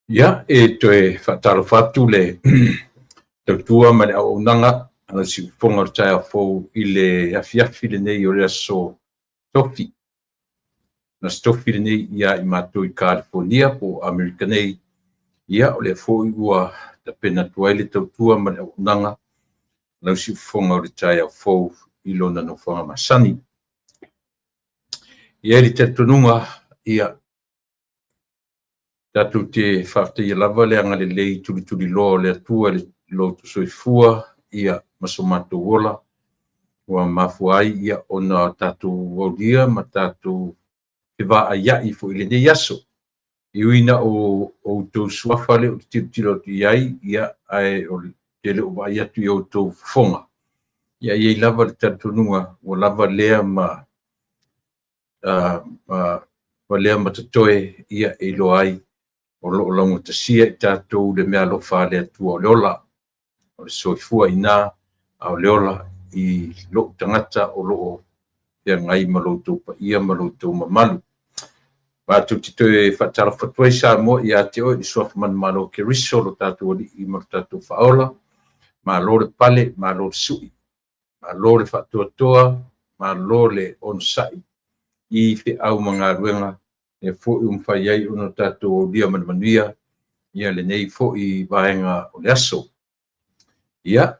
Ia, e toe faatalofa atu le tautua ma le auaunaga a le siufofoga o le taeao fou i le afiafi lenei o le aso Tofi. O le aso Tofi lenei ia i matou i Kalifonia po o Amerika nei. Ia, o lea foi ua tapena atu ai le tautua ma le auaunaga a lau siufofoga o le taeao fou i lona nofoaga masani. E i ai le talitonuga, ia, tatou te faafetaia lava le agalelei tulituliloa o le Atua i lo outou soifua ia ma so matou ola ua mafua ai ia ona tatou aulia ma tatou fevaaiai foi i lenei aso. E ui ina o outou suafa lea ou te tilotilo atu i ai, ia, ae ou te le o vaai atu i outou fofoga, ia e i ai lava le talitonuga ua lava lea ma lea ma totoe ia e iloa ai o lo o laugatasia i tatou le meaalofa a le Atua o le ola, o le soifua i ina, a o le ola i lou tagata o lo o feagai ma lo outou paia ma lo outou mamalu. Matou te toe faatalofa atu ai Samoa ia te oe i le suafa manumalo o Keriso lo tatou Alii ma lo tatou Faaola. Malo le pale, malo le sui, malo le faatoatoa, malo le onosai i feau ma galuega lea foi ua mafai ai ona tatou aulia ma le manuia ia lenei foi vaega o le aso. Ia,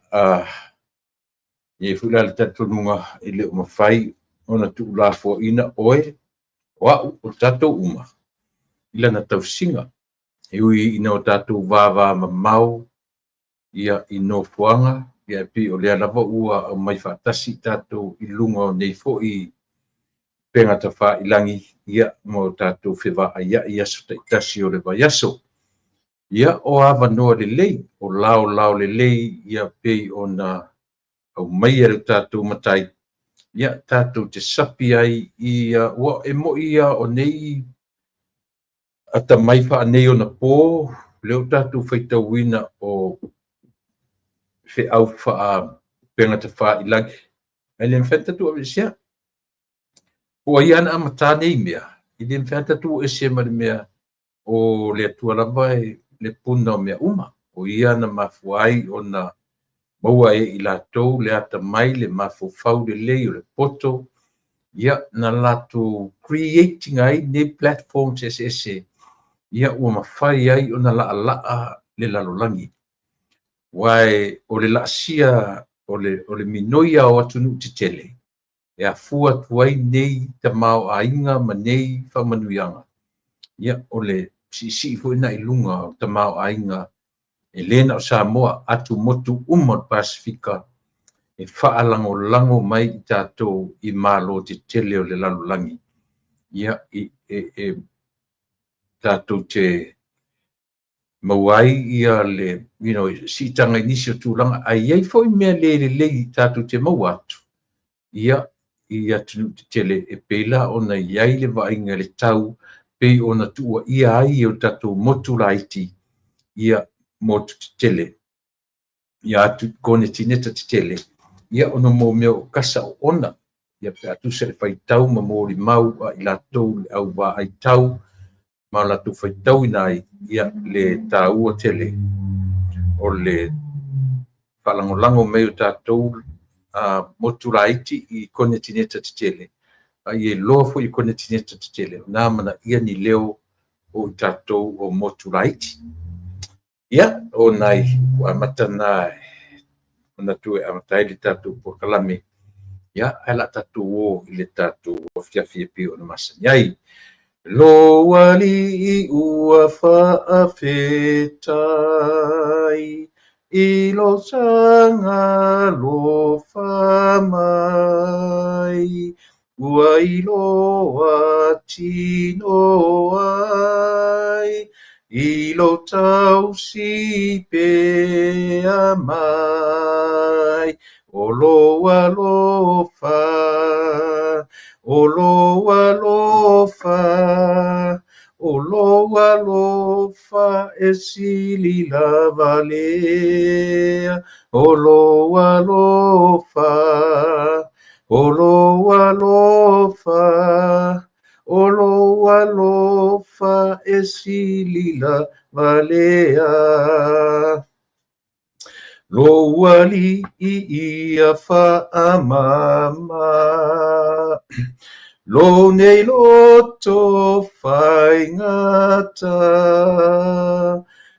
e i ai foi la le talitonuga e le o mafai ona tuulafoaiina oe, o au, o tatou uma i lana tausiga. E ui ina o tatou vavamamao ia i nofoaga, ia e pei o lea lava ua aumai faatasi i tatou i luga o nei foi upega tafailagi ia ma o tatou fevaaiai i aso taitasi o le vaiaso. Ia, o avanoa lelei, o laolao lelei ia pei ona aumaia e le tatou Matai, ia tatou te sapi ai ia, ua e moni ia o nei atamai faaneionapo lea ua tatou faitauina o feau faa-upega tafailagi, ae le mafai ona tatou aveesea. Po o ai lava na amata nei mea, e le mafai lava ona tatou o ese ma le mea o le Atua lava e le puna o mea uma. O ia na mafua ai ona maua e i latou le atamai, le mafaufau lelei o le poto, ia na latou create ina ai nei platforms eseese ia ua mafai ai ona laalaa le lalolagi. Aua o le laasia, o le minoia o atunuu tetele, e afua atu ai nei tamaoaiga ma nei faamanuiaga, ia o le siisii foi lena i luga o tamaoaiga e le na o Samoa, atumotu uma o le Pasefika e faalagolago mai i tatou i malo tetele o le lalolagi, ia e tatou te maua ai ia le siitaga i nisi o tulaga, ae i ai foi mea le lelei tatou te maua atu ia i atunuu tetele e pei la ona i ai le vaaiga i le tau pei ona tuuaia ai e tatou motu laiti ia motu tetele ia atu konetineta tetele ia ona mo mea o kasa oona ia pe a tusa i le faitau ma molimau a i latou le au vaai tau ma latou faitauina ai ia le taua tele o le faalagolago mai o tatou motu laiti i konetineta tetele, a ia iloa foi i konetineta tetele ona amanaia ni leo o i tatou o motu laiti. Ia, o nai upu amata na e manatu e amata ai le tatou polokalame, ia, ae o le a tatou o i le tatou afiafi e pei ona masani ai. Lo Alii ua faafetai i lo taga alofa mai, ua iloa tino ai i lo tausi pea mai. O lou alofa, o lou alofa, o lou alofa e sili lava lea. O lou alofa, o lou alofa, O lou alofa e sili lava lea. Lou Alii ia faamama, lou nei loto faigata,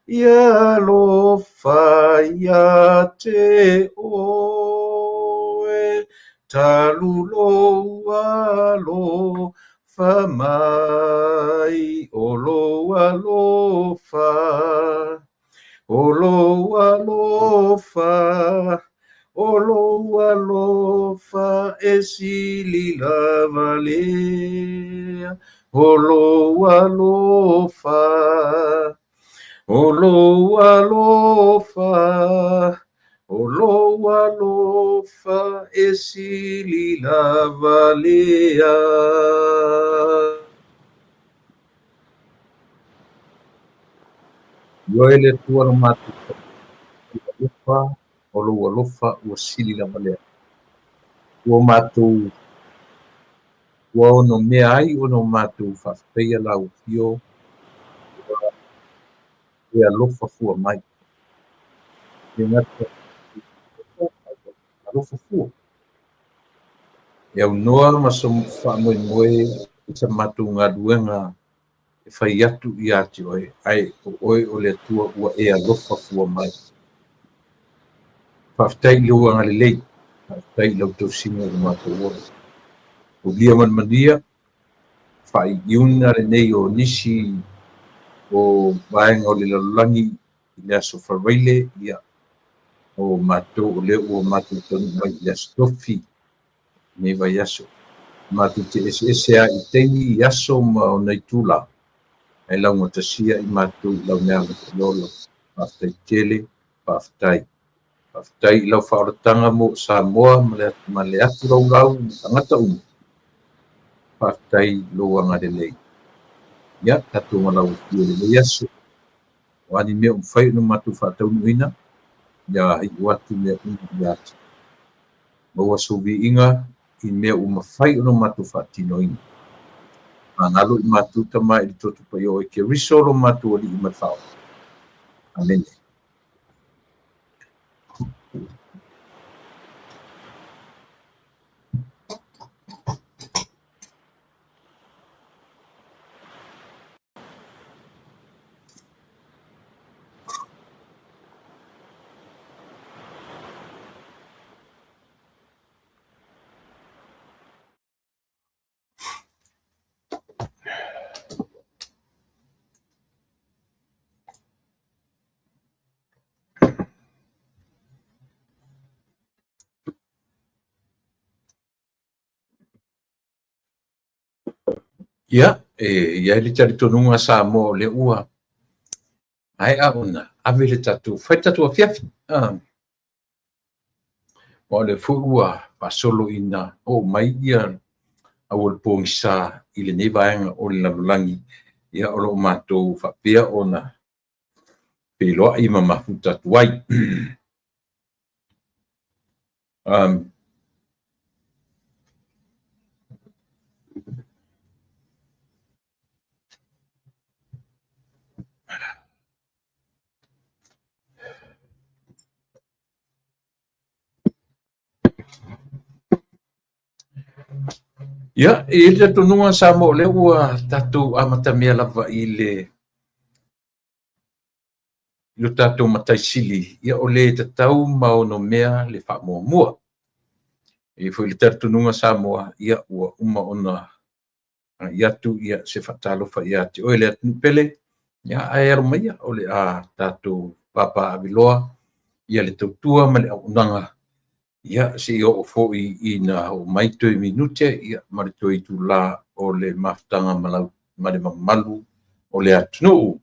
ia alofa ia te oe, talu lou alofa mai, o lou alofa. O lou alofa, o lou alofa e sili lava lea. O lou alofa, o lou alofa, o lou alofa e sili lava lea. Ioe le Atua lo matou alofa, o lou alofa ua sili lava lea. Ua matou ua ono mea ai ona o matou faafetaia lau afio ua e alofa fua mai. E gata alofa fua. E aunoa ma so faamoemoe i sa matou galuega e fai atu ia te oe, ae o oe o le Atua ua e alofa fua mai. Faafetai i lou agalelei, faafetai i lau tausiga i lo matou ola. Aulia ma le manuia, faaiuiuga lenei o nisi o vaega o le lalolagi i le aso Faraile, ia, o matou o lea ua matou taunuu mai i le aso Tofi lenei vaiaso. Matou te eseese lava i taimi, i aso ma ona itula, ae laugatasia i matou i lau mea alofa le ola. Faafetai tele, faafetai. Faafetai i lau faaolataga mo Samoa ma le atu laulau ma tagata uma. Faafetai i lou agalelei. Ia, tatou ma lau afio i lenei aso. O a ni mea ua mafai ona matou faataunuuina, ia iu atu mea uma ia te maua sou viiga i mea ua mafai ona matou faatinoina. Magalo i matou Tama i le Toto Paia o oe Keriso lo matou Alii ma le Faaola. Amene. Ia, e i ai le talitonuga Samoa o lea ua maea ona ave le tatou, fai le tatou afiafi. Aua o lea foi ua faasolo ina oo mai ia aualepogisa i lenei vaega o le lalolagi, ia o lo o matou faapea ona feiloai ma mafuta atu ai. Ia, e i ai le talitonuga Samoa o lea ua tatou amatamea lava i le lo tatou Matai Sili, ia o le tatau ma ono mea le faamuamua. E i ai foi le talitonuga Samoa, ia ua uma ona agai atu ia se faatalofa ia te oe le atunuu pele, ia ae alo maia o le a tatou papaaveloa ia le tautua ma le auaunaga, ia seia oo foi ina oo mai toe minute ia ma le toe itula o le mafutaga ma le mamalu o le atunuu.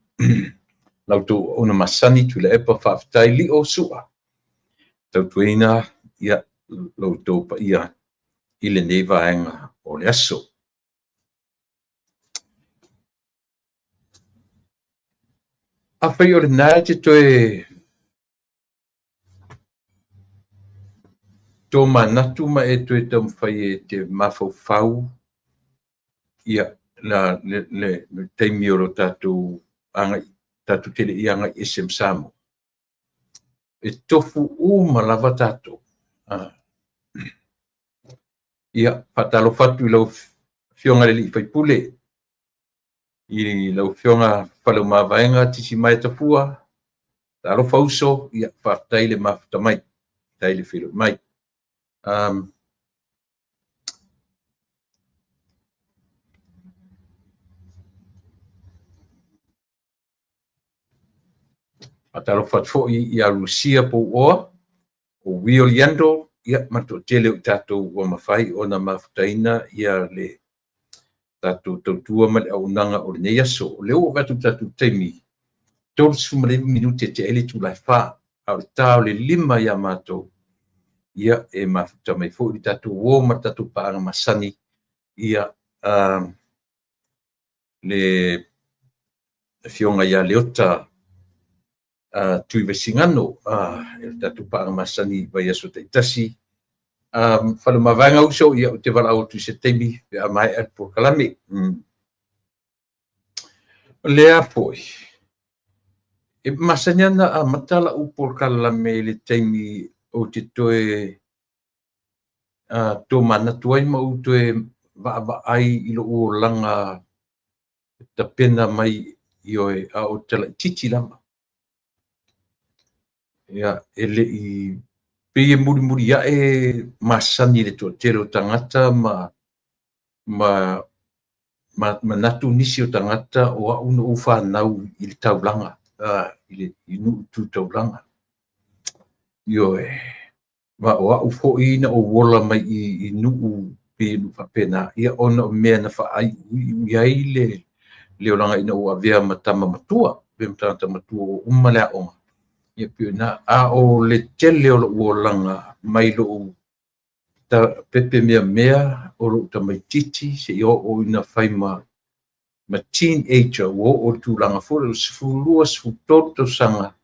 La outou auauna masani Tuilaepa, faafetai Lio Sua, tautuaina ia lo outou paia i lenei vaega o le aso. Afai o lena e te toe tomanatu ma e toe taumafai e te mafaufau, ia la, le, le, le taimi o lo tatou agai, tatou te le i agai ese ma Samoa, e tofu uma lava tatou. Ia, faatalofa atu i lau Afioga i le Alii Faipule, i lau Afioga Faleomavaega Titimaea Tafua, talofa uso, ia faafetai le mafuta mai, faafetai le feiloai mai. Faatalofa atu foi ia Lucia Pouoa, o Will Yandle, ia ma le toatele o i tatou ua mafai ona mafutaina ia le tatou tautua ma le auaunaga o lenei aso. O lea ua ou vaai atu i le tatou taimi, 39 minute e tea ai le itula e 4, a o le ta o le 5 ia matou, ia e mafuta mai foi le tatou uo ma le tatou paaga masani, ia le Afioga ia Leota Tuivaisigano, e le tatou paaga masani i vaiaso taitasi. Faleomavaega uso, ia ou te valaau atu i se taimi pe a maea le polokalame. O lea foi, e masani ana amata lau polokalame i le taimi ou te toe tomanatu ai ma ou toe vaavaai i lou olaga tapena mai ioe a o talaititi lava. Ia, e le i pei e mulimuli ae masani i le toatele o tagata ma manatu nisi o tagata o au na ou fanau i le taulaga, i nuu tu taulaga. Ioe, ma o au foi na ou ola mai i nuu pei e nuu faapena, ia ona o mea na faaiuiu i ai le olaga ina ua avea ma tama matua, avea ma tagata matua ua uma le aoga. Ia pei o ina, a o le tele o lou olaga mai lou pepe meamea o lou tamaitiiti seia oo ina fai ma teenager, ua oo i le tulaga foi lea o le 12, 13 tausaga,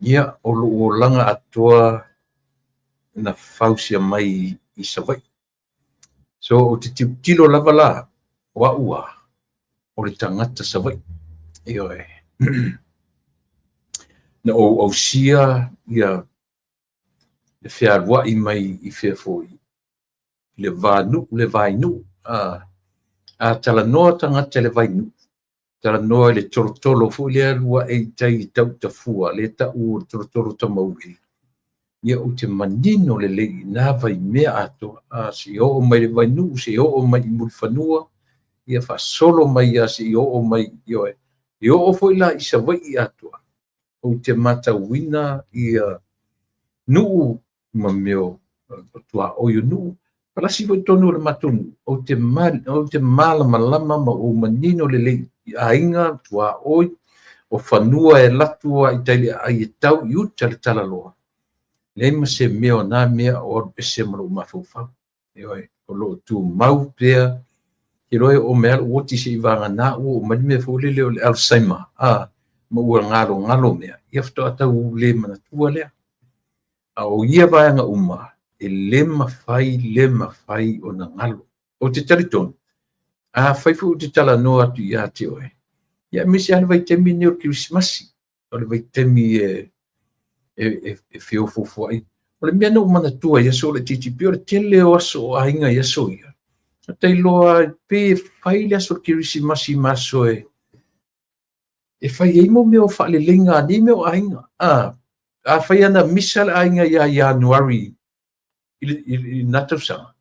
ia o lou olaga atoa na fausia mai i Savaii. So ou te tilotilo lava la, o au a, o le tagata Savaii. Ioe. Na ou ausia ia le fealuai mai i fea foi, i le va nuu, le vainuu. A talanoa tagata i le vainuu, talanoa i le tolotolo foi lea alu ae i tai i tau i Tafua, lea tau o le tolotolo tamauli, ia ou te manino lelei i nā vaimea atoa. Seia oo mai i le vainuu, seia oo mai i Mulifanua, ia faasolo mai ia seia oo mai, ioe. E oo foi la i Savaii atoa, ou te matauina ia nuu ma mea o tuaoi o nuu, palasi foi totonu o le matou nuu, ou te malamalama ma ou manino lelei i aiga, tuaoi, o fanua e alu atu lava i tai i le aai e tau i uta le talaloa, leai ma se mea o na mea o alu ese ma lou mafaufau. Ioe, o loo tumau pea, ke iloa e oo mai lava lou oti seia vagana ua oo mai le mea foi lele o le Alzheimer, ma ua galogalo mea, ia faatoa tau le manatua lea. A o ia vaega uma, e le mafai, le mafai ona galo. Ou te talitonu, afai foi ou te talanoa atu ia te oe, ia aemaise lava le vaitaimi lenei o le Kerisimasi, o le vaitaimi e feofoofo ai. O le mea na ou manatua i aso laitiiti, pei o le tele o aso o aiga i aso ia, e tailoa pei e fai le aso o le Kerisimasi ma aso e fai ai mo mea o faaleleiga a nei mea o aiga. Afai ana misa le aiga ia Ianuari i lena tausaga,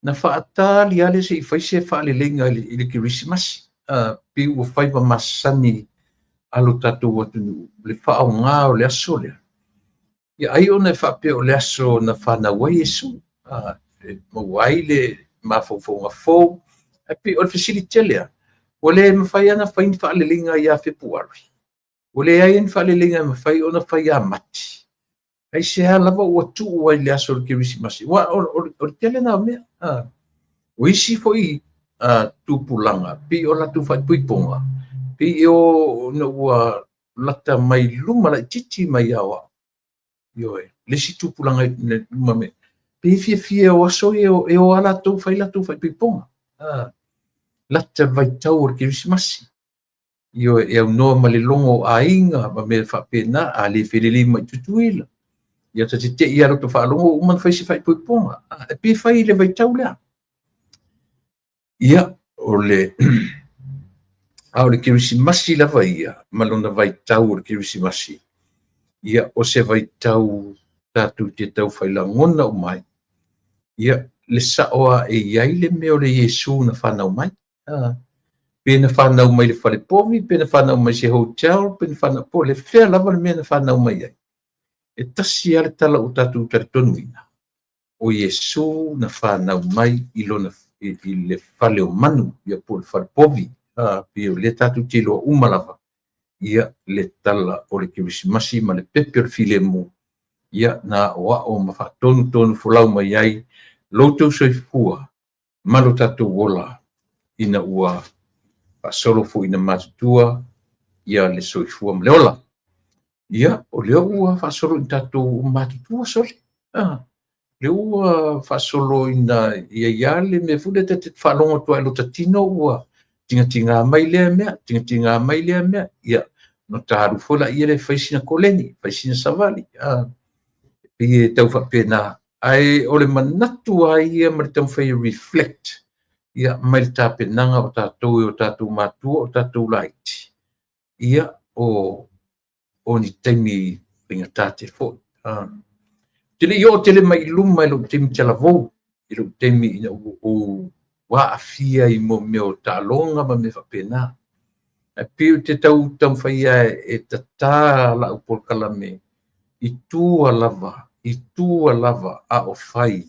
na faatali lava lea seia fai se faaleleiga i le Kerisimasi. Pei ua fai ma masani a lo tatou atunuu le faaaoga o le aso lea. Ia ai ona e faapea o le aso na fanau ai Iesu, e maua ai le mafaufauga fou. Ae pei o le fesili tele lava, ua le mafai ona fai ni faaleleiga ia Fepuari, ua leai ni faaleleiga e mafai ona fai ia Mati, aisea lava ua tuu ai i le aso o le Kerisimasi. Aua o le tele na o mea. O isi foi tupulaga, pei o latou faaipoipoga, pei o ina ua lata mai luma laitiiti mai ia o au. Ioe, le isi tupulaga i luma mai, pei e fiafia o aso ia e o lava latou fai latou faaipoipoga. Lata le vaitau o le Kerisimasi. Ioe, e aunoa ma le logo o aiga ma mea faapena, a le felelei mai i Tutuila, ia ta te tei lava i lota faalogo ua uma ona fai se faaipoipoga. E pei e fai i le vaitau lea. Ia, o le a o le Kerisimasi lava ia ma lona vaitau o le Kerisimasi, ia o se vaitau tatou te tau fai lagona uma ai, ia le sao lava e i ai le mea o le Iesu na fanau mai. Pe na fanau mai i le fale povi, pe na fanau mai i se hotel, pe na fanau, po o le fea lava le mea na fanau mai ai. E tasi lava le tala ua tatou talitonuina, o Iesu na fanau mai i lona i le fale o manu, ia po o le fale povi. Pei o lea tatou te iloa uma lava ia le tala o le Kerisimasi ma le pepe o le filemu, ia na aoao ma faatonutonu folau mai ai lo outou soifua ma lo tatou ola ina ua faasolo foi ina matutua ia le soifua ma le ola. Ia, o lea ua faasolo ina tatou matutua sole. Lea ua faasolo ina i ai lava le mea foi lea ta te faalogo atu lava i lota tino ua tigatigā mai lea mea, tigatigā mai lea mea, ia, ona ta alu foi laia lea e fai sina koleni, fai sina savali, e pei e tau faapena. Ae o le manatu lava ia ma le taumafai e reflect, ia, mai le tapenaga o tatou e o tatou matua, o tatou laiti, ia, o o ni taimi faigata tele foi. Ou te le i oo tele mai i luma i lou taimi talavou, i lou taimi ina ua ou aafia i mea o taaloga ma mea faapena. Ae pei ou te tau taumafai lava e tatā lau polokalame i tua lava, i tua lava a o fai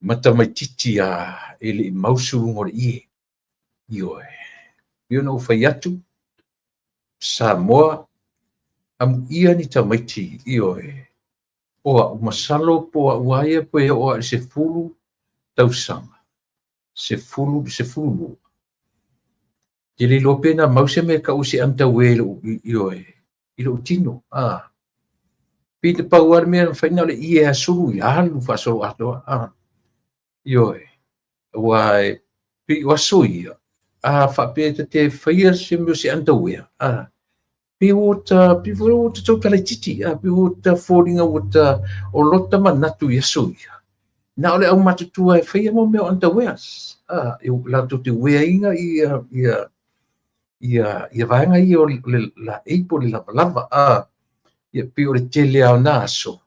ma tamaitiiti a e le i mausu luga o le ie. Ioe. Pei ona ou fai atu, Samoa, amuia ni tamaiti, ioe, o au, masalo po o au lava ia pe oo lava i le 10 tausaga, 10, 12. Ou te le iloa pe na mau se mea e tau o se underwear i lou, ioe, i lou tino. Pei na pau lava le mea na mafai na o le ie lava sulu ia, alu faasoloatoa. Ioe, aua e pei o aso ia, a faapea ta te faia se mea o se underwear, pei ua ta, pei foi ua ta tau talaitiiti, pei ua ta foliga ua ta, o lota manatu i aso ia, na o le aumatutua e faia mo mea o underwears, e latou te wear ina ia, ia, ia, ia vaega ia o le laei po o le lavalava, ia pei o le tele lava o na aso,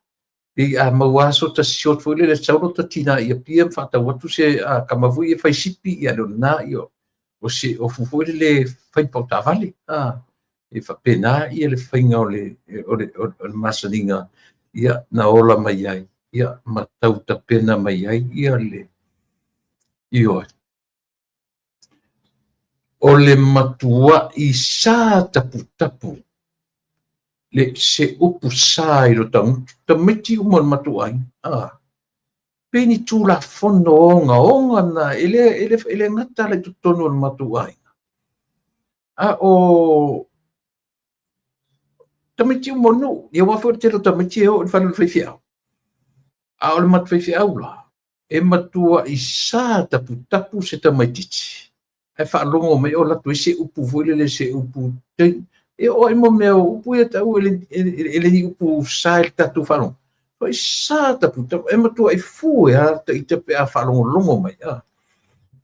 Pei a maua lava sota short foi lele, sau lota tina i Apia ma faatau atu se kama foi ia fai sipi, ia le o lena, ia o se ofu foi lele fai pau taavale. E faapena ia le faiga o le, o le, o le masaniga, ia na ola mai ai, ia ma tau tapena mai ai ia le, ioe. O le matua'i sa taputapu le se upu sa i lota gutu, tamaiti uma o le matou aiga, pei ni Tulafono ogaoga na e le, e le, e le gata la i totonu o le matou aiga, a o tamaiti uma o le nuu. Ia aua foi o le tele o tamaiti e oo i le fale o le faifeau. A o le matou faifeau la, e matua'i sa taputapu se tamaitiiti ae faalogo mai o alu atu ai se upu foi lele, se upu e oo lava i mea o upu ia tau e le ni upu sa i le tatou faalogo, matua'i sa taputapu, e matua'i fue lava ita pe a faalogologo mai.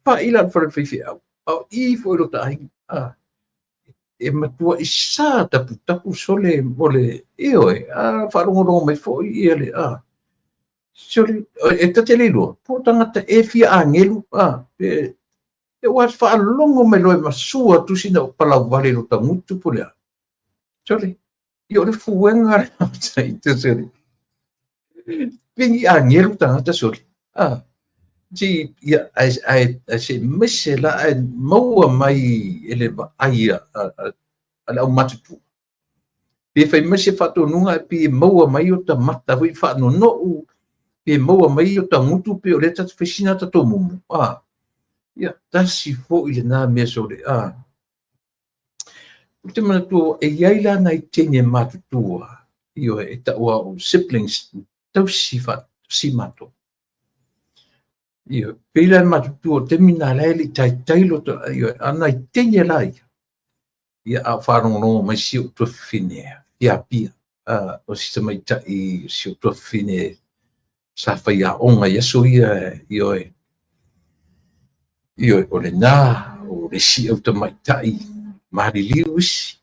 Pa'i la i le fale o le faifeau, a o i foi i lota aiga, e matua'i sa taputapu sole o le, ioe, a faalogologo mai foi ia le, sole, e ta te le iloa po o tagata e fia agelu, pe e ua faalogo mai loa e masua atu sina palauvale i lota gutu po o le a. Sole, ia o le fuega lea o ita sole. Pe ni agelu tagata sole. Si, ia, ae, ae, ae se i maise la ae maua mai e le vaai a le aumatutua. Pe fai mai se faatonuga ae pei e maua mai ota mata foi faanono'u, pe maua mai ota gutu pei o lea ta te fai sina ata tomumu. Ia, tasi foi lena mea sole. Ou te manatua e i ai la nai teine matutua, ioe, e taua o siblings, tausi faatasi matou. Ioe, pei la e matutua o taimi na la e le i taitai lo ta, ioe, a nai teine la ia. Ia, a o faalogologo mai si ou tuafafine fiapia, o si tamaitai si ou tuafafine sa faiaoga i aso ia, ioe, ioe, o lena, o le isi au tamaitai maliliu isi.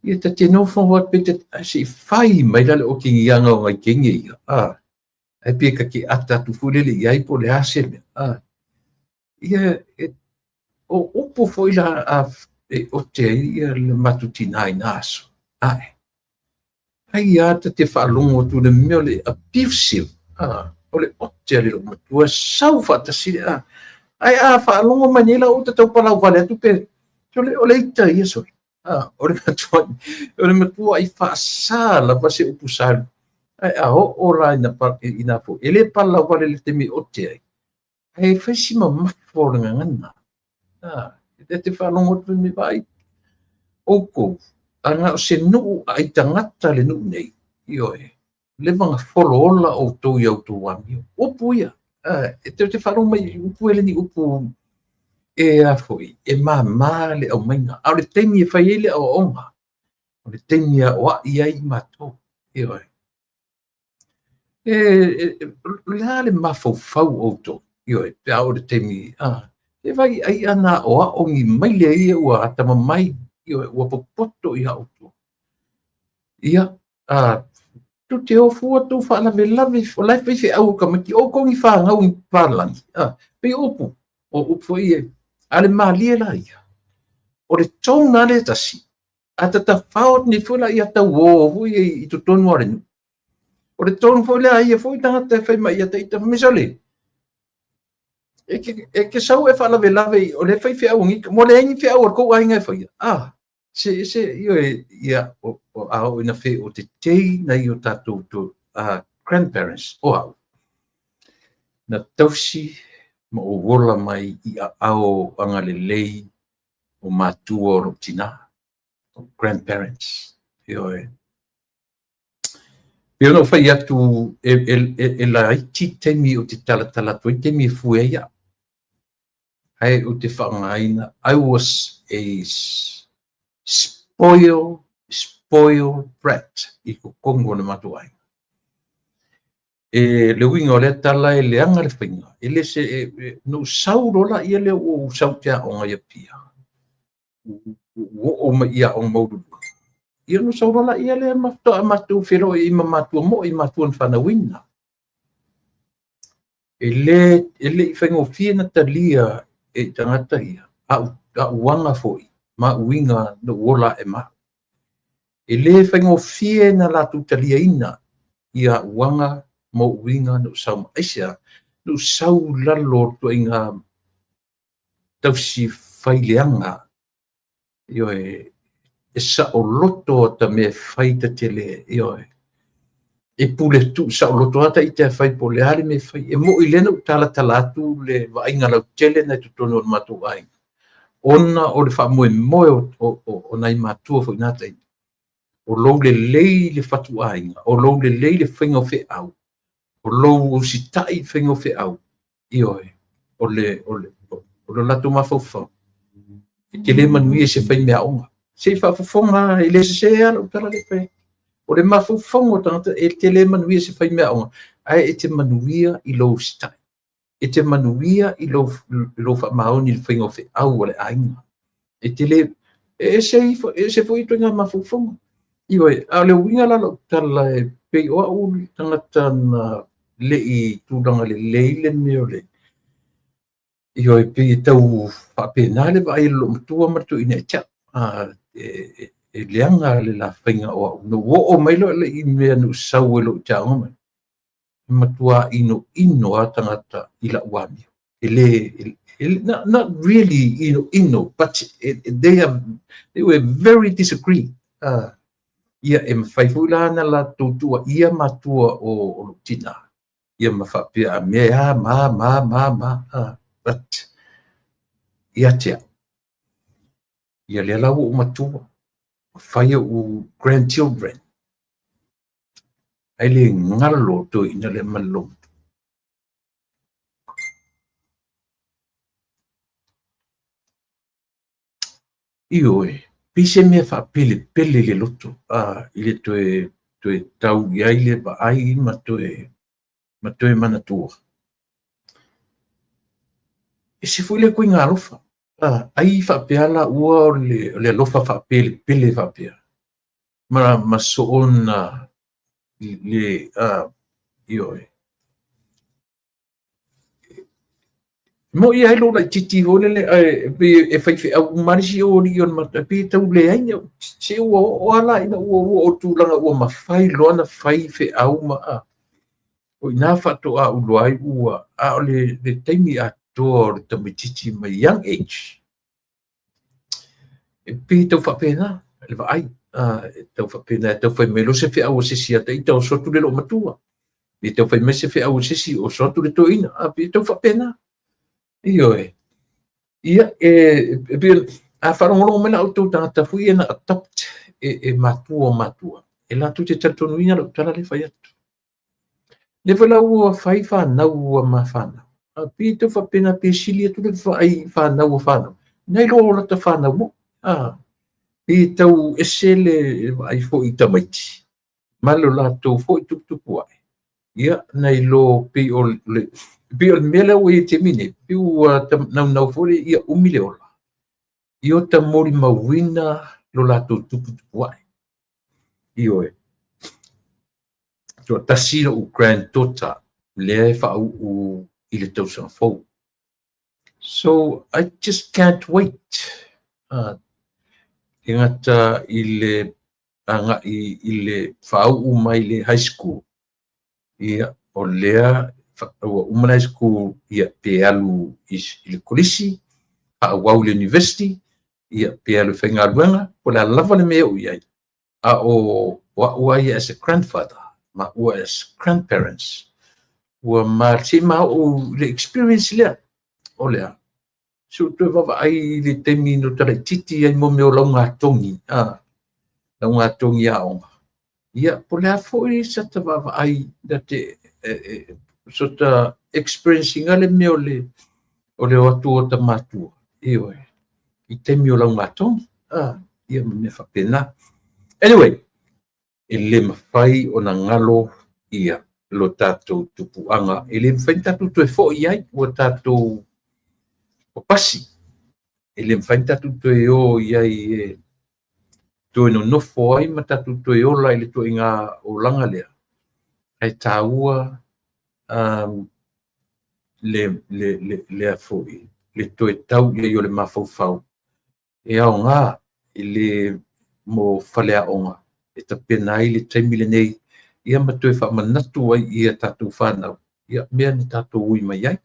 Ia ta te nofo atu pe se i fai mai la le otegiaga o nai teine ia, ai pe ta te ata atu foi lele i ai po o le a se mea. Ia, o upu foi la a e ote ai ia le matou tinā i na aso. Ae, ai a ta te faalogo atu le mea o le abusive, o le ote a le loomatua sau faatasi le a. Ae a faalogo mai nei la ou te tau palau vale atu pe, o le ita ia sole. O le matua, o le matua i faasa lava se upu sa. Ae a oo la ina, ina foi, e le palau vale le taimi ote ai. Ae fai si mamafa o le gagana. E te faalogo atu me vaai outou, ana o se nuu ai tagata le nuu nei, ioe, leva na folo ola outou i outou amio. Upu ia, e te faalogo mai upu e le ni upu e a foi, e māmā le aumaiga. A o le taimi e fai ai le aoaoga, o le taimi e aoai ai matou, ioe. E le a le mafaufau o outou, ioe, pe a oo i le taimi, e vai ai ana aoao ni maile ia ua atamamai, ioe, ua popoto ia outou. Ia, tou te o fua tou faalavelave, o la e fai feau o tamaiti, o outou ni fanau ni papalagi, pei o upu, o upu foi e, a le malie la ia. O le tone lava le tasi, a tatafao atu nei foi la ia tauō foi i totonu o le nuu. O le tone foi lea ia foi tagata e fai mai ia ita, fai mai sole, e te sau e faalavelave, o le fai feau ni, mo le ai ni feau a le tou aiga e faia. Se, se, ioe, ia, o, a oo ina fe o te tei nai o tatou to, grandparents, o au, na tausi ma ou ola mai i aao agalelei o matua o lou tinā, o grandparents, ioe. Pei ona ou fai atu e laiti taimi ou te talatala atu ai taimi e fue ai au. Ae ou te faaaogaina, I was a spoil brat i totonu o le matou aiga. E le uiga o lea tala e leaga le faiga. E le se, na ou sau loa la ia lea ua ou sau i te aoga i Apia. Ua oo mai i aoga maualuluga. Ia na sau loa la ia lea ma faatoa matou feiloai ai ma matua moi, matua na fanauina. E le i faigofie na talia e tagata ia, a'u aga foi, ma uiga na ou ola ae ma au. E le faigofie na latou taliaina ia a'u aga ma ou uiga na ou sau ma. Aisea? Na ou sau i lalo o le ituaiga tausi faileaga, ioe, e saoloto ata mea e fai ta te le, ioe. E pule tuu saoloto ata ita e fai po o le a le mea e fai. E moi lea na ou talatala atu le vaaiga lautele na i totonu o le matou aiga. Ona o le faamoemoe o nai matua foi na taimi. O lou lelei le fatuaiga, o lou lelei le faiga o feau, o lou usitai i le faiga o feau, ioe, o le latou mafaufau. E te le manuia i se fai meaaoga. Se i faafofoga, e le sese lava lau tala le fai. O le mafaufauga o tagata, e te le manuia i se fai meaaoga, ae e te manuia i lou usitai. E te manuia i lou faamaoni i le faiga o feau a le aiga. E te le, e ese foi ituaiga mafaufauga. Ioe, a o le uiga la lau tala e pei o au le tagata na le i tulaga lelei le mea o le, ioe, pei e tau faapena le vaai a le loomatua ma le toeaina ia te au. E leaga le la faiga o au. Na ou oo mai loa le i mea na ou sau ai loa i te aoga mai. E matua inoino lava tagata i lau amio. E le, not really inoino, but they were very disagree. Ia e mafai foi la na latou tuuaia matua o lou tinā. Ia ma faapea a mea a ma ma ma ma. But ia te au. Ia lea la ua ou matua, ua fai ou grandchildren. Ai le galo toeaina lea ma le loomatua. Ioe, pei se mea faapelepele le loto i le toe tau i ai le vaai ma toe manatua. E ese foi le ituaiga alofa. Ai faapea la ua o le alofa faapelepele faapea ma soona le ioe. Mo'i ai lou laitiiti foi lele, ae pei e faifeau uma lava le isi alii o le matou, pei e tau leai ni au, se ua oo lava la ina ua oo i tulaga ua mafai loa ona fai feau ma o i ina faatoa ou iloa ai ua, a o le taimi atoa o le tamaitiiti mai young age, e pei e tau faapena le vaai, e tau faapena, e tau fai mai loa se feau a se isi ia te ita, oso atu le loomatua, pe tau fai mai se feau a se isi, oso atu le toeaina, pei e tau faapena. Ioe. Ia, e pei a faalogologo mai la outou tagata foi ia na adopt e matua o matua, e latou te talitonuina lau tala lea fai atu. Lea foi la ua fai fanau ua ma fanau. A pei e tau faapena, pe sili atu le vaai fanau o fanau nai lo lata fanau mo. Pei e tau ese le vaai foi i tamaiti ma lo latou foi tuputupu ae. Ia, nai lo pei o le mea lea ua i ai i le taimi nei, pei ua naunau foi ia umi le ola, ia o ta molimauina lo latou tuputupu ae. Ioe. Toatasi lou granddaughter lea e faauu i le tausaga fou. So I just can't wait. E gata i le agai i le faauu mai le high school. Ia, o lea ua uma le high school, ia pe alu i le kolisi, faaauau i le university, ia pe alu i faigaluega, po o le a lava le mea e oo i ai. A o au ia as a grandfather, ma ua as grandparents, ua ma se i ma oo le experience lea. O lea, se ua toe vaavaai i le taimi no talaitiiti ai mo mea o laugatogi, laugatogi aoga. Ia, po o le a foi sa ta vaavaai na te sota experience ina le mea o le o atu o ta matua. Ioe, i taimi o laugatogi. Ia ma mea faapena. Anyway, e le mafai ona galo ia lo tatou tupuaga. E le mafai ona tatou toe foi ai, ua tatou papasi. E le mafai ona tatou toe o i ai e toe nonofo ai ma tatou toe ola i le ituaiga olaga lea. Ae taua lea foi le toe tau i ai o le mafaufau e aoga i le mo faleaoga e tapena ai le taimi lenei, ia ma toe faamanatu ai ia tatou fanau ia mea na tatou ui mai ai.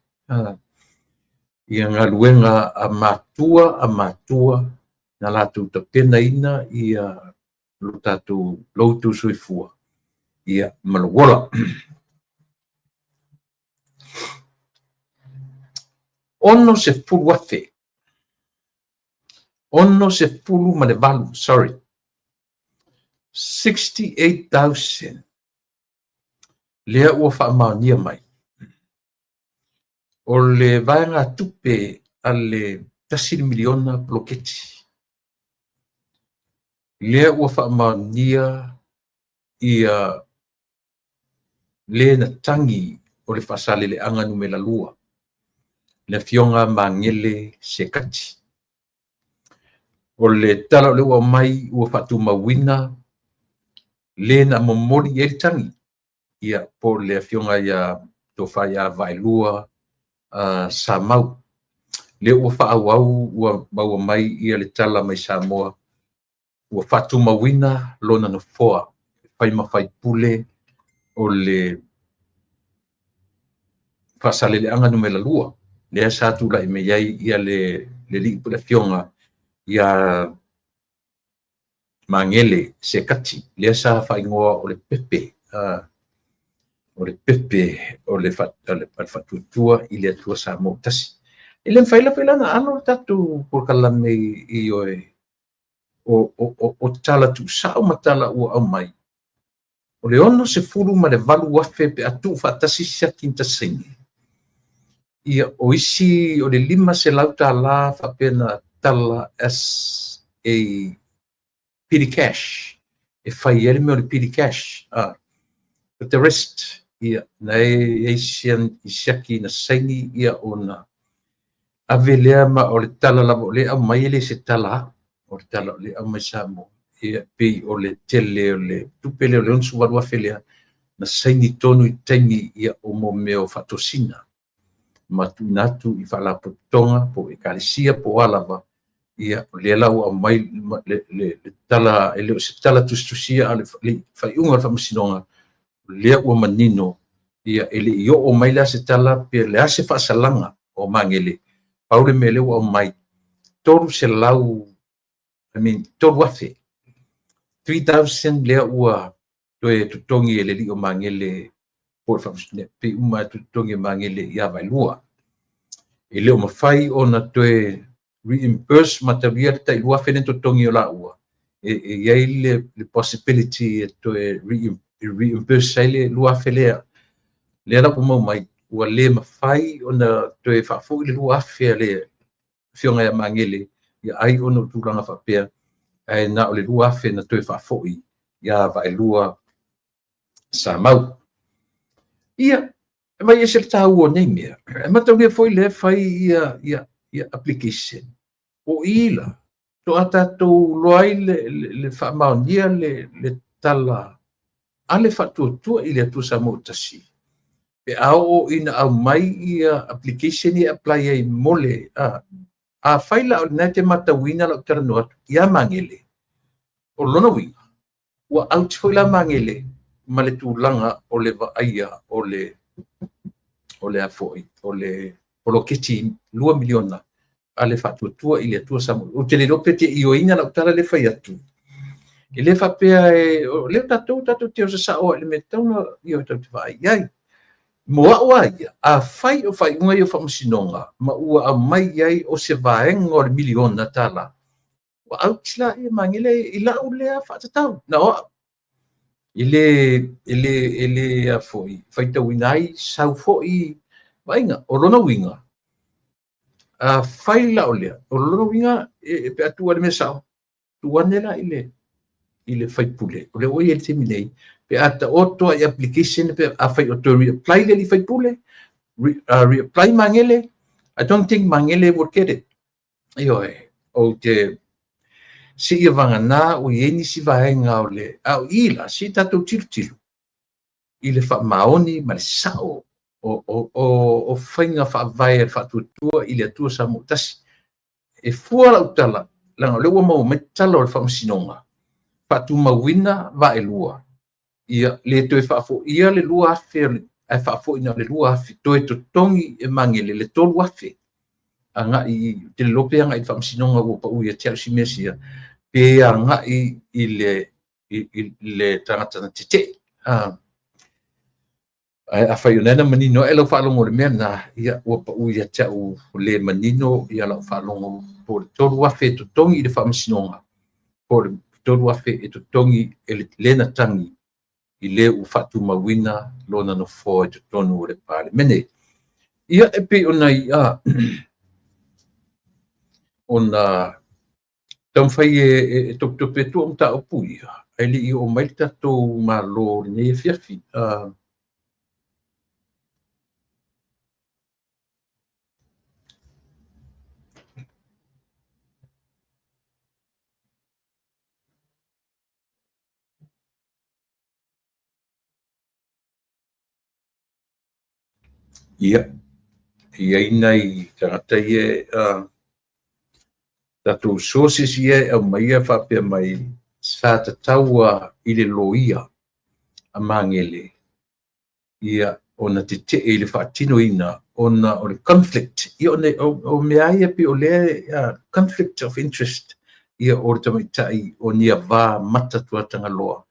Ia galuega a matua na latou tapenaina ia lo tatou lo outou soifua ia ma lou ola. 60,000, 68, sorry, 68,000 lea ua faamaonia mai. O le vaegatupe a le $1 miliona poloketi lea ua faamaonia ia le na tagi o le Faasaleleaga Nu.2, le Afioga Magele Sekati. O le tala o le ua aumai ua faatumauina le na momoli i ai le tagi, ia po o le Afioga ia Tofa ia Vaelua Samau. Lea ua faaauau, ua maua mai ia le tala mai Samoa, ua faatumauina lona nofoa fai ma faipule o le Faasaleleaga Nu.2, lea sa tulai mai ai ia le alii po le Afioga ia Magele Sekati, lea sa faaigoa o le Pepe, o le Pepe o le Faatuatua i le Atua Samoa Tasi. E le mafai lava la ona alo le tatou polokalame i oe o tala tuusao ma tala ua aumai. O le 68,000 pe a tuufaatasi siaki na saini. Ia, o isi o le $500 faapea na tala as e a petty cash e fai ai le mea o le petty cash. But the rest, ia, na e i ai siaki na saini ia ona ave lea ma o le tala lava o lea aumai e le se tala a'u, o le tala o lea aumai Samoa. Ia, pei o le tele o le tupe lea o le $68,000 lea na saini tonu i taimi ia o mo mea o faatosina ma tuuina atu i faalapotopotoga po o ekalesia po o a lava. Ia, o lea la ua aumai le tala, e le o se tala tusitusia, a o le faaiuga o le faamasinoga, o lea ua manino, ia, e le i oo mai la se tala pe le a se faasalaga o Magele. Pau le mea lea ua aumai, 300, I mean, 3,000, 3,000 lea ua toe totogi e le alii o Magele po o le faamasinoga, pei uma e totogi e Magele ia Vaelua. E le o mafai ona toe reimburse matalia le tai 2,000 lea totogi o laua, e i ai le possibility e toe reimburse ai le 2,000 lea. Lea la ua maua mai, ua le mafai ona toe faafoi le 2,000 a le afioga ia Magele, ia ai ona o tulaga faapea, ae na o le 2,000 na toe faafoi ia Vaelua Samau. Ia, e mai ese le taua o nei mea. E mataulia foi lea fai ia application. O i la, toa tatou loa ai le faamaonia le tala a le faatuatua i le Atua Samoa tasi. Pe a oo ina aumai ia application ia apply ai mo le a fai la o lena e te matauina lau talanoa atu ia Magele, o lona uiga ua out foi la Magele ma le tulaga o le vaaia o le a foi o le poloketi 2 miliona a le faatuatua i le Atua Samoa. Ou te le iloa pe te ioeina lau tala le fai atu. E le faapea e o lea tatou te oso sao i le mea tatau ona ia tatou te vaai i ai. Mo a'u a ia, afai o faaiuga ia o faamasinoga ma ua aumai ai o se vaega o le miliona tala, ua out la ia Magele i lau lea faatatau. Na o a'u. E le a foi faitauina ai sau foi vaaiga. O lona uiga, a fai la o lea, o lona uiga e pe atu le mea sao, tuu ane la i le faipule, o lea ua i ai le taimi nei, pe a taoto ai application, pe a fai o toe reapply le alii faipule, reapply Magele, I don't think Magele will get it. Ioe, ou te seia vagana ua i ai nisi vaega o le, a o i la, se i tatou tilotilo i le faamaoni ma le sao o faiga faavae a le faatuatua i le Atua Samoa tasi. E fua lau tala, leaga o lea ua maua mai tala o le faamasinoga, faatumauina Vaelua, ia le toe faafoia le 2,000, ae faafoina le 2,000, toe totogi e Magele le 3,000. Agai, te le iloa pe agai i le faamasinoga ua pau ia te au si mea sia, pe agai i le tagata na tetee. Ae afai o lena manino ae lau faalogo i le mea lena, ia ua pau ia te au le manino ia lau faalogo po o le 3,000 e totogi i le faamasinoga, po o le 3,000 e totogi e le na tagi i le ua faatumauina lona nofoa i totonu o le Palemene. Ia e pei ona ia ona taumafai e topetope atu o mataupu ia, ae le i oo mai le tatou Malo lenei afiafi. Ia, e i ai nai tagata ia, tatou sources ia e aumaia faapea mai sa tataua i le loia a Magele ia ona tetee i le faatinoina ona o le conflict. Ia o mea ia pei o lea conflict of interest ia o le tamaitai o Niava Mata Tuatagaloa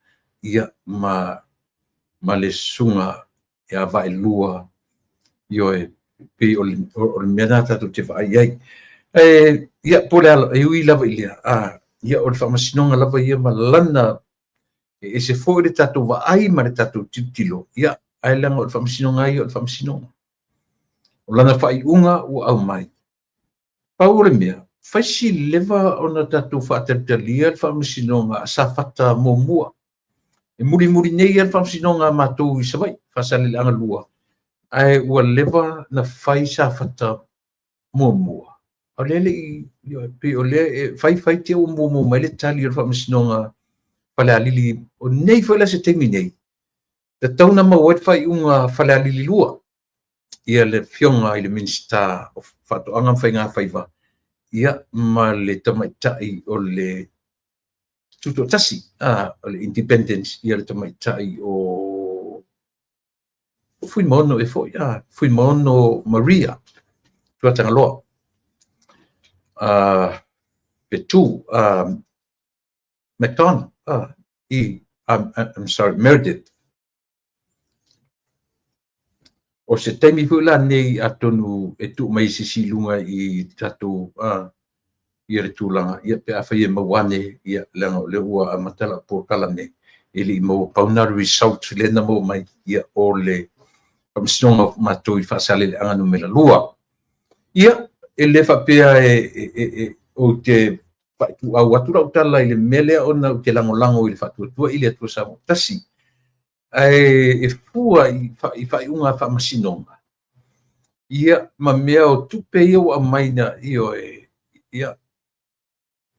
ia ma le susuga ia Vaelua. Ioe, pei o le mea lena tatou te vaai ai. Ia po o le ala, e ui lava i lea, ia o le faamasinoga lava ia ma lana, e ese foi le tatou vaai ma le tatou tilotilo, ia, ae leaga o le faamasinoga ia o le faamasinoga. O lana faaiuga ua aumai. Pau o le mea, Fai si leva ona tatou faatalitalia le Faamasinoga a Safata muamua. E mulimuli nei lava le Faamasinoga a matou i Savaii, Faasaleleaga 2, ae ua leva na fai Safata muamua. O lea le i, pei o lea e fai fai te ua muamua mai le tali o le Faamasinoga Falealili. O nei foi la se taimi nei, tatau ona maua ai le faaiuga a Falealili 2, ia le Afioga i le Minisita o Faatoaga ma Faigafaiva, ia ma le tamaitai o le Tutoatasi, o le Independence, ia le tamaitai o Fuimaono e foi, Fuimaono Maria Tuatagaloa, Fetu McDonald, I'm sorry, Meredith. O se taimi foi la nei atonu e tuu mai se isi i luga i tatou ia le tulaga, ia pe afai e maua ane, ia leaga o lea ua amata lau polokalame e le i maua pau na o le result lea na maua mai, ia o le Faamasinoga o matou i Faasaleleaga numera 2. Ia, e le faapea ou te faaituau atu lau tala i le mea lea ona ou te lagolago i le faatuatua i le Atua Samoa tasi, ae e fua i faaiuga a faamasinoga, ia ma mea o tupe ia ua aumai na, ioe, ia,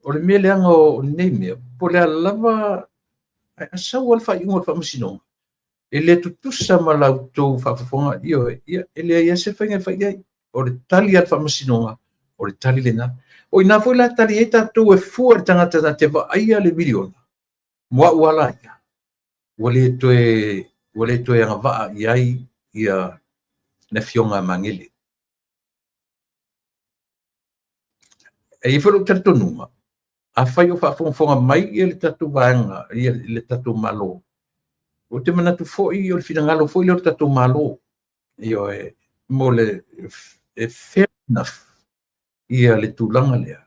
o le mea leaga o nei mea, po o le a lava, ae a sau lava le faaiuga o le faamasinoga, e le tutusa ma la outou faafofoga, ioe, ia, e leai lava se faiga e fai i ai. O le tali a le faamasinoga, o le tali lena. O i ina foi la e tali ai tatou e fua i le tagata na te vaaia le miliona, mo au lava la ia, ua le toe, ua le toe agavaa i ai ia le Afioga a Magele. E i ai foi lou talitonuga, afai o faafogafoga mai ia le tatou vaega, ia le tatou Malo, ou te manatu foi o le finagalo foi lea o le tatou Malo, ioe, mo le e fair enough ia le tulaga lea,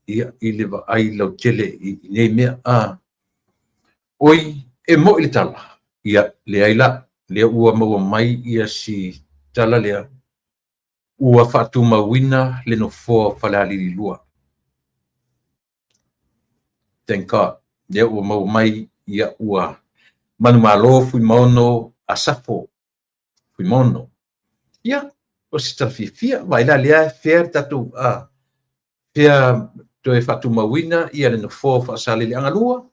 ia, i le vaai lautele i nei mea. Oi, e moi le tala, ia, leai la, lea ua maua mai ia si tala lea, ua faatumauina le nofoa o Falealili 2. Thank God. Lea ua maua mai, ia, ua manumalo Fuimaono Asafo Fuimaono. Ia, o se tala fiafia, vaai la lea e fea le tatou, fea toe faatumauina ia le nofoa o Faasaleleaga 2,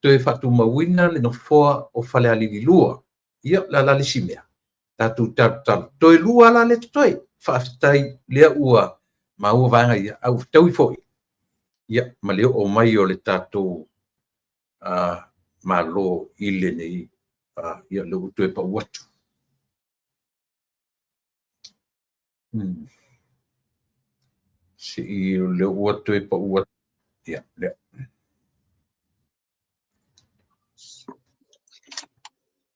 toe faatumauina le nofoa o Falealili 2. Ia, o le a la le isi mea? Tatou talotalo. Toe lua la lea totoe. Faafetai lea ua maua vaega ia, a ua fetaui foi, ia, ma le oo mai o le tatou Malo i lenei, ia, lea ua toe pau atu. Se i lea ua toe pau atu. Ia, lea.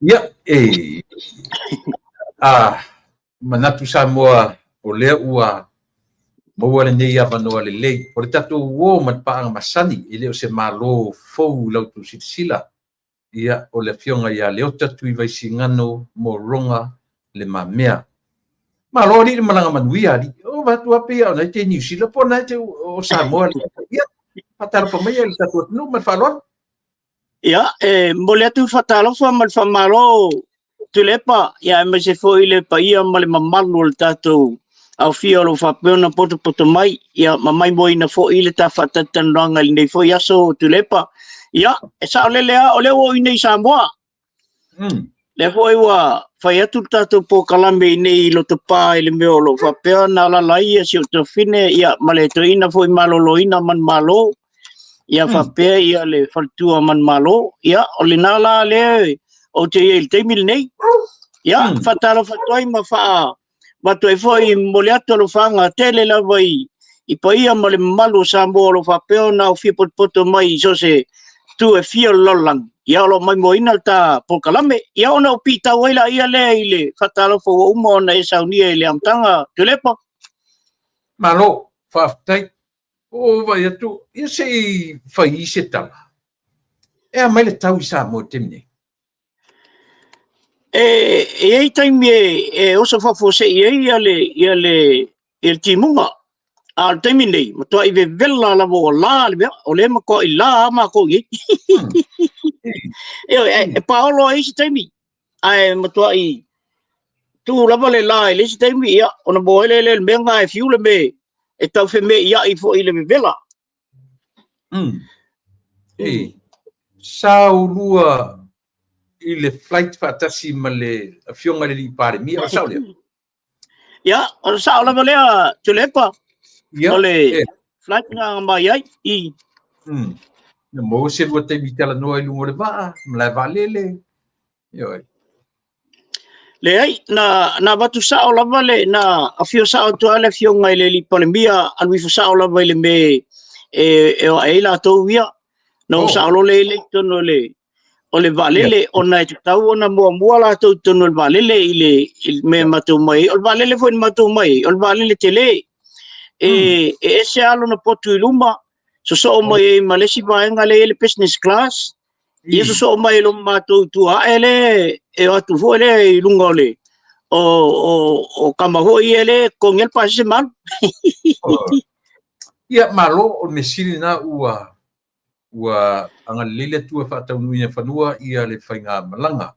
Ia, e manatu Samoa o lea ua maua lenei avanoa lelei. O le tatou uo ma le paaga masani, e le o se Malo fou i la outou silasila. Ia, o le Afioga ia Leota Tuivaisigano Moroga Le Mamea. Malo alii le malaga manuia alii. O vaeatu lava pei a o na e te i Niu Sila po o na e te o Samoa. Ia, faatalofa mai i le tatou atunuu ma le faaaloalo. Ia, e momoli atu le faatalofa ma le faamalo Tuilaepa, ia aemaise foi le paia ma le mamalu o le tatou aofia o lo o faapea ona potopoto mai, ia ma maimoaina foi le ta faatalatalanoaga i lenei foi aso Tuilaepa. Ia, e saolele lava, o lea ua ou i inei i Samoa. Lea foi ua fai atu le tatou polokalame i inei i Lotopa i le mea o lo o faapea ona alaala ai si ou tuafafine, ia, ma le toeaina foi maloloina manumalo, ia faapea ia le faletua manumalo. Ia, o lena la lea ou te i ai i le taimi lenei. Ia, faatalofa atu ai ma faa-avatu ai foi momoli atu alofaga tele lava i paia ma le mamalu o Samoa o lo o faapea ona aofia potopoto mai i so o se itu e fia o le lalolagi, ia o lo o maimoaina le ta polokalame. Ia ona ou pitau ai laia lea i le faatalofa ua uma ona e saunia i le amataga, Tuilaepa. Malo, faafetai. O vaai atu, ia se i fai i se tala. E a mai le tau i Samoa i le taimi nei? E i ai taimi e oso faafuasei ai ia le timuga. A o le taimi nei, matuai vevela lava ua la le mea, o lea e matuai la lava matou i ai. Ioe, e paolo ai isi taimi, ae matuai tu lava le la i le isi taimi, ia, ona maua ai lea le mea lena e fiu le mea e tau femeiai foi i le vevela. Ei, sa ulua i le flight faatasi ma le afioga i le alii Palemia, o le sao lea? Ia, o le sao lava lea, Tuilaepa. O le flight na mai ai. I. Na maua se lua taimi talanoa i luga o le vaa, malae vaalele. Ioe. Leai, na avatu sao lava le, na afio sao atu lava le afioga i le alii Palemia, alu ifo sao lava i le mea e o ae ai latou ia. Na o sao loa lea i totonu o le o le vaalele, ona e tatau ona muamua latou i totonu o le vaalele i le mea matou mai ai. O le vaalele foi na matou mai ai, o le vaalele tele. E ese lava lona potu i luma, sosoo mai ai ma le isi vaega lea e i ai le business class, ia sosoo mai ai loa ma matou i tua ae lea e o atu foi lea i luga o le o tama foi ia lea e totogi ai le pasese ma alu. Ia, malo, o le mea sili lena ua ua agalelei le Atua e faataunuuina i fanua ia le faigamalaga.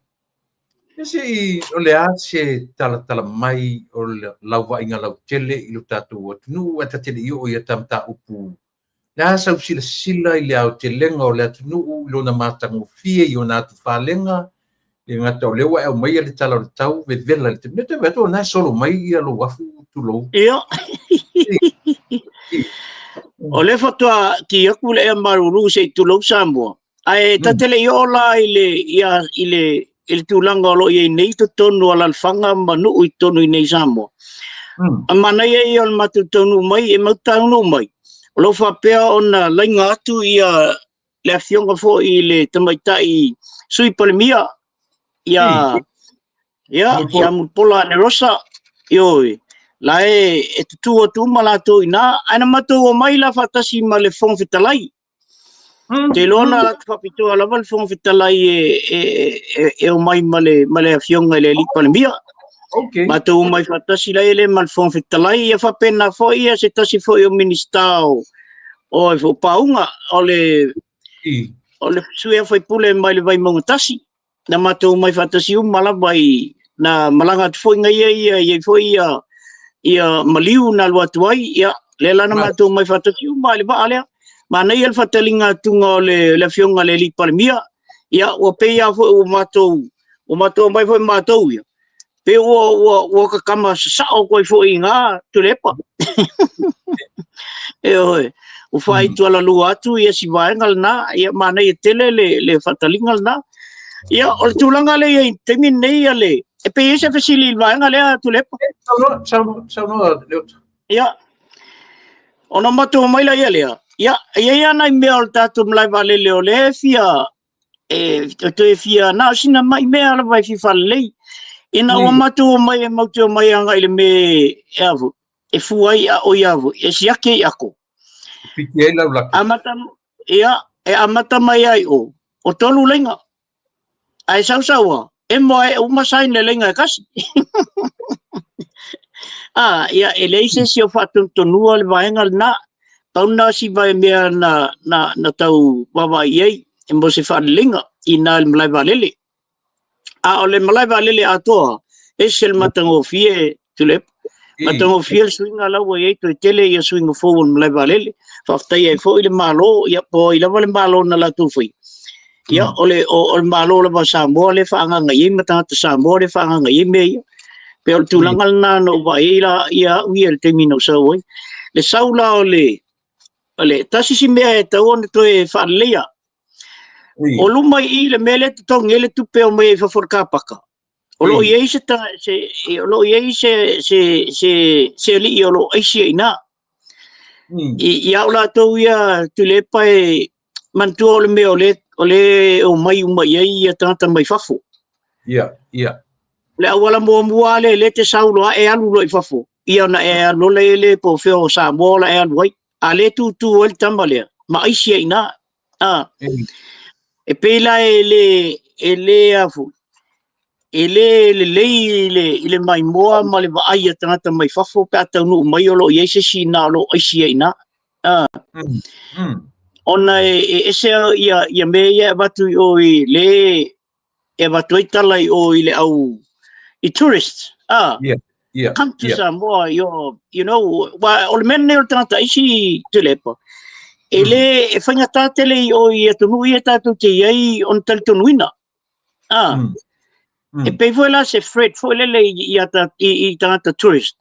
Ia se i, o le a se talatala mai o lau vaaiga lautele i lo tatou atunuu ae ta te le i oo i ata mataupu, le a sau silasila i le aotelega o le atunuu i lona matagofie i ona atufalega, le gata o lea ua e aumaia le tala o le tau vevela i le taimi. Te vaai atu o lena e solo mai ia lou afu tulou. Ia. O lea faatoa ki atu le ea malulu se i tulou Samoa. Ae ta te le i oo la i le, ia, i le, i le tulaga o lo o i ai nei totonu o alaalafaga ma nuu i totonu i nei Samoa. A manaia ia o le matou taunuu mai, e matou taunuu mai, o lo o faapea ona laina atu ia le afioga foi i le tamaitai Sui Palemia ia ia Mulipola Anarosa, ioe, la e tutu atu uma latou i ina, ae na matou omai la faatasi ma le Fofoga Fetalai. Te iloa na latou faapitoa lava le Fofoga Fetalai e omai ma le afioga i le Alii Palemia. Matou omai faatasi la ele ma le Fofoga Fetalai, ia faapena foi ia se tasi foi o Minisita o o Pauga, o le sui usufono mai le Vaimauga 1. Na matou omai faatasi uma lava i na malaga atu foi ngai ia i ai foi ia maliu na alu atu ai, ia lea la na matou omai faatasi uma i le vaa lea. Manaia le faataliga atuga o le afioga i le Alii Palemia, ia ua pei lava foi ua matou omai foi matou ia, pe ua kakama sasao atu ai foi i gā Tuilaepa. Ioe, ua faaitualalua atu ia si vaega lena, ia manaia tele le faataliga lena. Ia, o le tulaga lea i taimi lenei ia le, e pei e se fesili i le vaega lea Tuilaepa. Saunoa, Leota. Ia, ona matou omai laia lea, ia, e i ai lava nai mea o le tatou malae vaalele o lea e fia e toe fia na o sina mai mea lava e fia faalelei. Ina ua matou omai e matou te omai agai i le mea e a foi, e fua ai a oi a foi, e siaki ai ako. Piki ai lau laki. Amata, ia, e amata mai ai o, o 3 laina. Ae sausau a, emo ae uma sign le laina e kasi. Ah, ia, e leai se isi o faatonutonua le vaega lena. Pau lena o si mea na tau vaavaai i ai e mo se faaleleiga i ina i le malae vaalele. A o le malae vaalele atoa, ese le matagofie, Tuilaepa. Matagofie le suiga la ua i ai, toe tele ia suiga fou o le malae vaalele. Faafetai ai foi le Malo, ia po o ai lava le Malo na latou faia. Ia, o le Malo lava o Samoa lea e faaagaaga i ai ma tagata Samoa lea e faaagaaga i ai mea ia. Pe o le tulaga lena na ou vaai ai la ia au ia i le taimi na ou sau ai. Le sau la o le tasi si mea e tatau ona toe faaleleia. O luma i i le mea lea e totogi ai le tupe o mai ai i fafo o le kapaka. O lo o i ai se o lo o i ai se alii o lo o aisi ai i ina. I au latou ia Tuilaepa e manatua o le mea o le e omai uma i ai ia tagata mai fafo. Ia, ia. Le auala muamua lea lea te sau loa e alu loa i fafo, ia ona e alu loa lea po o fea o Samoa la e alu ai. A lea tutu ai le tama lea, ma aisi ai i ina. E pei la e le a foi. E le lelei i le maimoa ma le vaai a tagata mai fafo pe a taunuu mai o lo o i ai se isi na o lo o aisi ai i ina. Ona e ese ia mea ia e avatu i o i le e avatu ai tala i o i le au i tourists. Come to Samoa, you know, wa, o le mea lenei o le tagata aisi, Tuilaepa, e le e faigata tele i o i atunuu ia tatou te i ai ona talitonuina. E pei foi la se threat foi lele i tagata tourist.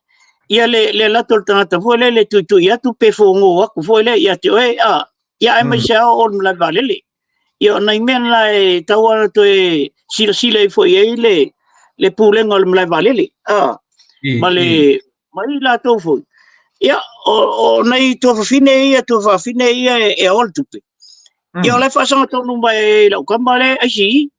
Ia le lato le tagata foi lele tuitui atu pe fogo aku foi le ia te oe, ia ai mai se ao o le malae vaalele. Ia o nai mea na e tau ana toe silasila i foi ai le pulega o le malae vaalele. Ma le ma i latou foi. Ia o nai tuafafine ia, tuafafine ia e aoa le tupe. Ia o le faasagatonu mai i lau kama le ICE.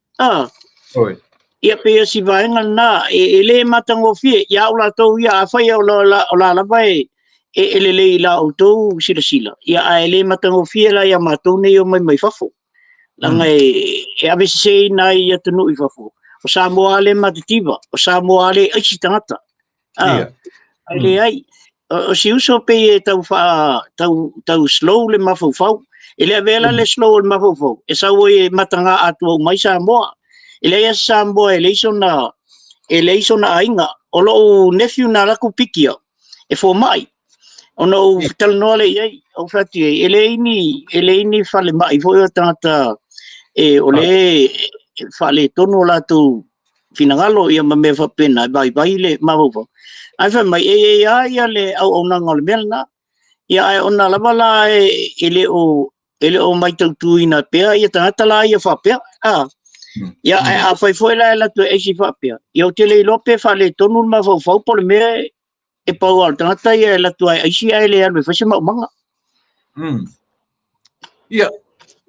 Oi. Ia pe ia si vaega lena e le matagofie ia au latou ia afai o la lava e lelei i la outou silasila ia, ae le matagofie la ia matou nei o mai mai fafo leaga e aveseseina ai i atunuu i fafo o Samoa le matitiva, o Samoa le aisi tagata. Ae leai, o si uso pei e tau faa tau slow le mafaufau. E le avea la le slow o le mafaufau e sau ai e mataga atua mai Samoa. E leai se Samoa e leai sona aiga. O lou nephew na laku pikia e fomai. Ona ou talanoa le i ai, ou fai atu i ai, e leai ni falemai foi o tagata e o le faaletonu o latou finagalo ia ma mea faapena e vaivai le mafaufau. Ae fai mai e i ai lava ia le auaunaga o le mea lena. Ia ae ona lava la e le o maitautuina pea ia tagata la ia faapea. Ia ae a fai foi la e latou e aisi faapea, ia ou te le iloa pe faaletonu le mafaufau po o le mea e pau lava o le tagata ia e latou ae aisi ae le alu e fai se maumaga. Ia,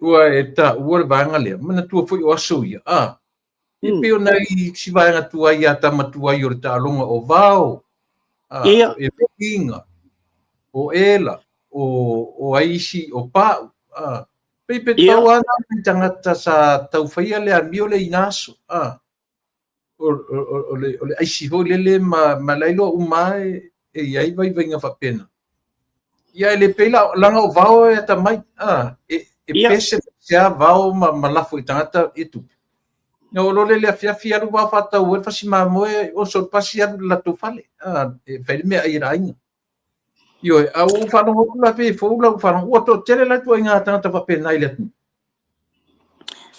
ua e taua le vaega lea, manatua foi o aso ia. E pei ona i si vaega tuai ia tama tuai o le taaloga o vao, o eveina, o ela, o aisi, o pau. Pei pe tau ana i tagata sa taufaia le amio le ina aso. O le aisi foi lele ma lailoa uma e i ai vaivaiga faapena. Ia e le pei la langa o vao e atamai. E pese se a vao ma lafo i tagata e tupe. Na o lo le afiafi alu vao whātau e fasi mamoe o so pasi alu le latou fale. E fai le mea ai le aiga. Ioe, a ua faalogo atu la pe fou lau faalogo, ua toatele la ituaiga tagata faapena i le atunuu.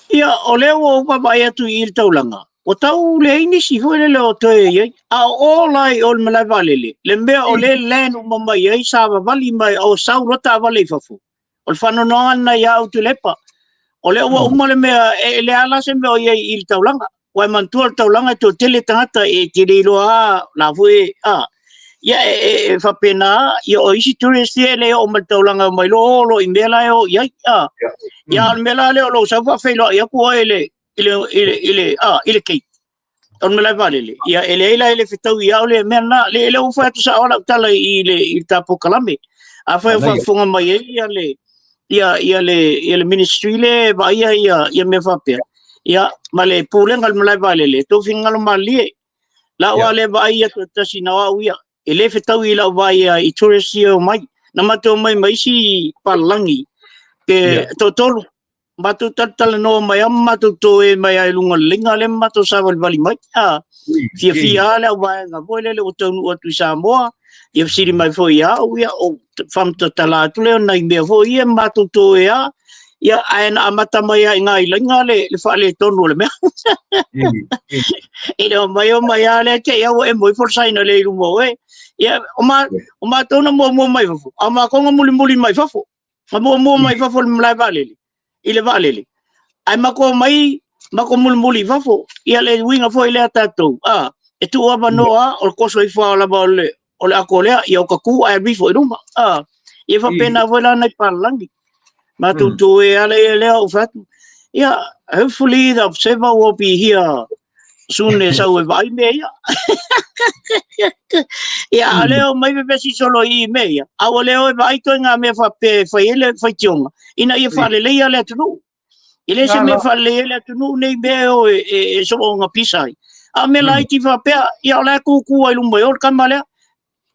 Ia, o lea ua ou vaavaai atu i le taulaga, ua tau leai nisi foi lele o toe i ai. A o o la i o le malae vaalele, le mea o le land uma mai ai sa vavali mai o sau loa taavale i fafo. O le faanoanoaga lena ia au Tuilaepa. O lea ua uma le mea, e le ala se mea o i ai i le taulaga. Ua e manatua le taulaga e toatele tagata e te le iloa lava la foi, ia e faapena, ia o isi tourist ia e le oo mai le taulaga mai loa o loa i mea la e o i ai. Ia o le mea la lea o lou sau faafeiloai atu oe i le gate o le malae vaalele, ia e leai la e le fetaui ia au le mea lena. Le ua fai atu sao lau tala i le ta polokalame. Afai o faafofoga mai ai ia le ministry le vaaia ia mea faapea. Ia ma le pulega o le malae vaalele, tou finagalo malilie. Lau a le vaai ia tasi na o au ia. E le fetaui i lau vaai i tourist ia o mai. Na matou mai ma isi palalagi pe toatolu. Matou talatalanoa mai a ma matou toe mai ai luga o le leiga lea ma matou savalivali mai. Fiafia lava le auvaega foi lele ua taunuu atu i Samoa. Ia fesili mai foi ia au, ia o faamatala atu lea o nai mea foi ia ma matou toe a. Ia ae na amata mai ai i laiga le faaletonu o le mea. E le o mai o mai a lea te ia ua e moi fo saina le i luma oe. Ia o matou na muamua mai fafo, a o matou na mulimuli mai fafo. Na muamua mai fafo le malae vaalele, i le vaalele. Ae matou mai, matou mulimuli i fafo. Ia le uiga foi lea tatou, e tuu avanoa o le toso ifo lava o le ato lea, ia o tatu ae alu ifo i luma. Ia faapena foi la nai palalagi. Matou toe ala ia lea ou fai atu. Ia, hopefully the observer will be here soon e sau e vaai mea ia. Ia, a leo mai vevesi solo i mea ia. A ua leo e vaai toe ngā mea faapea e fai ai le faitioga, ina ia faaleleia le atunuu. E le se mea faaleleia le atunuu nei mea o e soonga pisa ai. A o mea laiti faapea, ia o la e kūkū ai luma i o le tama lea.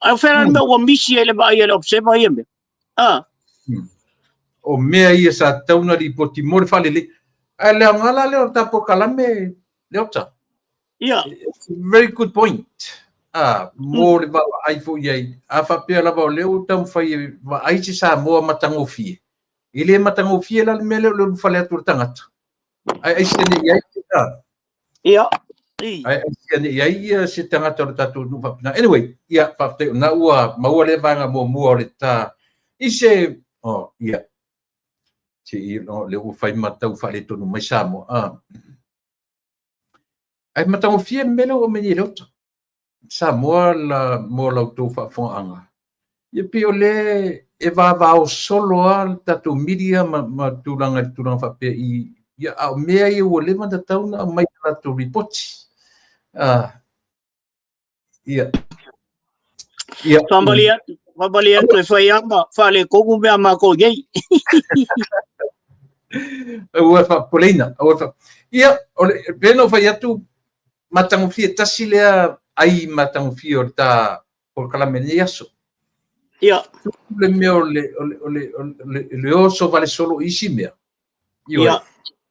Ae o fea la le mea ua misi ai le vaai a le observer ia mea? A. O mea ia sa tatau ona lipoti mo le faalelei. Ae le aoga la lea o le ta polokalame, Leota. Ia. It's a very good point. Ah, mo le vaavaai foi i ai. A faapea lava o lea ua taumafai e vaai se Samoa matagofie, e le matagofie la le mea lea o le ulufale atu o le tagata. Ae aisea ne i ai, ah. Ia. Ae aisea ne i ai ia se tagata o le tatou nuu faapena. Anyway, ia, faafetai o lena ua maua lea vaega muamua o le ta i se, oh, ia, se i, oh, lea ua fai ma tau faaletonu mai Samoa. Ah. Ae matagofie le mea lea ua aumai nei e Leota. Samoa la, mo la outou faafofogaaga. Ia pei o lea e vavao solo lava le tatou media ma tulaga i le tulaga faapea i, ia, a o mea ia ua leva ona tatau ona aumai i latou lipoti. Ah, ia. Ia. Faamalie atu, faamalie atu e fai lava ma faaletonu mea a matou nei. Aua e faapopoleina, aua e faa... Ia, o le, pei ona ou fai atu, matagofie tasi lea ai matagofie o le ta polokalame i lenei aso. Ia. Le mea o le, o le, o le, o le, le oso vale solo i isi mea. Ioe. Ia.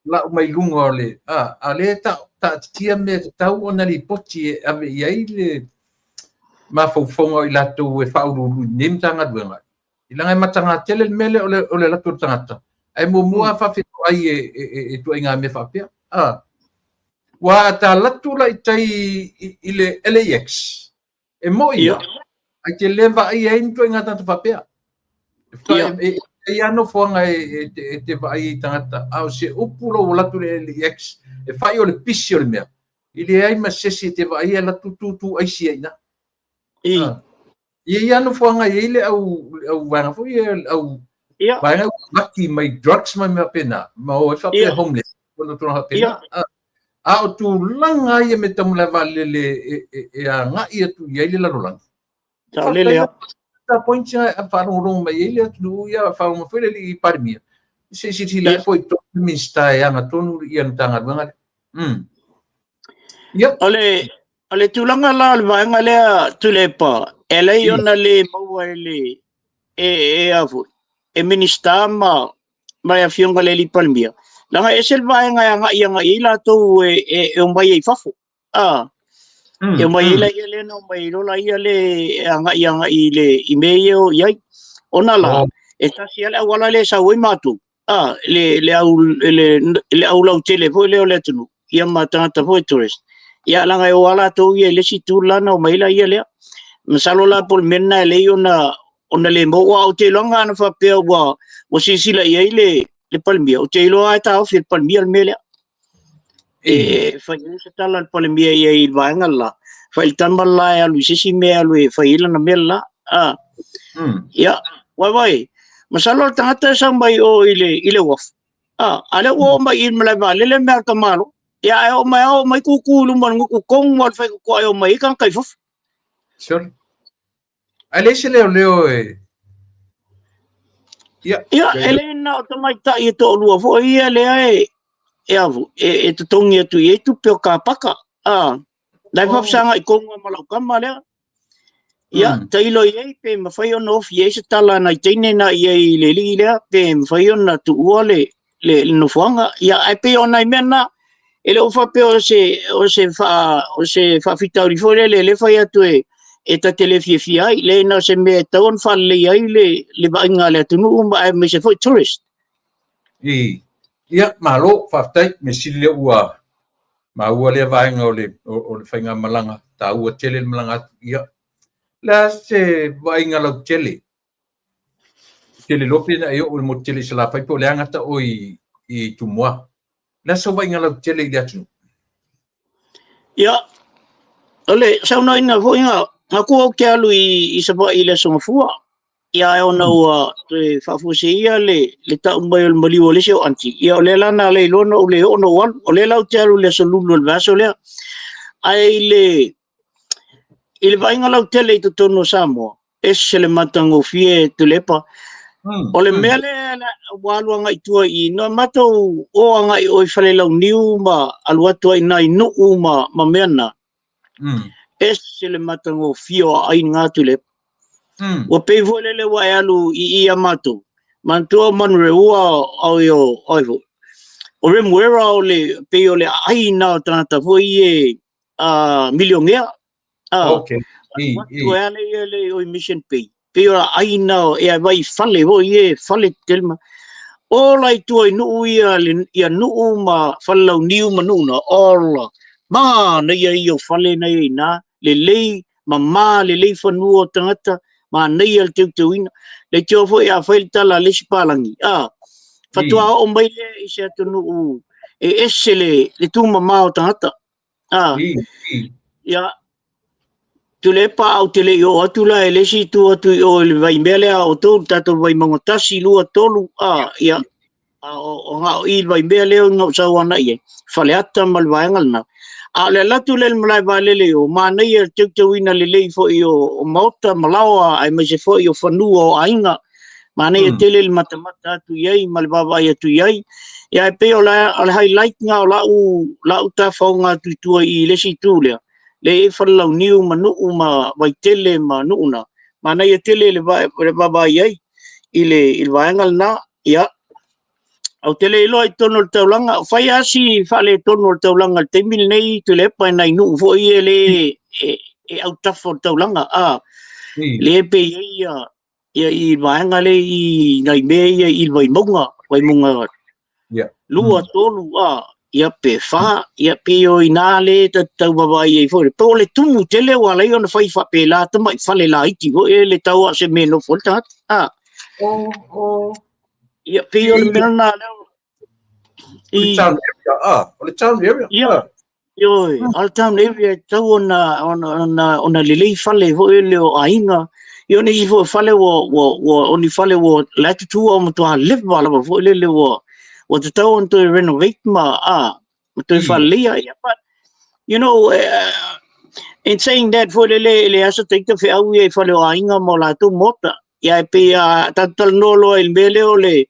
Lau mai luga o le, a, a lea e taatitia mea e tatau ona lipoti e ave i ai le mafaufauga o i latou e faauluulu i lenei Matagaluega. I leaga e mataga tele le mea lea o le alu atu o le tagata, ae muamua lava faafetoai e ituaiga mea faapea. A, ua a ta alu atu la i tai i le LAX, e moni lava, ae te le vaaia ai ni ituaiga tagata faapea. E i ai lava nofoaga e te vaai ai i tagata, a o se upu lou alu atu i le LAX, e fai o le pisi o le mea, e leai ma se isi e te vaaia e alu atu tutu aisi ai i ina. E i ai lava nofoaga e i ai le au, le au vaega foi ia, le au vaega ua maki mai drugs ma mea faapena, ma o ai faapea homeless, ona tulaga faapena. A o tulaga ia me tau malae vaalele e agai atu i ai le lalolagi. Saolele lava. Ta point ia e faalogologo mai ai le atunuu, ia faalogologo foi le alii Palemia. Se i silasila ane po i tonu le Minisita e ana tonu ia le Matagaluega lea. Ia. O le tulaga la o le vaega lea Tuilaepa, e ala ai ona le maua e le e e a foi, e Minisita ma le Afioga i le alii Palemia, leaga e ese le vaega e agai agai i ai latou e omai ai i fafo. A, e omai ai la ia lea na omai ai loa la ia le e agai agai i le i mea ia e o i ai. Ona la, e tasi lava le auala lea e sau ai matou, a, le au le au lautele foi lea o le atunuu, ia ma tagata foi tourist. Ia leaga e o lava latou ia i le isi itu la na omai ai la ia lea. Masalo la po o le mea lena e ala ai ona le maua. Aua ou te iloa ana faapea ua silasila i ai le Palemia, ou te iloa lava e taofi e le Palemia le mea lea. E fai ai se tala a le Palemia i ai i le vaega le la, fai i le tama le la e alu i se isi mea e alu e fai ai lana mea le la. A. Ia, vaai, masalo le tagata e sau mai o i le uafu. A, a lea ua oo mai i le malae vaalele mea a le tamaloa. Ia, ae oo mai oo mai kūkū i luma o le gutu tonu lava o le faitotoa e oo mai ai tagata i fafo. Sure. Ae leai se leoleo e... Ia, ia e le na o tamaitai e toalua foi ia lea e totogi atu i ai tupe o kapaka. A, la e faafesagai tonu lava ma lau tama lea. Ia, tailo i ai pe mafai ona ofi i ai se tala a nai teine na i ai i le alii lea, pe mafai ona tuua le nofoaga. Ia, ae pei o nai mea na, e le o faapea o se faafitauli foi lele lea e fai atu e ta te le fiafia ai. Leai, na o se mea e tatau ona faaleleia ai le vaaiga a le atunuu ma aemaise foi tourist. Ia, malo, faafetai, mea sili lea ua maua lea vaega o le faigamalaga, taua tele le malaga atu. Ia, le a se vaaiga lautele? Tele loa pe na e oo i le motu tele i Salafai po o le a gata oe i Tumua. Le a se vaaiga lautele i le atunuu? Ia, o le saunoaina foi na tu ou te alu i Savaii i le Aso Gafua. Ia ae ona ua toe faafuaseia le tau mai o le maliu o le isi o aunty, ia o lea la na ala ai loa ona ou le oo ona ou alu. O lea la ou te alu i le aso Lulu o le vaiaso lea. Ae i le vaaiga lautele i totonu o Samoa, ese le matagofie Tuilaepa. O le mea lea ua alu agai i tua i i, na matou o agai i o i Falelauniu ma alu atu ai i nai nuu ma mea na. Ese le matagofie o aai na Tuilaepa. Ua pei foi lele ua e alu i i ia matou, manatua o Manureua o i o ai foi. O Remuera o le pei o le aai na o tagata foi ia milionea. Okay. I. E ale ia le o i Mission Bay. Pei o aai na o e vai fale foi ia fale tele ma. Ola i tua i Nuu ia ia Nuu ma Falelauniu ma Nuu na ola. Manaia ia o fale na ia ina lelei mama lelei fanua o tagata manaia le teuteuina. Leitioa foi a fai le tala a le isi palagi, faatoa oo mai lea i se atunuu e ese le tumama o tagata. Ia, Tuilaepa a ou te le i oo atu la i le isi itu atu i o i le vaimea lea a outou, le tatou Vaimauga 1, 2, 3, ia, o na o i le vaimea lea na ou sau agai i ai, Faleata ma le vaega lena. A o le alu atu lea i le malae vaalele i o, manaia le teuteuina lelei foi o maota ma laoa aemaise foi o fanua o aiga. Manaia tele le matamata atu i ai ma le vaavaai atu i ai. Ia, e pei o le highlight na o lau tafaoga atu i tua i le isi itu lea, le i ai Falelauniu ma Nuu ma Vaitele ma Nuu na. Manaia tele le vaavaai i ai i le vaega lena. Ia, ou te le iloa i totonu o le taulaga, fai lava si faaletonu o le taulaga i le taimi lenei, Tuilaepa, i nai nuu foi ia le e autafa o le taulaga. Le pe i ai ia i vaega le i nai mea ia i le Vaimauga, Vaimauga 2, 3, ia pe 4, ia pe o ina le tau vaavaai ai foi. Po o le tumu tele ua ala ai ona fai faapela tamai fale laiti foi le tau a se mea e nofo ai le tagata. Ia pei o le mea lena lea. O le town area, o le town area. Ia, ioe, o le town area e tau ona lelei fale foi le o aiga. Ia o nisi foi fale ua o ni fale ua le atu o matua leva lava foi lele ua tatau ona toe renovate ma toe faaleleia. Ia, but in saying that foi lele le asa taita feau ia i fale o aiga ma o latou maota. Ia e pei a tatou talanoa loa i le mea lea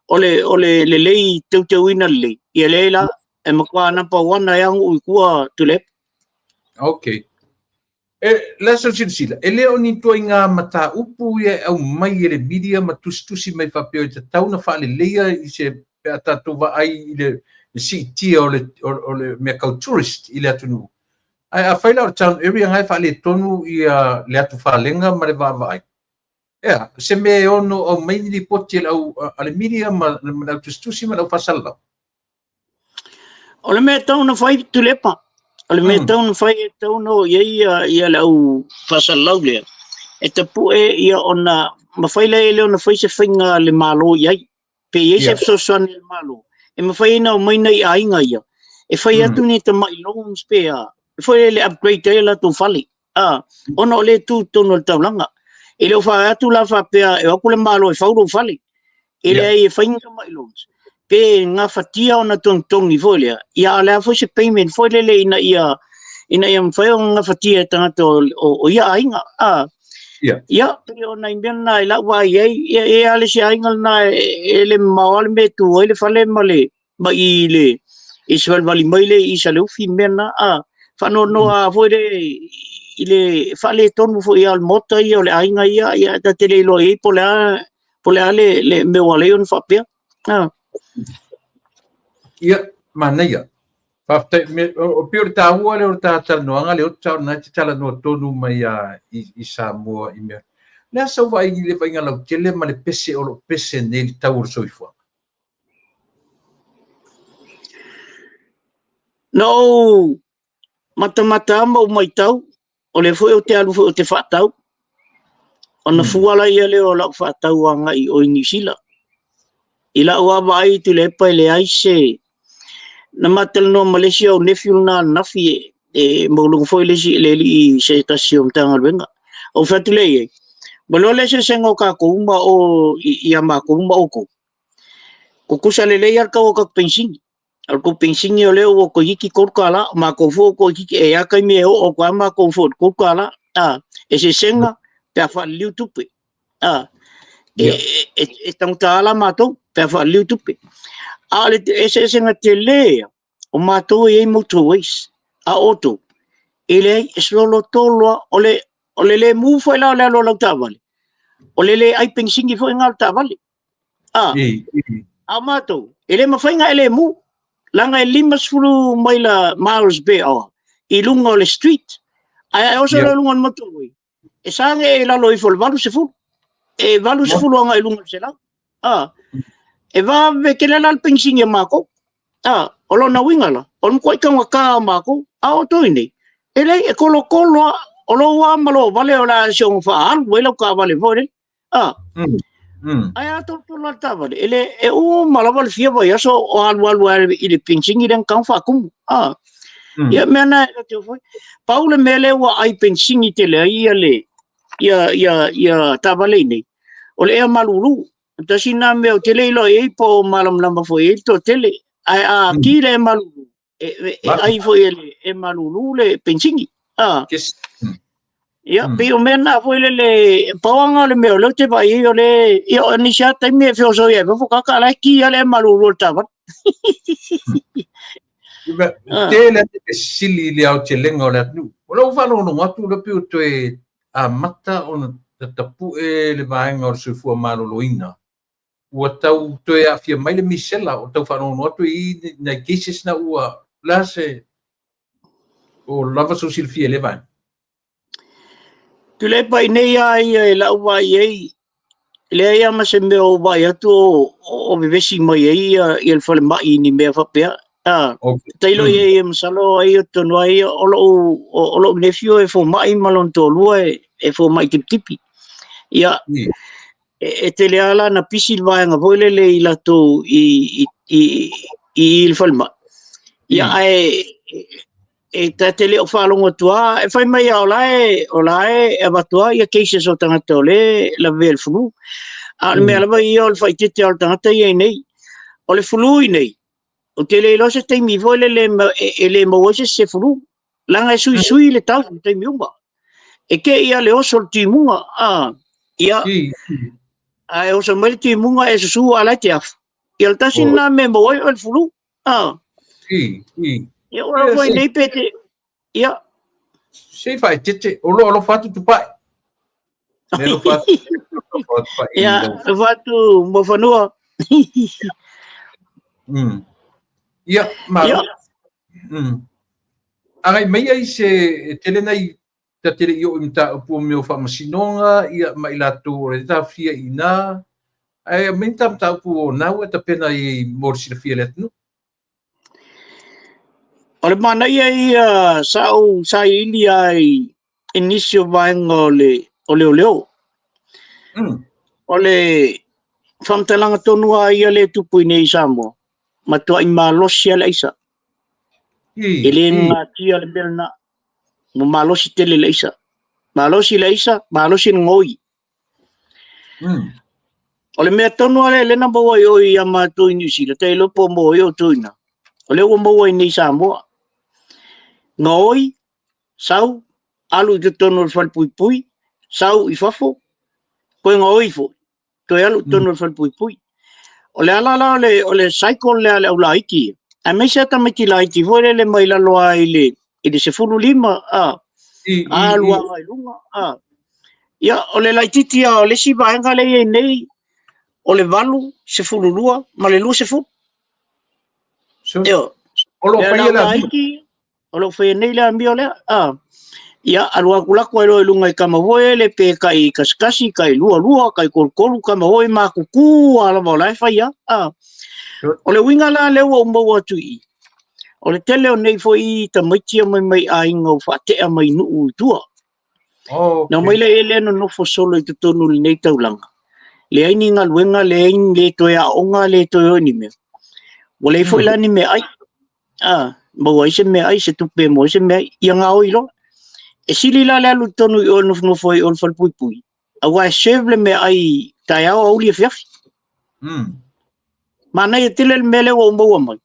o le lelei teuteuina lelei. Ia lea la e matua number one ai nuu i tua, Tuilaepa. Okay. E, le aso silasila, e le o ni ituaiga mataupu ia e aumai e le media ma tusitusi mai faapea e tatau na faaleleia i se pe a tatou vaai i le siitia o le mea kau tourist i le atunuu. Ae a fai la o le town area ngai faaletonu ia le atu falega ma le vaavaai. Ea, se mea e ono aumai ni lipoti e le au, a le media ma le au tusitusi ma le au faasalalau. O le mea tau na fai, Tuilaepa. O le mea tau na fai e tau na o i ai ia le au faasalalau lea. E tapue ia ona mafai lea e le ona fai se faiga le Malo i ai. Pe i ai se fesoasoani a le Malo. E mafai ai na aumai nai aiga ia. E fai atu ni tamai loans pe a. E foi le upgrade ai latou fale. Ona o le tu tonu o le taulaga. E le o fai atu la faapea e o atu le Malo e fau lou fale. E leai, e fai ni tamai loans. Pe gafatia ona togitogi foi lea. Ia a o le a foi se payment foi lele ina ia mafai ona gafatia e tagata o ia aiga. Ia, pei o nai mea na i lau vaai ai, ia e a le isi aiga lena e le mamao lava le mea e tu ai le fale ma le ma i le i se valivali mai le i Saleufi mea na faanoanoa foi le i le faaletonu foi o le maota ia o le aiga ia, ia ta te le iloa i ai po o le a le mea ua ala ai ona faapea. Ia, manaia. Faafetai, o pei o le taua lea o le ta talanoaga le ota o lena e te talanoa tonu mai i Samoa i mea. Le a sau vaai i le vaaiga lautele ma le pese o lo o pese nei le tau o le soifuaga? Na ou matamata ma ou matau, o le foi o te alu foi o te faatau. Ona fua la ia lea o lau faatau agai o i Niu Sila. I lau vaavaai, Tuilaepa, e leai se na matalanoa ma le isi au nephew lena ananafi e maualuga foi le isi le alii se tasi o Matagaluega. Ou fai atu lea i ai, ua iloa le eseesega o tatou ma o ia matou ma outou. Tutusa lelei lava le tau o tatou penisini. O le tou penisini o lea ua toeitiiti $3, o matou foi ua toeitiiti e a taimi e oo atu lava matou foi i le $3. Eseesega pe a faaliliu tupe. E taugata la matou pe a faaliliu tupe. A o le eseesega tele ia, o matou e i ai motorways, a outou, E leai, e sololotolo lava. O le le mu foi la o le alu o lau taavale, o le le ai penisini foi lena o le taavale. A, a o matou, e le mafai ona e le mu, leaga e 50 maila miles per hour i luga o le street. Ae a e oso loa i luga o le motorway, e sa ona e i lalo ifo o le 80, e 80 agai i luga o le 100. A, e vave tele la le penisini a matou. A, o lona uiga la, o le matuai taugata o matou, a o outou i inei, e leai, e tolotolo lava, o lou lava ma lou vale o le a soona faaalu ai lau taavale foi lele. A, ae a tolotolo lava le taavale, e le, e uma lava le fia vaiaso o alualu lava i le penisini lea na tatau ona faatumu. A, ia mea na e te foi. Pau le mea lea ua ai penisini tele ai ia le, ia, ia, ia taavale i inei, o le ea malulu. Tasi lena mea ou te le iloa i ai po o malamalama foi i ai le toatele. Ae a ki le ea malulu, e ai foi e le ea malulu le penisini. A. Ia, pei o mea na foi lele, pau lava o le mea o lea ou te vaai ai o le, ia o nisi lava taimi e feosoi ai i fafo tagata a o la e ki lava le ea malulu o le taavale. Tele lava fesili i le aotelega o le atunuu. O lou faalogologo atu o lea pei ua toe amata ona tatapue le vaega o le soifua maloloina, ua tau toe aafia mai le misela, o tau faalogologo atu i i nai cases na ua, o le a se, o lava sou silafia i lea vaega? Tuilaepa i nei a ia i lau vaai i ai, e leai lava ma se mea o ou vaai atu o vevesi mai ai ia le falemai i ni mea faapea. A, tailo i ai masalo ai o totonu ai o lou nephew e fomai ma lona toalua e fomai tipitipi. Ia, e tele lava la na pisi le vaega foi lele i latou i le falemai. Ia, ae e ta te le o faalogo atu lava, e fai mai lava o la e, o la e avatu lava ia cases o tagata o lea e lavea i le flu. A o le mea lava ia o le faaeteete o le tagata ia i inei. O le flu i inei, ou te le iloa se taimi foi lele e le maua ai se isi flu. Leaga e suisui le tau i taimi uma. E te i lava le oso o le timuga, a, ia, a e oso mai le timuga e susu a o la e te afu. Ia o le tasi lena mea e maua ai oe le flu. A. Ia, ua foi nei pe te, ia. Se i faaeteete, o lo o alofa atu Tupai. Me alofa atu, alofa atu Tupai. Ia, alofa atu Muafanua. Ia, malo. Agai mai ai se, e tele nai ta te le i oo i mataupu o mea o faamasinoga, ia, ma i latou o le taofia i ina, ae aumai ni ta mataupu o na ua e tapena i ai mo le silafia e le atunuu. O le manaia ia sa ou sailiili lava i nisi o vaega o le o leoleo. O le faamatalaga tonu lava ia lea e tupu i inei i Samoa, matuai malosi lava le aisa. E le natia le mea lena. Ua malosi tele le aisa. Malosi le aisa, malosi le gaoi. O le mea tonu lava lea na maua i o ia matou i Niu Sila, ta iloa po o maua ai outou i ina. O lea ua maua i inei i Samoa. Gaoi, sau, alu i totonu o le falepuipui, sau i fafo, toe gaoi foi. Toe alu i totonu o le falepuipui. O le ala la o le cycle lea a le aulaiti ia, aemaise lava tamaiti laiti foi lele mai lalo lava i le 15, a, alu agai i luga, a. Ia, o le laitiiti lava o le isi vaega lea e i ai nei, o le 8, 12 ma le 20. Ioe. O lo o faia le amio. O lo o faia nei le amio lea. A, ia, alu atu lako ai loa i luga i tama foi lele pe tai kasikasi, tai lualua, tai tolutolu tama foi matutu lava lava o la e fai lava. A, o le uiga la lea ua ou maua atu i i, o le tele o nei foi tamaiti e omai mai aiga ua faatea mai nuu i tua. Na omai lea lea nonofo solo i totonu o lenei taulaga. Leai ni galuega, leai ni le toe aoga, le toe o i ni mea. Ua leai foi la ni meaai. A, maua ai se meaai, se tupe e maua ai se meaai, ia gaoi loa. E sili la le alu i totonu i o e nofonofo ai i o i le falepuipui, aua e serve le meaai taeao, aoauli, afiafi. Manaia tele le mea lea ua ou maua mai,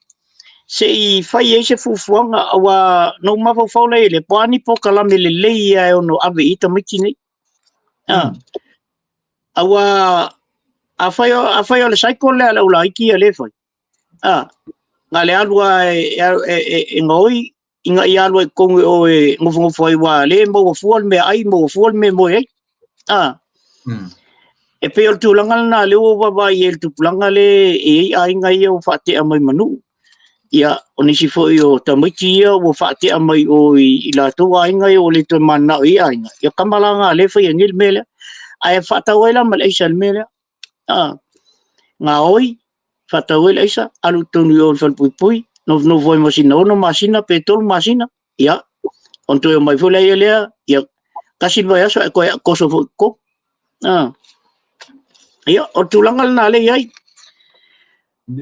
se i fai ai se fuafuaga, aua na ou mafaufau la i ai, po o a ni polokalame lelei lava e ono ave i ai tamaiti nei. Aua afai o le cycle lea a le aulaiti ia lea e fai, na o le alu lava e gaoi. ina ia alu ai i totonu i o e nofonofo ai aua o lea e maua fua le meaai, maua fua le mea e moe ai. A. E pei o le tulaga lena lea ua ou vaavaai i ai i le tupulaga lea e i ai aiga ia ua faatea mai ma nuu. Ia, o nisi foi o tamaiti ia ua faatea mai o i latou aiga ia ua le toe mananao i aiga. Ia tama la na lea e faia nei le mea lea. Ae faatau ai la ma le aisa i le mea lea. A, gaoi, faatau ai le aisa, alu i totonu i o i le falepuipui, nofonofo ai ma sina 6 masina pe 3 masina, ia, ona toe omai foi lea lea, ia, tasi le vaiaso ae toe toso foi i totonu. Ah. Ia, o le tulaga lena lea i ai.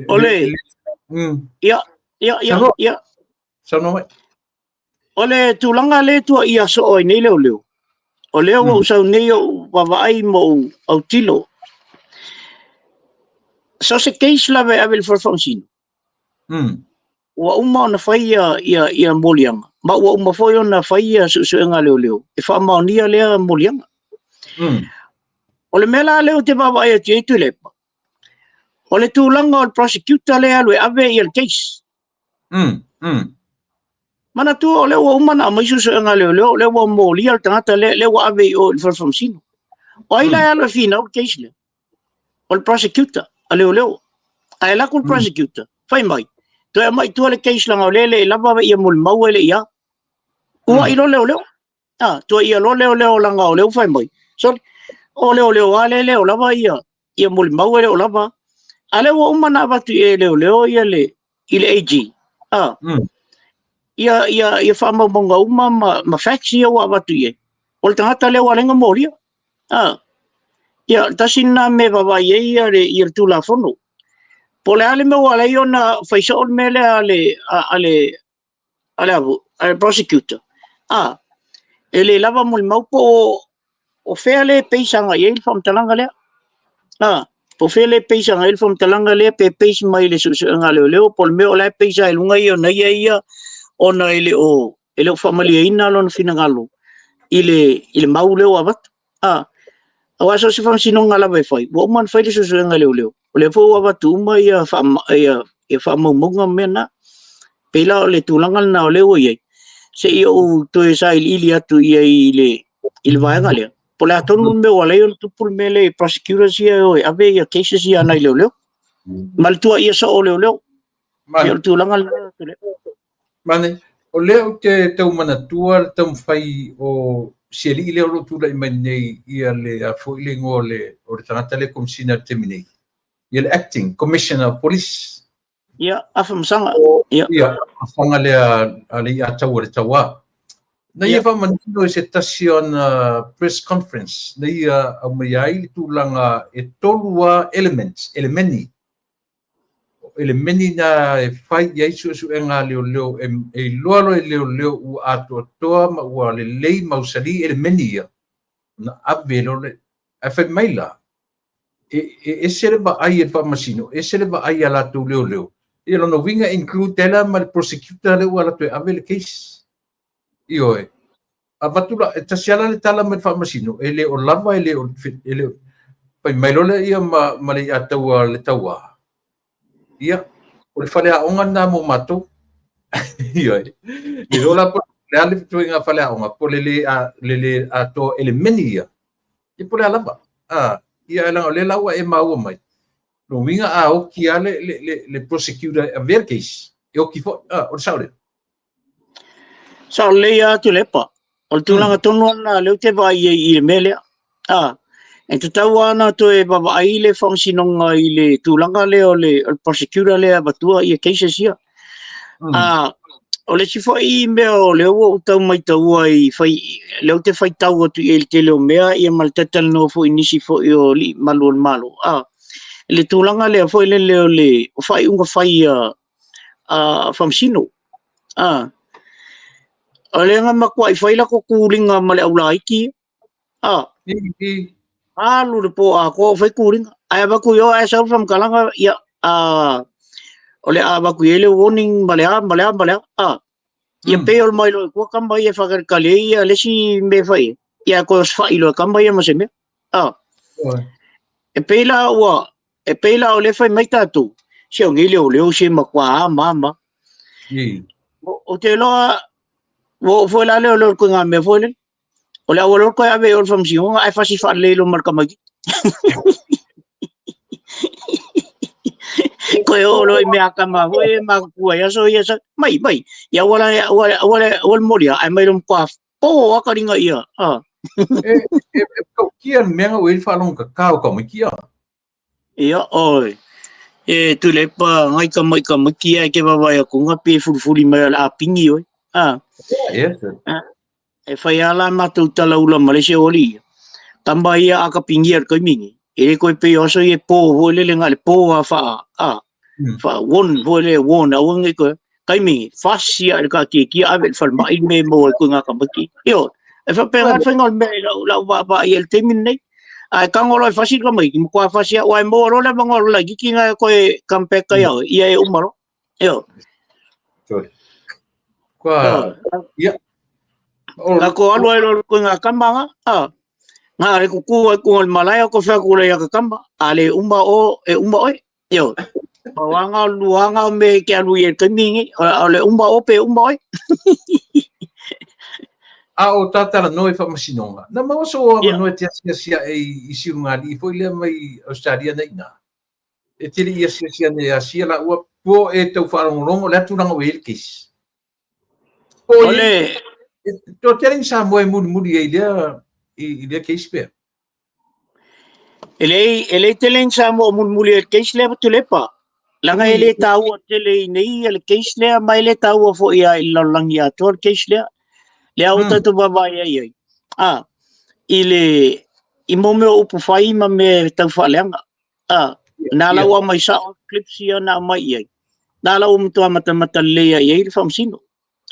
O le... Ia, ia, ia, ia. Saunoa mai. O le tulaga lea e tuuaia soo ai nei leoleo, o lea ua ou sau nei ou vaavaai ma ou autilo. So o se case lava e ave i le fale faamasino, ua uma ona fai ia moliaga, ma ua uma foi ona fai ia suesuega a leoleo e faamaonia lea moliaga. O le mea la lea ou te vaavaai atu i ai Tuilaepa, o le tulaga o le prosecutor lea e alu e ave ia le case. Manatua o lea ua uma ona aumai suesuega a leoleo, o lea ua molia le tagata lea, lea ua ave i o i le fale faamasino. O ai la e alu e finau le case lea? O le prosecutor a leoleo. Ae alu atu le prosecutor, fai mai, toe aumai i tua le case leaga o lea e le i lava ia molimau e le i a. Ua'i loa leoleo. A, tuuaia loa leoleo leaga o lea ua fai mai, sorry, o leoleo lava lea e le o lava ia ia molimau e le o lava. A lea ua uma ona avatu i e leoleo ia le i le AG. A, ia faamaumauga uma ma facts ia ua avatu i ai. O le tagata lea ua ala ai ona molia. A, ia, tasi lena mea e vaavaai ai ia le, ia le Tulafono. Po o le a le mea ua ala ai ona fai soo le mea lea a le, a le, a le, a le prosecutor. A, e le lava molimau po o fea le base agai i ai le faamatalaga lea. A, po o fea le base agai i ai le faamatalaga lea pe base mai le suesuega a leoleo po o le mea o la e base lava i luga ia ona ia ia ona e le o faamalieina lona finagalo i le mau lea ua avatu. A, aua so o se faamasinoga lava e fai, ua uma ona fai le suesuega a leoleo, o lea foi ua avatu uma ia faamaumauga ma mea na. Pei la o le tulaga lena o lea ua i ai, se i ou toe sailiili atu i ai i le vaega lea, po o le a tonu le mea ua ala ai ona tupu le mea lea i prosecutors ia e o e ave ia cases ia a nai leoleo, ma le tuuaia soo o leoleo. Pei o le tulaga lena. Mane, o lea ou te tau manatua le taumafai o si alii lea o lo o tulai mai nei ia le a foi le igoa o le tagata lea Komesina i le taimi nei, ia le Acting Commissioner of Police. Ia, Afamasaga. Ia. Ia, Afamasaga lea a le Iataua le Tauā. Na ia faamanino i se tasi o ana press conference, na ia aumaia ai le tulaga e tolu lava elements, elemeni elemeni na e fai i ai suesuega a leoleo e iloa loa e leoleo ua atoatoa ma ua lelei mausali elemeni ia, ona ave loa lea. Ae fai mai la, e ese le vaai a le faamasino, ese le vaai a latou leoleo. Ia lona uiga e include ai la ma le prosecutor lea ua alu atu e ave le case. Ioe. Avatu la, e tasi lava la le tala mai le faamasino, e le o lava, e le o, e le o, fai mai loa lea ma le Iataua le Tauā, ia, o le faleaoga lena mo matou. Ioe. Le iloa la po o le a le ituaiga faleaoga, po o le le, le le atoa elemeni ia, ia po o le a lava. A, ia ae leaga o lea la ua e maua mai, lona uiga a oti lava le prosecutor e avea le case, e oti foi. A, o le sao lea. Sao lelei lava Tuilaepa. O le tulaga tonu lava lena lea ou te vaai i ai i le mea lea. A, e tatau lava ona toe vaavaai le faamasinoga i le tulaga lea o le prosecutor lea e avatua ia cases ia. A, o le isi foi mea o lea ua ou tau maitaua i fai, lea ou te faitau atu i ai i le tele o mea ia ma le talatalanoa foi i nisi foi o alii malu o le Malo. A, le tulaga lea foi lele o le o faaiuga fai a faamasino. A, o lea na matuai fai latou tuliga ma le aulaiti ia. A, alu le po atoa o fai tuliga. Ae avatu i o ae sau le faamatalaga, ia, a, o le a avatu i ai le warning ma le a, ma le a, ma le a. A, ia pei o le mai loa i tua tama ia e faatalitali ai ia le isi mea e fai ai. Ia ae toe osofai loa e tama ia ma se mea. A, e pei la ua, E pei la o lea e fai mai tatou, se o nei leoleo se matua a ma ma. Ou te iloa Ua oo foi la lea o le ituaiga mea foi lele. O le auala loa toe ave i o i le faamasinoga ae fasi faalelei loa ma le tamaitiiti. Toe oo loa i mea a tama foi e matutua i aso ia, mai, mai, ia aua la, aua, aua, aua le molia, ae mai loa matua po lava taliga ia. Ah. E matautia le mea na ua i ai le faalogo tata o tamaiti ia. Ia, oi. E Tuilaepa ngai tama i tamaiti ae ke vaavaai atu na pe fulifuli mai o le a pigi oe. Ah. Yes, sir. Ah. E fai lava la matou tala ula ma le isi o alii ia. Tama ia a ka pigia i le taimi nei, e le toe pei o aso ia e po foi lele na o le po lava faa, a, faa warn foi lele, warn aua ne i toe, taimi nei, fasi lava i le taatietie ave i le falemai le mea e maua ai koe ngā tamaiti. Ioe, e faapena le faiga o le mea i lau, lau vaavaai i ai i le taimi lenei. Ae tago loa e fasi le tamaiti, matua fasi lava, aua e maua loa le avanoa o le laitiiti na e toe come back ai a oe, ia e uma loa. Ioe. Sorry. Kua, ia. Tatou alu ai loa koe ngā tama nga, a. Ngā le kuku ai kuga o le malae o ko whea kula ia ka tama, a le uma o, e uma oe. Ioe. O anga o luanga o me ke alu i e taimi ngi, o le uma o pe uma oe. A o tātara no e whamasinonga. Na maua so o ama noe te asiasi e i siunga foi lea mai Australia nei nā. E te le i asiasi ane e Asia la ua po e tau whaalongolongo le atu ranga o e le case. Po O le to te ringi Samoa e muri muri e i lea i lea case pea. E lei tele ni Samoa o mulimuli ai le case lea Tuilaepa. Leaga e le taua tele i nei le case lea, ma e le taua foi lava i le lalolagi atoa le case lea. Lea ua tatou vaavaai ai ai, a, i le, i mo mea o upu fai ma mea e tau faaleaga. A, na la ua aumai sao clips ia na aumai i ai. Na la ua matua matamata lelei ai i ai le faamasino.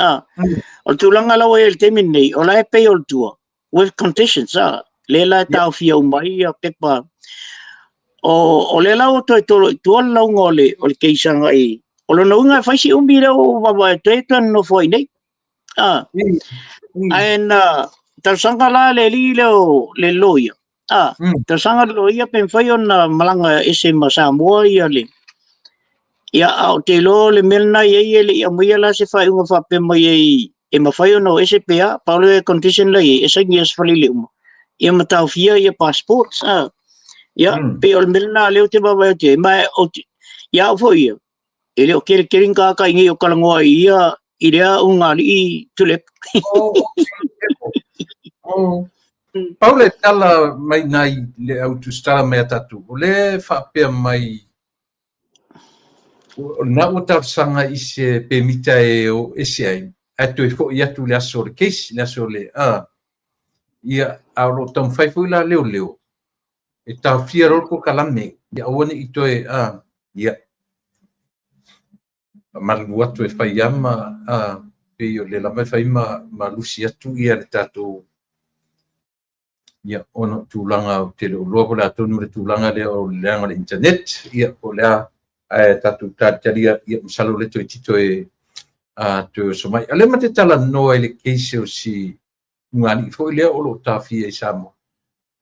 A, o le tulaga la ua i ai i le taimi lenei, o la e pei o le tua, with conditions, a, lea la e taofia uma ai ia pepa. O lea la ua toe tolo i tua le lauga o le case agai. O lona uiga e fai si umi lea ua vaavaai atu ai toe nonofo ai nei. A, ae na talosaga la le alii lea o le loia. A, talosaga le loia pe mafai ona malaga ese ma Samoa ia le. Ia, a o te iloa le mea lena e i ai e le i aumaia la se faaiuga faapea mai ai e mafai ona o ese pe a, pau le condition la i ai, e saini ia se faleile uma, ia ma taofia ia passports, a. Ia, pei o le mea lena lea ou te vaavaai atu i ai, ma ou te, ia au foi ia, e le o kerekere ni kākā i nei o talanoa i ia, i lea ulugalii Tuilaepa. Oh, Pau le tala mai nai le au tusitala mai a tatou, o le faapea mai o lena ua talosaga i se pemita e o ese ai, ae toe foi atu le aso o le case, le aso o le, a, ia, a o lo o taumafai foi la leoleo, e taofia loa le kokalame, ia aua ne i toe, a, ia, faamalulu atu e fai lava ma, a, pei o lea lava e fai ma lusi atu ia le tatou, ia, ona o tulaga ou te le o iloa po o le a tonu le tulaga lea o le leaga o le internet, ia, po o le a, ae tatou talitalia, ia, masalo le toeitiiti toe, a, toe oso mai. A o lea ma te talanoa i le case o si ulugalii foi lea o lo o taofia i Samoa.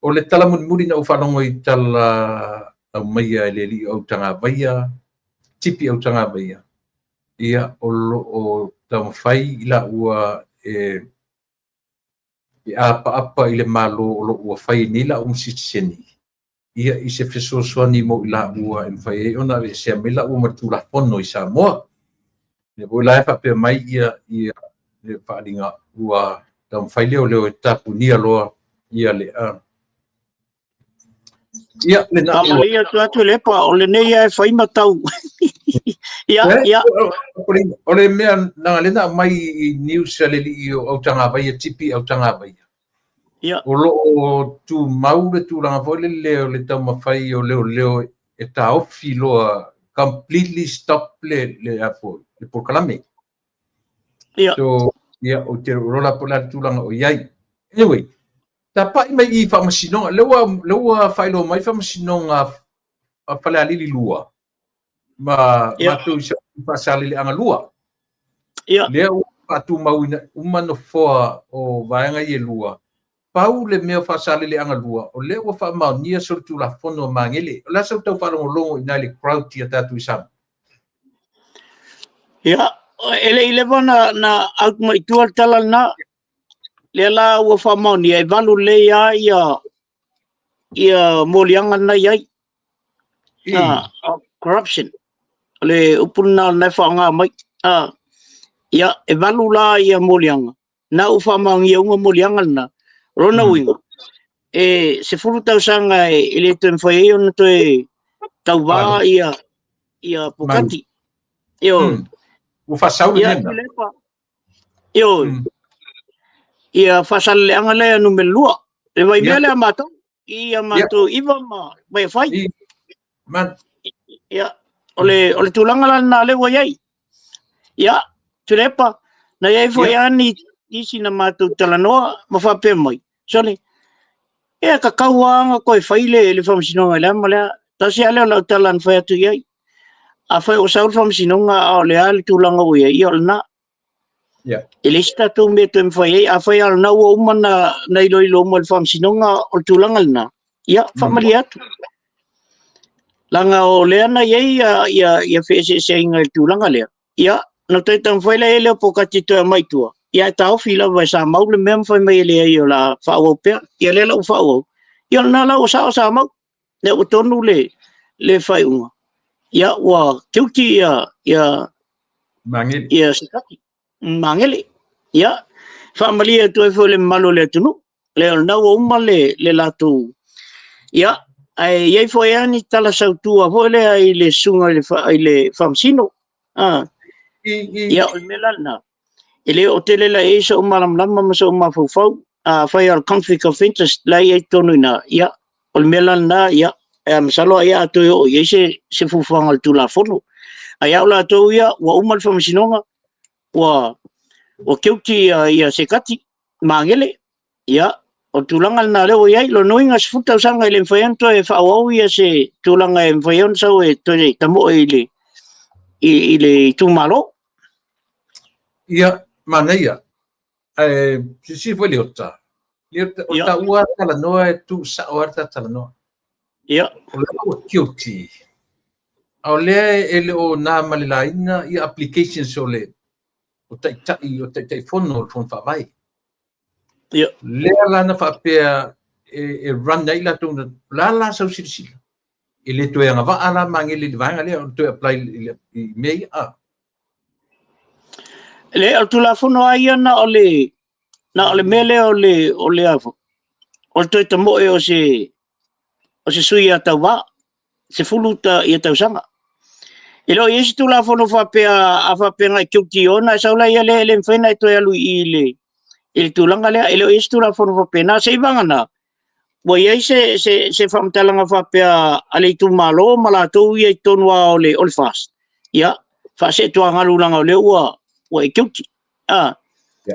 O le tala mulimuli na ou faalogo i tala aumaia e le alii o Autagavaia, Tipi Autagavaia, ia, o lo o taumafai i laua e e apaapa i le Malo o lo o ua fai nei laua ma sitiseni, ia i se fesoasoani mo i laua e mafai ai ona aveesea mai laua ma le Tulafono i Samoa. Lea foi la e faapea mai ia ia le faaaliga ua taumafai leoleo e tapunia loa ia le a ia lena ua Faamalie atu atu le pa o lenei e fai ma tau. Ia, ia. O le mea na lena aumai i news a le alii o Autagavaia, Tipi Autagavaia. Ia. O lo o tumau le tulaga foi lele o le taumafai o leoleo e taofi loa completely stop le le a foi le polokalame. Ia. So, ia, ou te iloa la po o le a le tulaga o i ai. Anyway, tapai mai i faamasinoga, lea ua faailoa mai faamasinoga a Falealili 2 ma matou i Faasaleleaga 2. Ia. Lea ua faatumauina uma nofoa o vaega ia e lua. Pau le mea o Faasaleleaga 2, o lea ua faamaonia solitulafono a Magele. O le a sau tau faalogologo i ina i le crowd ia tatou i Samoa? Ia. E le i leva na out mai i tua le tala lena. Lea la ua faamaonia e 8 lelei lava ia moliaga na i ai. Corruption. O le upu lena o lena e faaaoga mai. Ia, e 8 la ia moliaga. Na ua faamaonia uma moliaga lena. O lona uiga, e 10 tausaga e le toe mafai ai ona toe tauvā ia Pokati. Ioe. Ua faasau le mea lena. Ioe. Ia faasaleleaga lea numera 2. Le vaimea lea a matou. I a matou 9 ma Vaiafai. Ia, o le tulaga la lena lea ua i ai. Ia, Tuilaepa, na i ai foi lava ni isi na matou talanoa ma faapea mai, sole, e tatau lava ona toe fai le faamasinoga i le a ma le a. Tasi lava lea o lau tala na fai atu i ai. Afai ua sau le faamasinoga a o le a le tulaga ua i ai, ia o lena. E leai se tatou mea e toe mafai ai. Afai lava o lena ua uma na iloilo uma e le faamasinoga o le tulaga lena, ia, faamalie atu. Leaga o lea na i ai ia feeseeseaiga i le tulaga lea, ia, na toe taumafai la i ai lea o Pokati toe aumai i tua, ia e taofi lava e Samau le mea ma fai mai e leai o le a faaauau pea. Ia lea la ua faaauau, ia o lena la ua sao Samau, lea ua tonu le faaiuga, ia ua guilty ia Magele. Ia Sekati. Magele. Ia, faamalie atu ai foi le mamalu o le atunuu, lea o lena ua uma le latou. Ia, ae i ai foi lava ni tala sautua foi lea i le susuga i le Faamasino. Ia, o le mea la lena, e le o tele la i ai sou malamalama ma sou mafaufau. Afai o le conflict of interest la e i ai i totonu i ina, ia, o le mea la lena, ia, masalo ai a toe oo i ai se fuafuaga o le Tulafono. Ae ia au latou ia, ua uma le faamasinoga, ua guilty ia Sekati Magele. Ia, o le tulaga lena lea ua i ai. Lona uiga, 10 tausaga e le mafai ona toe faaauau ia se tulaga e mafai ona sau e toe tamoe i le itumalo. Ia, manaia. Ae silasila foi Leota, Leota, o taua talanoa e tuusao lava ta talanoa. O lea ua guilty. A o lea e le o na ma le laina ia applications o le o taitai o Taitaifono o le Fono Faavae. Lea la na faapea e run ai latou, la sau silasila. E le toe agavaa la Magele i le vaega lea, o toe apply i mea ia. Le o le Tulafono lava ia na o le mea lea o le o le toe tamoe o se sui a tauvā, 10 ia tausaga. E le o i ai se Tulafono faapea a faapea na e guilty ona e sau la ia lea e le mafai ona e toe alu i le tulaga lea. E le o i ai se Tulafono faapena. Se i vagana ua i ai se faamatalaga faapea a le itumalo ma latou ia i totonu o le FAST, ia, faaseetuagalu leaga o lea ua e guilty.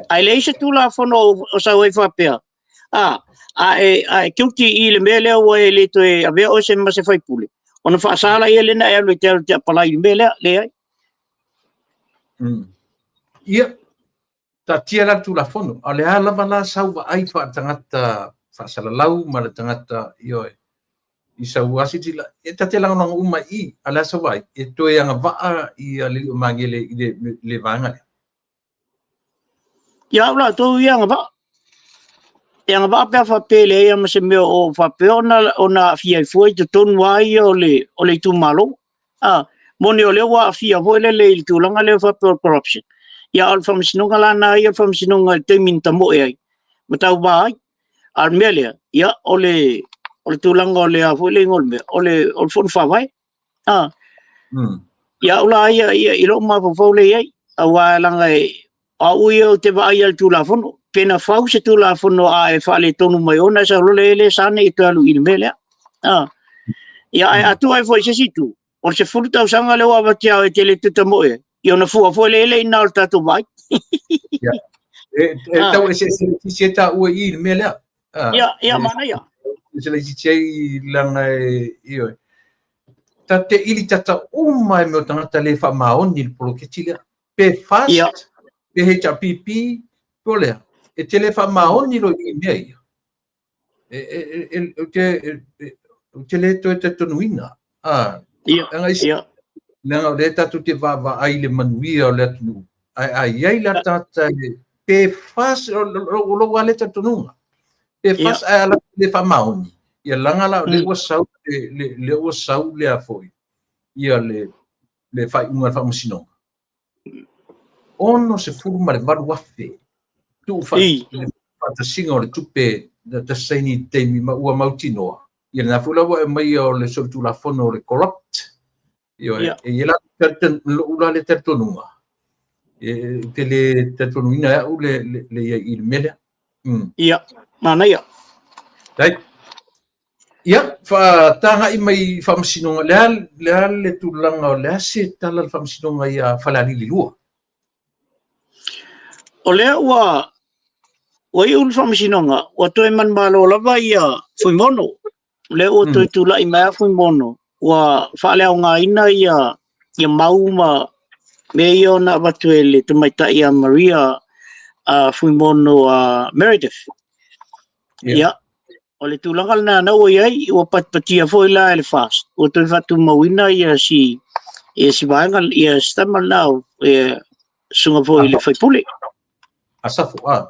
Ae leai se Tulafono o sau ai faapea, a e guilty i le mea lea ua e le toe avea oe se ma se faipule, ona faasala ia lena e alu e te alu te apalai i le mea lea, leai. Ia, taatia la le Tulafono, a o le a lava la sau vaai faatagata faasalalau ma le tagata ioe i sau asilasila, e ta te lagolago uma i, a o le a sau vaai, e toe agavaa ia le lio Magele i le vaega lea. Ia au latou ia agavaa. E agavaa pe a faapea e leai ma se mea o faapea ona aafia ai fua i totonu lava ia o le itumalo. Moni o lea ua aafia foi lele i le tulaga lea faapea o le corruption. Ia o le faamasinoga la na ia o le faamasinoga i le taimi na tamoe ai ma tauvā ai. A o le mea lea, ia o le tulaga o le a foi le igoa o le mea, o le Fono Faavae. Ia au la ia i lou mafaufau lea i ai, aua leaga au ia ou te vaai i le Tulafono, pe na fau se Tulafono a e faaletonu mai ona e sau loa le le sa nei toe alu i le mea lea. Ia ae a tuu ai foi i se isi itu, o le 10 tausaga lea ua avatia e te le toe tamoe ai, ia ona fua foi lea i ina o le tatou vaai. E tau eseese laitiiti ai taua i le mea lea. Ia, manaia. Eseese laitiiti ai leaga e, ioe. Ta te ili tata uma e mea o tagata le faamaoni i le poloketi lea. Pe FAST, pe HRPP, pe o lea. E te le faamaoni lo i mea ia. E te le toe talitonuina. Leaga o lea tatou te vaavaai i le manuia o le atunuu. Ae a i ai la tagata pe FAS, o lou lava lea talitonuga, pe FAS ae ala le faamaoni, ia laga la o lea ua sau lea ua sau lea foi ia le faaiuga a le faamasinoga. 68,000 tuu faatasiga o le tupe na saini i le taimi ma ua mautinoa. Ia lena foi la ua e aumaia o le solitulafono o le corrupt. Ioe, e i ai la lou la lea talitonuga, ou te le talitonuina e au le i ai i le mea lea. Ia, manaia. Dai. Ia, faatagai mai i faamasinoga, le a le tulaga o le a se tala a le faamasinoga ia Falealili 2? O lea ua iu le faamasinoga, ua toe manumalo lava ia Fuimono. O lea ua toe tulai mai lava Fuimono, ua faaleaogaina ia mau ma mea ia ona avatu e le tamaitai ia Maria Fuimono Meredith. Ia, o le tulaga lena na ua i ai, ua patipatia foi la e le FAST, ua toe faatumauina ia si vaega, ia si tama lena, ia susuga foi i le faipule. Asafo, a.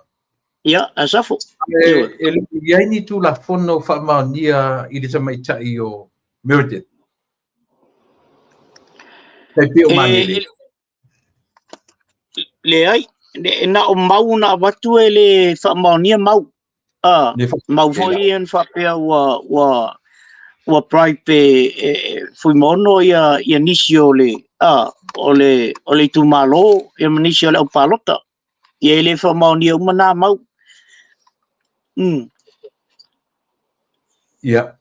Ia, Asafo. E le i ai ni tulafono faamaonia i le tamaitai o Meredith? Tai pei o Manele. Leai, na o mau na avatu e le faamaonia mau. Mau foi ia na faapea ua bribe e Fuimono ia nisi o le o le itumalo, ia ma nisi o le aupalota. Ia e le faamaonia uma nā mau. Ia.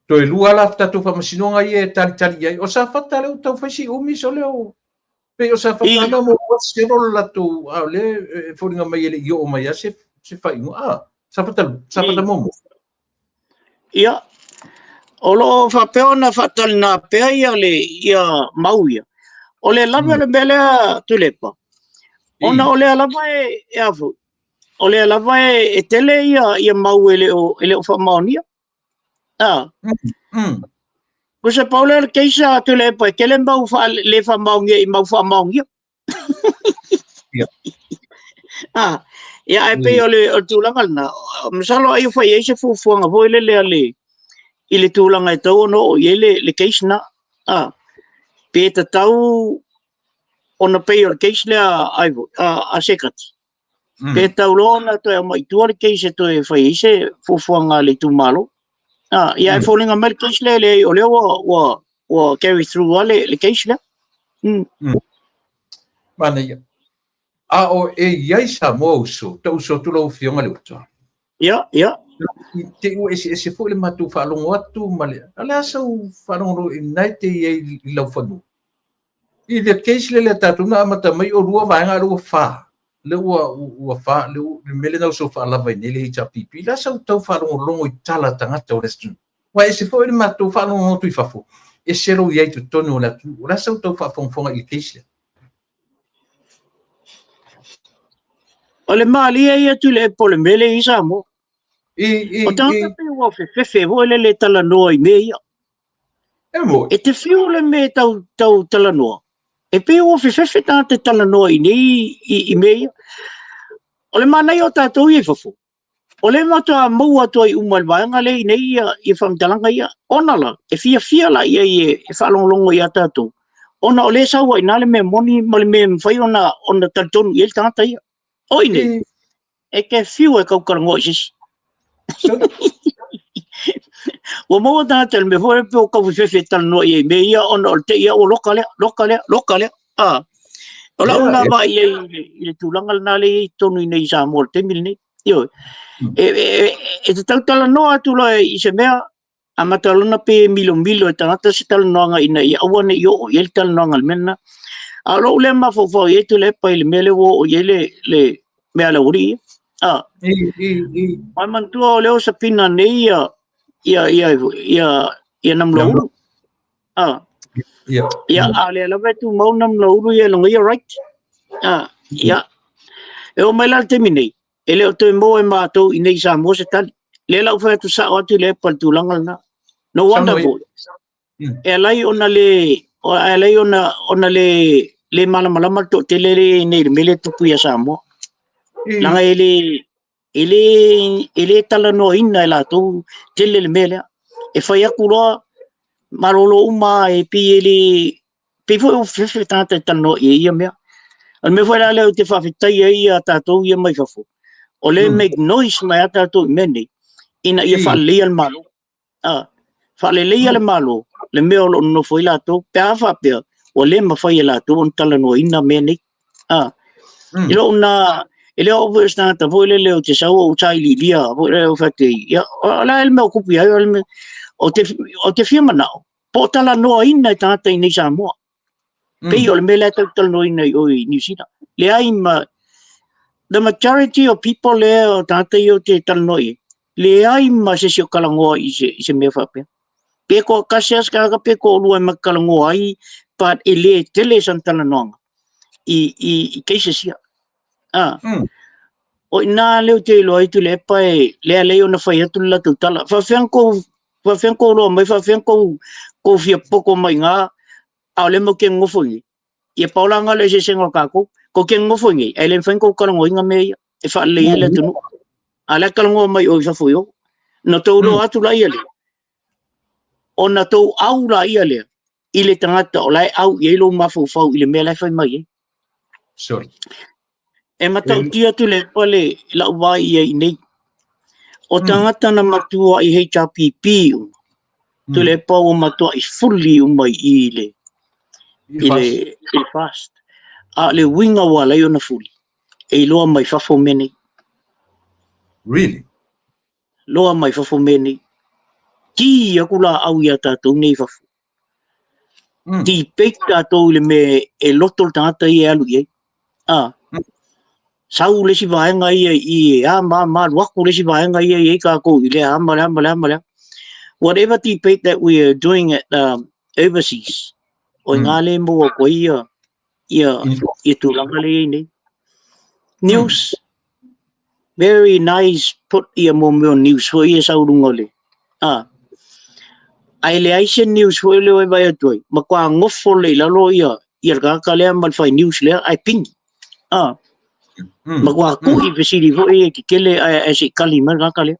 Toe lua la tatou faamasinoga ia e talitali i ai. O Safata lea ua tau fai si umi so leo. Pei o Safata na mo selo le latou, a o lea e foliga mai e le i oo mai lava se faaiuga. A, Safata, Safata muamua. Ia, o loo faapea ona faatalina pea ia le ia mau ia. O le lave o le mea lea Tuilaepa, ona o lea lava e a foi, o lea lava e tele ia mau e le o faamaonia. Tusa pau lea o le case a Tuilaepa, e tele mau le faamaonia i mau faamaonia. Ia, ae pei o le tulaga lena, masalo ai o fai ai se fuafuaga foi lele a le i le tulaga e tau ona oo i ai le case na. Pe tatau ona pei o le case lea a Sekati. Pe tau loa ona toe aumai i tua le case e toe fai ai se fuafuaga a le itumalo. Ia, e foliga mai le case lea, leai, o lea ua carry through lava le case lea. Manaia. A o e i ai Samoa uso, ta uso atu lau Afioga le uta. Ia, ia. I te ua eseese foi le matou faalogo atu ma le, a le a sau faalogologo i lena e te i ai i lau fanua. I le case lea le tatou na amata mai o lua vaega a lea ua fa. Lea ua fa, le mea lena ua sau faalava i nei le HRPP. La sau tau faalogologo i tala a tagata o le atunuu. Ua ese foi le matou faalogologo atu i fafo, ese lou i ai i totonu o le atunuu. O le a sau tau faafogafoga i le case lea? O le malie ia Tuilaepa o le mea lea i Samoa. O tagata pei ua fefefe foi lele talanoa i mea ia. E te fiu le mea tau talanoa. E pei ua fefefe tagata talanoa i nei i mea ia. O le manaia o tatou ia i fafo, o le matua maua atu ai uma i le vaega lea i nei ia faamatalaga ia. Ona la, e fiafia la ia e faalogologo ia tatou. Ona o lea sau ai na le mea moni ma le mea mafai ona talitonu i ai le tagata ia. O i nei, e te fiu e tautalanoa i se isi. Ua maua tagata le mea foi pe o tau fefefe e talanoa i ai mea ia ona o le te ia ua loka lea, loka lea, loka lea. O lau lena vaai ai i le tulaga lena lea i totonu i nei i Samoa i le taimi lenei. Ioe. E te tautalanoa atu loa i se mea, amata lona pe milomilo e tagata se talanoaga ina ia aua ne i oo i ai le talanoaga i le mea lena. A o lou lea mafaufau i ai Tuilaepa i le mea lea ua oo i ai le mea a le aualii ia. Mai manatua o lea ua sapina nei ia Namulauulu. Ia, a o lea lava e tumau Namulauulu ia i lona ia right. Ia, e oo mai la le taimi nei, e le o toe maua e matou i nei i Samoa se tali. Lea la ua fai atu sao atu Tuilaepa i le tulaga lena. No wonder foi. E alai ona le le malamalama le toatele lea e i ai nei i le mea lea e tupu ia Samoa. Leaga e le talanoaina e latou tele le mea lea. E fai atu loa malolo uma e pei e le pei foi ua fefe tagata e talanoa i ia mea. O le mea foi la lea ou te faafetai ai ia tatou ia mai fafo, o lea make noise mai a tatou i mea nei, ina ia faaleleia le Malo. Faaleleia le Malo, le mea o lo o nonofo ai latou, pe a faapea, ua le mafai e latou ona talanoaina mea nei. I lou na, e le o au foi o se tagata foi lele ou te sau ou sailiilia foi lele ou fai atu ai, ia, o le a le mea o tupu i ai, o le mea, ou te fia manao, po o talanoaina e tagata i nei Samoa. Pei o le mea lea tau talanoaina i o i Niu Sila. Leai ma, the majority of people lea o tagata ia ou te talanoa i ai, leai ma se isi o talanoa i se mea faapea. Pe toatasi lava se tagata pe toalua e matalanoa ai, but e le tele sana talanoaga i cases ia. O ina lea ou te iloa ai Tuilaepa e lea lea ona fai atu le latou tala. Faafefea tou loa mai, faafefea tou fia poto mai ngā, a o le mau te nofo i nei. Ia paolanga le eseesega o tatou. Kou te nofo i nei, ae le mafai ona tou talanoaina mea ia, e faalelei ai le atunuu. A lea talanoa mai o i fafo i o. Na tou loa atu la ia lea, ona tou au la ia lea, i le tagata o la e au i ai lou mafaufau i le mea la e fai mai ai. Sorry. E matautia atu le pale lau vai i ai nei. O tagata na matua i HRPP uma. Tuilaepa ua matua i fully uma i le FAST. A o le uiga ua alai ona fully, e iloa mai fafo mea nei. Really? Loa mai fafo mea nei. Ti aku la au ia tatou nei fafo. Debate tatou i le mea e loto le tagata ia e alu i ai. Sau le isi vaega ia i e a ma ma alu atu le isi vaega ia i ai tatou i lea ama le ama le ama lea. Whatever debate that we are doing at overseas, o ngā le mua ko ia ia tulaga le i nei. News, very nice put ia mo mea news foi ia sau lunga le. Ai le ai se news foi le oi vai atu ai, ma kwa ngofo le i lalo ia le kaka lea ma le fai news lea ai pingi. Ma kwa kui fesili foi e kekele ai se kali mai le kaka lea.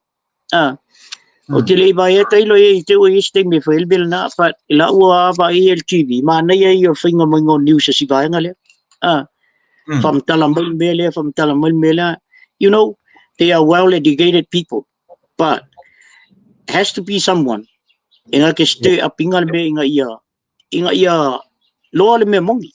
O te le vai e tailo e te ui este me fai le na pa la ua va i el TV ma nei ai o fainga mai ngo news si vaenga lea. Whamtala mai me lea, whamtala mai me lea. They are well educated people, but has to be someone e ngā ke stir up inga le mea inga ia loa le mea mongi.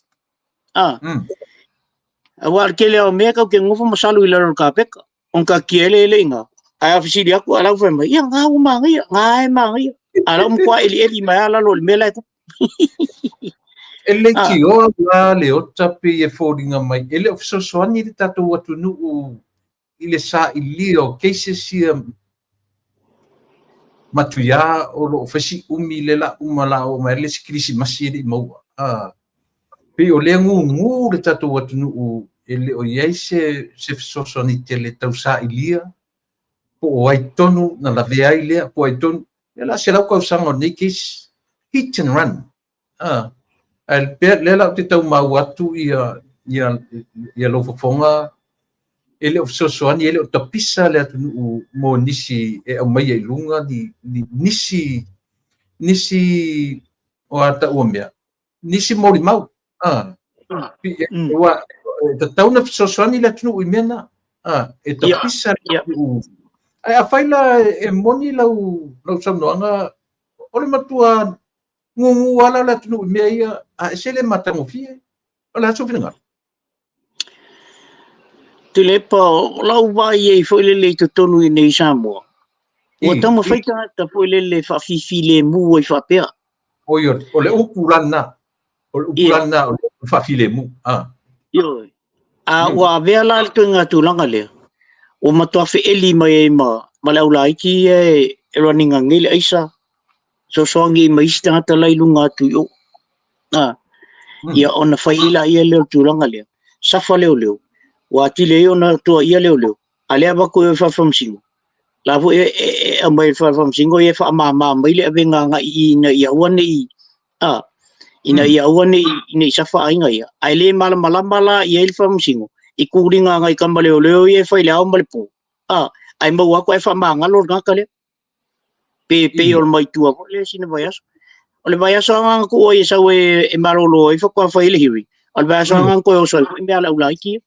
Aua le kele o mea kau ke ngofo masalu i lalo le kapeka. On ka kiele ele inga. Ai a fisili aku ala fai mai, ia ngā u manga ngā e manga ia. Ala um kwa eli eli mai ala lo le mea lai. E le tioa la le ota pe e fōringa mai. E le o fesoasoani le tatou atunuu i le sailia o cases ia matuia o lo o fasi umi le la uma la o mai le si kirisimasi e le i maua. Pei o lea gugu le tatou atunuu e le o i ai se fesoasoani tele tau sailia po o ai tonu na lavea ai lea po o ai tonu e la se lau tausaga o nei case hit and run. Ae pea lea la ou te tau mau atu ia lou fofoga e le o fesoasoani e le o tapisa le atunuu mo nisi e aumaia i luga ni nisi o a taua mea nisi molimau. Ua e tatau na fesoasoani le atunuu i mea na. E tapisa le atunuu. Ae afai la e moni lau saunoaga o le matua gugu ala le atunuu i mea ia a e se le matagofie. O le a sou finagalo? Tuilaepa, o lau vai ai foi lele i totonu i nei Samoa. Ua taumafai tagata foi lele faafifi le mu ai faapea. Oi, o le upu lana. O le upu lana o le faafilemu. Ioe. A ua avea la le toenga tulaga lea. Ua matua feeli mai ai ma le aulaiti ia e running nei le aisa. Sosoangi mai isi tagata la i lunga atu i o. Ia ona fai la ia lea o le tulaga lea. Safa leo leo. Ua atili ai ona tua ia leo leo. A lea avatu e faafamasino. La foi e aumai le faafamasino ia e faamama mai le avega agai i ina ia aua ne i. Ina ia aua ne i ne i safa aiga ia, ae le malamalama la i ai le Faamasino i kuliga a nai tama leoleo ia e fai i le ao ma le po, a, ae maua atu ae faamagalo le tagata lea. Pe pei o le maitua foi lea sina vaiaso. O le vaiaso lava na tuu ai e sau e malolo ai faatoa fai ai le hearing. O le vaiaso lava na toe oso ai foi mea a le aulaiti ia.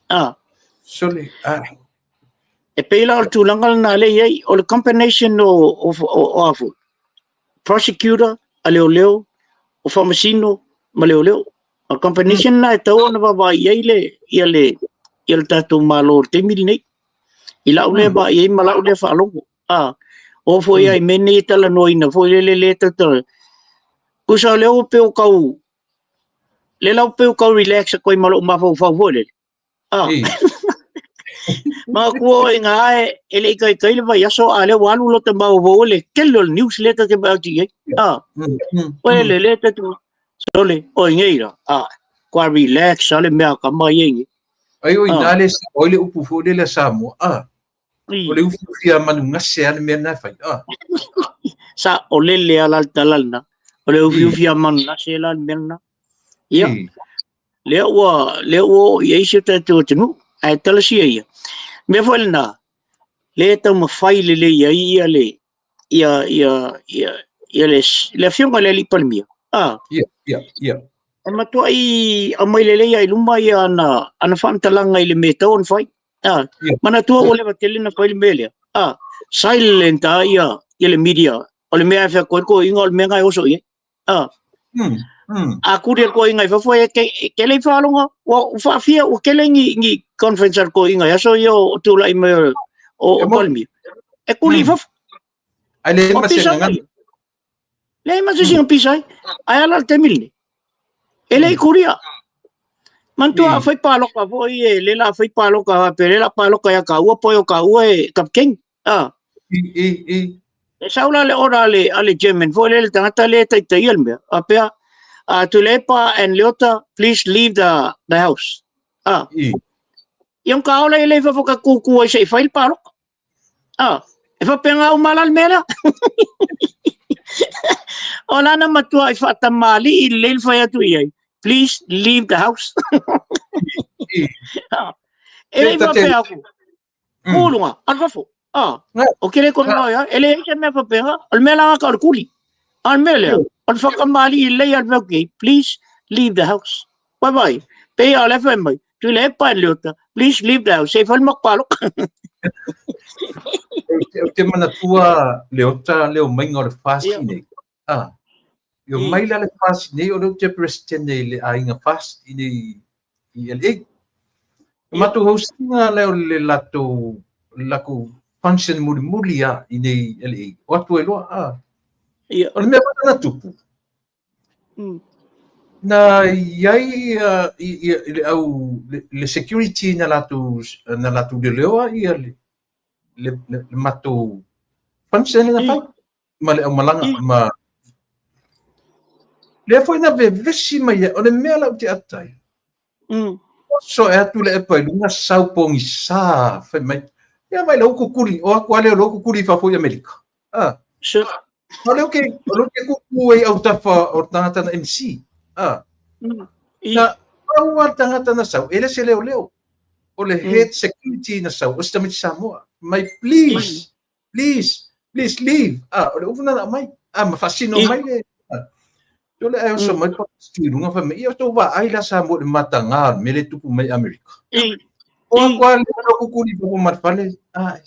A. Sole, a. E pei la o le tulaga lena lea e i ai, o le combination o a foi, prosecutor a leoleo, o faamasino ma leoleo. O le combination lena e tatau ona vaavaai i ai le, ia le, ia le tatou Malo i le taimi lenei. I lau lea vaai i ai ma lau lea faalogo. A, o foi ai mea nei e talanoaina foi lele lea e Tusa o lea ua pei ua tau, lea la ua pei ua tau relax atu ai ma lou mafaufau foi lele. Ah. Manatua oe ina e le i taitai le vaiaso, a lea ua alu lota mafaufau le tele o le news lea ta te vaai atu i ai. Ah. Oe le lea ta te sole, oi nei la. Ah, kua relax a le mea ka mai ai nei. Ai oi nā le sa oi le upu foi lele a Samoa. Ah. O le ufiufi a manugase a le mea na fai. Ah. Sa o lele ala le tala lena. O le ufiufi a manugase la le mea lena. Ia. Lea ua, lea ua oo i ai si o tatou atunuu, ae talasia ia. Mea foi lena, lea e taumafai lelei ai ia le, ia, ia, ia, ia le, le afioga i le Alii Palemia. Ah. Ia, ia, ia. E matuai aumai lelei ai luma ia ana, ana faamatalaga i le mea e tatau ona fai. Ah. Yeah. Manatua ua leva tele na fai le mea lea. Ah. Silent a ia, ia le media. O le mea e fai atu ai le toeaina o le mea na e oso i ai. A. A kuri a toeaina i fafo e ke, ke lei faalogo, ua faafia, ua kele ni, ni conference a le toeaina i aso ia o tulai mai o, o, o Palemia. E kuli i fafo. Ai le ma se ngana. Le ma se singa pisa ai. Ai ala le taimi lenei. E le i kuria. Manatua a fai pāloka foi e le la fai pāloka pe le la pāloka ia ka ua po o ka ua e kapkeng. Ah. I, i, i. E sau la le ora a le, a le German foi le le tagata le taitaia le mea. A pea, Tuilaepa and Leota, please leave the house. Ah. I. Ia ka ola i le fafo ka kūkū ai se i fai le pāloka. Ah. E whapenga au mala le mea lea. O lana matua i whaatamali i le le whai atu i ai. Please leave the house. Ah. E le whapea aku. Kūlunga, alu fafo. Ah, o kele kona noa ia, e le se mea faapena, o le mea la ka o le kuli. A le mea lea, o le whakamali i lei alu okay, please leave the house. Bye bye. Pe ia le whai mai, tui le pa le ota, please leave the house. Se whai mak palo. O te manatua le ota leo mainga o le fasi nei. Ah, i o mai la le fasi nei o le te president nei le aiga fasi nei i LA. O matou hostinga lea o le latou lakou function mulimuli a i nei LA. O atu ai loa, a. Ia. O le mea foi na tupu. Na i ai i le au le security na latou na latou leoleoa ia le le le matou function na fai ma le aumalaga ma lea foi na vevesi mai ai o le mea lau te atai. So e atu le epa i luga sau pogisa fai mai. Ia mai lau kukuli o aku ale o kukuli fa foi Amerika. Ah. Sure. O le ke o le ke kuku ai au tafa o tangata na MC. Ah. Na au a tangata na sau ele se leo leo. O le head security na sau o se tamaiti Samoa. Mai please. Please, please leave. Ah, o le upu na mai. Ah, ma faasino mai le. O le ai oso mai pa i lunga fa mai. Ia o vaai la sa mo le matanga me le tupu mai Amerika. O a kwa le no kukuri po ma fale. Ah.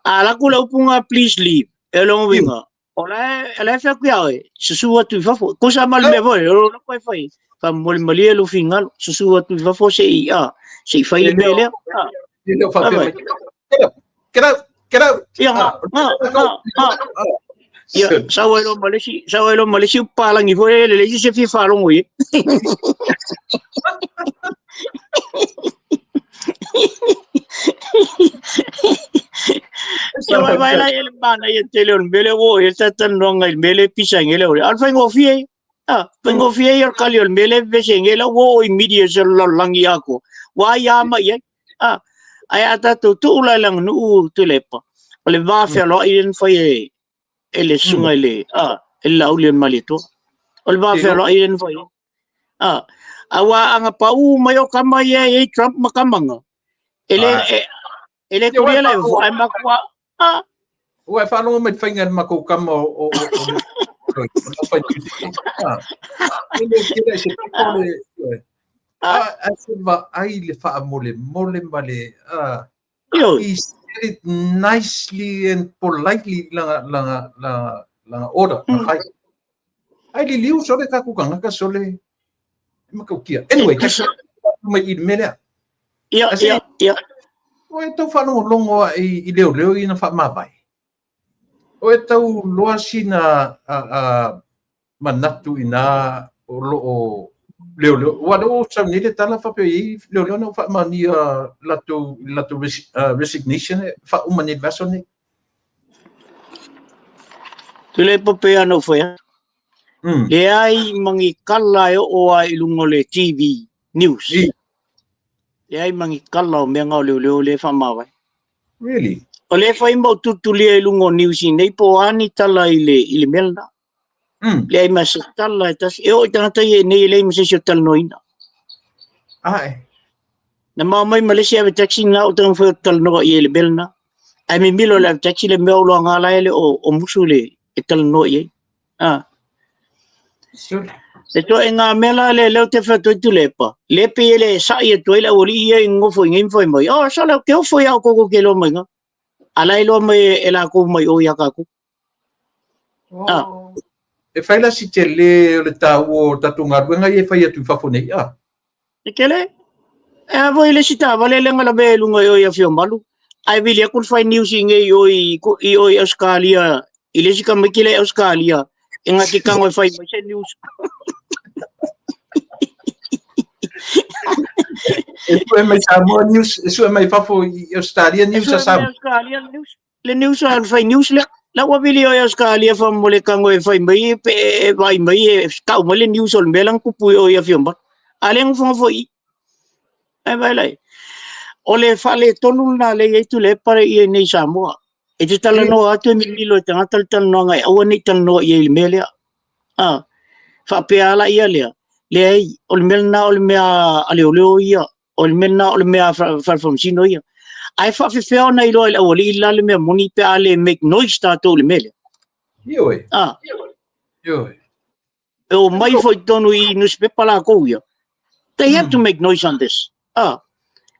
A la ku le upunga please leave. E longo winga. O la e la e fai atu ia oe, susu atu i fafo. Kusa ma le mea foi, o la koe fai. Fa molimalie lo fingalo, susu atu i fafo se i a, se i fai le mea lea. E le o faapea mai. Get out, get out, get out. Ia, nga, nga, nga, nga. Ia, sau ai lo ma le isi, sau ai lo ma le isi palangi foi le le isi se fia faalogo i ai. Ia vai vai la ele mana ia tele o le mele o e tatalanoaga i le mele pisa ngele o le a le faigofie ia. Ah, faigofie ia o le kali o le mele vese ngele ua oo i media se lalolagi atoa. Ua ai a mai ai. Ah, ae a tatou tuu la i le aganuu Tuilaepa. O le va fealoai lea na fai e e le susuga i le e le Laauli o le Malietoa. O le va fealoai lea na fai ai. Aua a na pau mai o kama ia e i ai Trump ma kama na, e le e le tulia la e ai matua. Ua e faalogo mai faiga le matou kama o o fai e le tele se le a se vaai le faamolemole ma le he said it nicely and politely lana lana lana lana order na fai. Ai liliu sole tatou tagata sole e matautia. Anyway, mai i le mea lea. Ia, ia, ia. O e tau faalogologo a i leoleo ia na faamavae. O e tau loa sina manatu ina o lo o leoleo. Ua lea ua sau nei le tala faapea e i ai leoleo na ua faamaonia latou resignation e faauma nei i le vaiaso nei. Tuilaepa pei lava ona ou fai atu. Leai ma ni kala e oo lava i luga o le TV news. Leai ma ni kala o mea na o leoleo lea e faamavae. Really? O lea e fai ma ou tulitulia i luga o news i nei po o a ni tala i le mea lena. Leai ma se tala e tasi. E oo i tagata ia i nei e leai ma se isi o talanoaina. Ae. Na mao mai ma le isi ave taxi na ou taumafai ou te talanoa i ai i le mea lena. Ae mimilo le ave taxi le mea o loaga la e le o musu le e talanoa i ai. Le toaiga mea la lea lea ou te fai atu ai Tuilaepa, lea pei e le sa'i atu ai le aualii ia i nofo i nei ma fai mai, oh, sole ou te ofo ia outou tou te iloa mai na. A la e iloa mai e latou mai o ia tatou. E fai la si tele o le taua o tatou galuega ia e fai atu i fafo nei, a? E tele. E a foi le isi taavale lea na lavea i luga i o i Afiomalu, ae vili atu le fai news i nei i o i, i o i Ausetalia, i le isi tamaiti lea i Ausetalia, e na te tago e fai mai se news. E sue mai Samoa News, e sue mai fafo i Australia News a Samoa. Australia News. Le news a le fai news lea. La ua vili o i Australia fa mo le tago e fai mai pe e vaai mai e tau mai le news o le mea la na tupu i o i Afiomalu. A lea nofonofo i i. Ae vaai la i ai. O le faaletonu lena lea e i ai Tuilaepa i nei i Samoa. E te talanoa atu e mimilo e tagata le talanoaga e aua ne i talanoa i ai i le mea lea. Faapea lava ia lea, leai, o le mea lena o le mea a leoleo ia, o le mea lena o le mea a fale faamasino ia. Ae faafefea ona iloa e le aualii la le mea moni pe a le make noise tatou i le mea lea? Ioe. Ioe. E omai foi i totonu i newspaper latou ia. They have to make noise on this.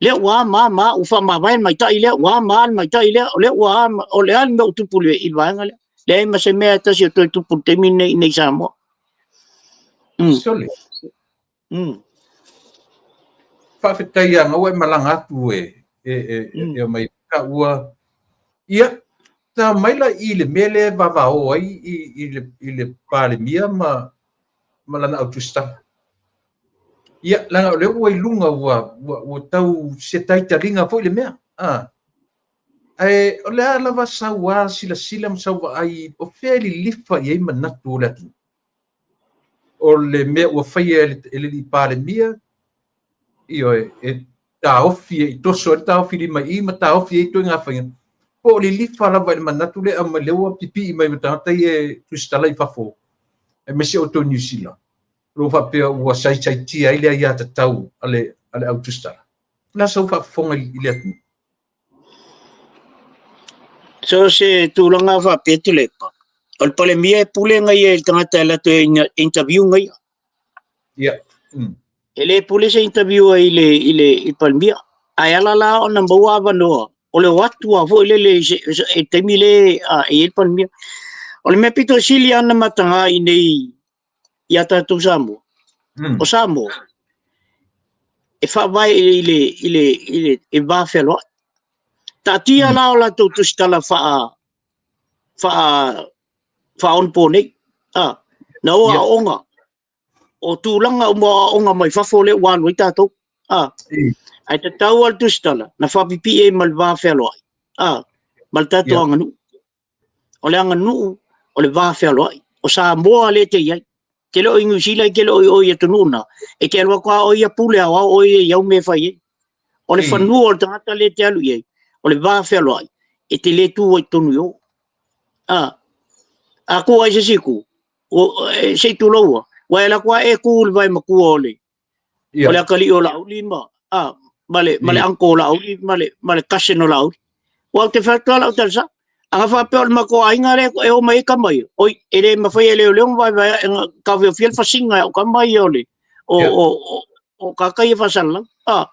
Lea ua a ma ma, ua faamavae le maitai lea, ua a ma le maitai lea, o lea ua a, o le a le mea ua tupu i le vaega lea. Leai ma se mea e tasi o toe tupu i le taimi lenei i nei Samoa. Sole. Faafetai ia ua e malaga atu e e e e mai ka ua ia ta mai la i le mea lea e vavao ai i le Palemia ma lana autusitala. Ia, leaga o lea ua i luga ua tau se taitaliga foi le mea. Ae o le a lava sau a silasila ma sau vaai o fea e lilifa i ai manatu o le atunuu. O le mea ua faia e le alii Palemia, ioe, e taofi e i toso ai le taofi lima i i ma taofi ai ituaiga faiga, po o lilifa lava i le manatu lea e aumai lea ua pipii mai ma tagata ia e tusitala i fafo, aemaise outou i Niu Sila, o lo o faapea ua saisaitia ai le aiatatau a le au tusitala. O le a sau faafofoga i le atunuu? So se tulaga faapea Tuilaepa, o le Palemia e pule na ia i le tagata e alu atu e interview na ia. Ia. E le pule se interview ai i le Palemia. Ae ala la ona maua avanoa, o le o atu lava foi lele i se taimi le e i ai le Palemia. O le mea pito sili lava ona mataga i nei ia tatou Samoa, o Samoa, e faavae i le va fealoai. Taatia la o latou tusitala faaonapo nei. Na o aoga, o tulaga uma o aoga mai fafo lea ua alu ai tatou. Ae tatau lava le tusitala na faapipii ai ma le va fealoai, ma le tatou aganuu. O le aganuu o le va fealoai. O Samoa lea e te i ai. Te le o i Niu Sila, te le o i o i atunuu na, e te alu atu lava o ia pule aoao oe ia i au mea e fai ai. O le fanua o le tagata lea e te alu i ai, o le va fealoai, E te le tu ai tonu i o. A, a ku ai se siku, o, e, se i tuloua, ua e lako e ku le vai makua o le, o le akalii o Laauli ma, a, ma le, ma le uncle o Laauli ma le, ma le cousin o Laauli. Ua ou te fai atu lava lau tala sao. A faapea o le matou aiga lea e o mai ai tama ia, oi, e le mafai e leoleo ona vaevaea e taofiofia le fasiga e au tama ia o le, o, o, o, o tagata ia faasalalau. A,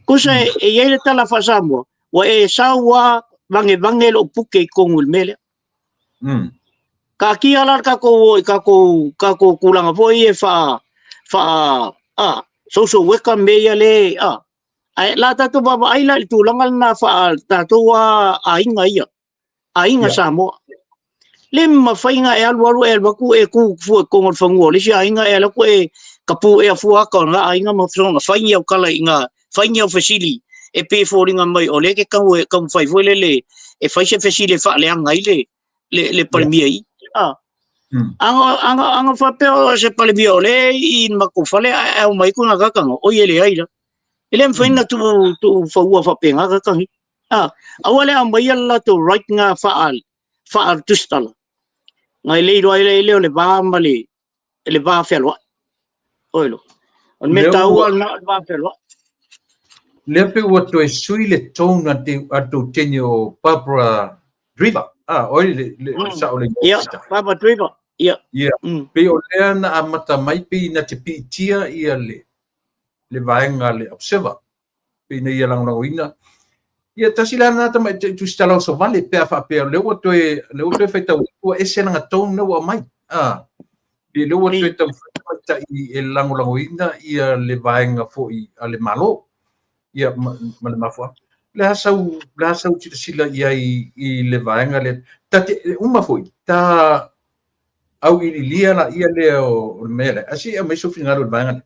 tusa e i ai le tala faa-Samoa, ua e sau lava vagevage lou puke i totonu i le mea lea. Taatia la le tatou o i tatou, tatou tulaga foi ia faa, faa, a, social worker mea ia le, a, ae la tatou vaavaai la i le tulaga lena faa tatou a aiga ia, aiga Samoa. Le mafai na e alu alu e alu atu e tu fua i totonu o le fanua o le isi aiga e alu atu e kapu ea fua ata o lena aiga ma soona fai ni au tala i ina, fai ni au fesili e pei e foliga mai o lea e te tau e taumafai foi lele e fai se fesili e faaleaga ai le le, le Palemia i. A. Aga, aga faapea o se Palemia o lea i le matou fale ae aumai kona kakanga, oi e leai la. E le mafai ona tuu tuu faua faapena kakagi. A, aua le aumaia le latou right nga faa faa tusitala. Ngai le iloa ai lea o le va ma le le va fealoai. Oi lo. O le mea taua lena o le va fealoai. Lea pe ua toe sui le tone a te a tou teine o Barbara Driver. Ah, oi le le sao le Ia, Barbara Driver. Ia. Ia. Pei o lea na amata mai pei na te piitia ia le le vaega le Observer. Pei na ia lagolagoina. Ia tasi la lena tamaitai tusitala oso vale pe a faapea o lea ua toe lea ua toe faitau atu ua ese lana tone lea ua aumai. Ah. Pei lea ua toe taumafai tamaitai e lagolagoina ia le vaega foi a le Malo. Ia ma, ma le mafuaaga. Le a sau, le a sau silasila i ai i le vaega lea. Ta te, uma foi, ta auiliilia laia lea o le mea lea. Ae se i aumai sou finagalo i le vaega lea.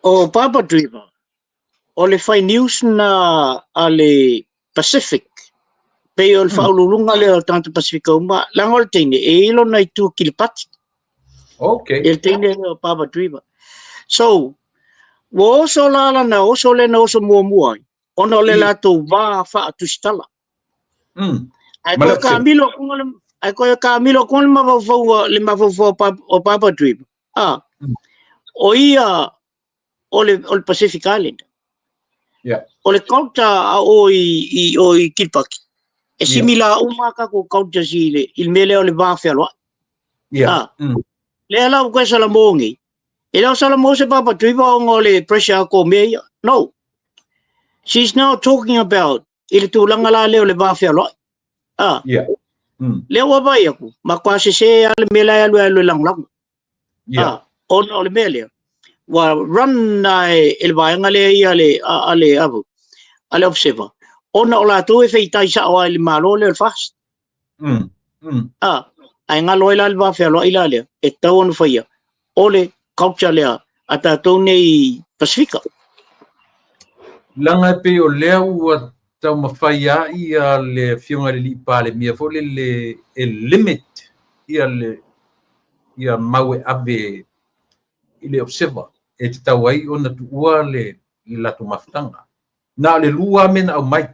O Barbara Driver, o le fai news na a le Pacific, pei o le faauluuluga lea o tagata Pasifika uma, leaga o le teine, e i ai lona itu Kiripati. Okay. E le teine lea o Barbara Driver. So, ua oso la lana oso lea na oso muamua ai, ona o le latou va faatusitala. Ae koe kamilo atu le, ae koe kamilo atu le mafaufau, le mafaufau o Barbara Driver. Ah, o ia o le, o le Pacific Islander. O le culture a o i, i, o i Kiribati, e similar uma a tatou cultures i le, i le mea lea o le va fealoai. Ah, lea la ua koe salamo nei, e le o salamo se Barbara Driver ona o le pressure atu o mea ia. No. She's now talking about i le tulaga la lea o le va fealoai. Ah. Lea ua vaai atu, matua sese lava le mea la e alu e alu e lagolago. Ah, ona o le mea lea, ua run e, e le vaega lea ia le, a, a le, a, a le Observer, ona o latou e feitai sao lava i le Malo lea o le FAST. Ah, ae galo ai la le va fealoai la lea, e tatau ona faia, o le culture lea a tatou nei Pasifika. Leaga e pei o lea ua taumafai lava ia le Afioga i le Alii Palemia foi lele e limit ia le ia mau e ave i le Observer e tatau ai ona tuua le le latou mafutaga. Na o le lua lava mea na aumai,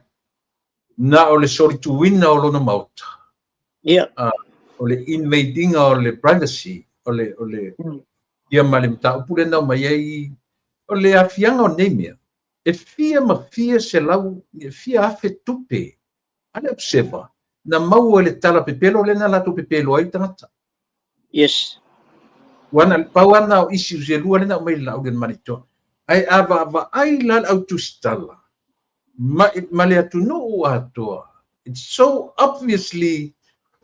na o le solituina o lona maota, o le invade ina o le privacy, o le, o le, ia ma le mataupu lea na aumai ai, o le aafiaga o nei mea, e fia ma fia selau, e fia afe tupe a le Observer na maua i le tala pepelo lea na latou pepelo ai tagata. Yes. Ua na, pau lava na o issues e lua lea na aumai i le Laauli Malietoa. Ae a vaavaai la le au tusitala ma, ma le atunuu atoa, it's so obviously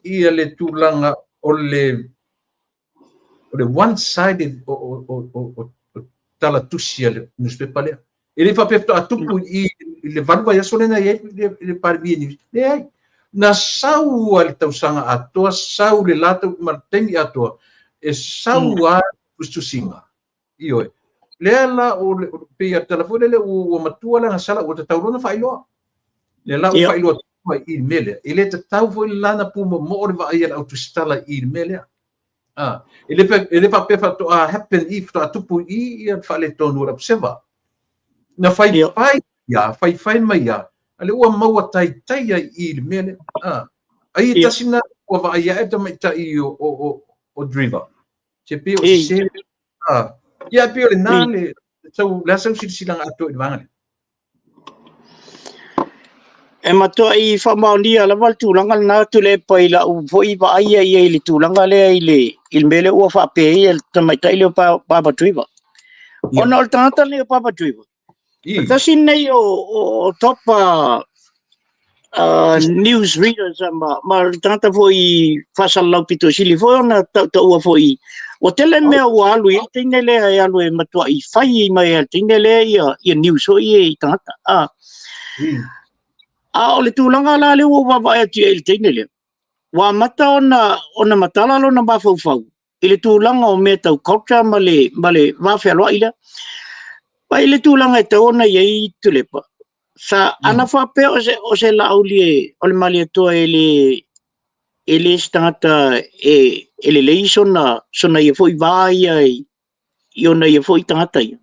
ia le tulaga o le o le one sided o, o, o, o, o, o tala tusi a le newspaper lea. E le faapea faatoa tupu i, i le valu vaiaso lea na i ai le, le Palemia i Niu Leai. Na sau lava le tausaga atoa, sau le la tau, ma le taimi atoa, e sau lava tusitusiga. Ioe. Lea la, o le, pei a tala foi lele ua matua le agasala, ua tatau loa ona faailoa. Lea la ua faailoa mai i le mea lea. E le tatau foi la na pumoomoo le vaai a le au tusitala i le mea lea. Ah, e le, e le faapea faatoa happen i, faatoa tupu i ia le faaletonu o le Observer. Na faifai ia, faifai mai ia. A lea ua maua taitai ai i le mea lea. A, ai e tasi na ua vaai ae tamaitai o Driver. Se pei o se a. Ia pei o le na le sau le sau silasilaga atoa i le vaega lea. E matuai faamaonia lava le tulaga lena Tuilaepa i lau foi vaai i ai i le tulaga lea i le mea lea ua faapea ai le tamaitai lea o Barbara Driver. Ona o le tagata lenei o Barbara Driver, tasi lenei o top news readers ma le tagata foi faasalalau pito sili foi ona tautaua foi. Ua tele mea ua alu i ai le teine lea e alu e matuai fai mai e le teine lea ia news foi ia i tagata. A o le tulaga la lea ua ou vaavaai atu i ai i le teine lea, ua amata ona matala lona mafaufau i le tulaga o mea tau culture ma le vafealoai lea. Mai le tulaga e tatau ona i ai Tuilaepa, sa ana faapea o se Laauli o le Malietoa e le se tagata e lelei sona ia foi va ia i ona ia foi tagata ia.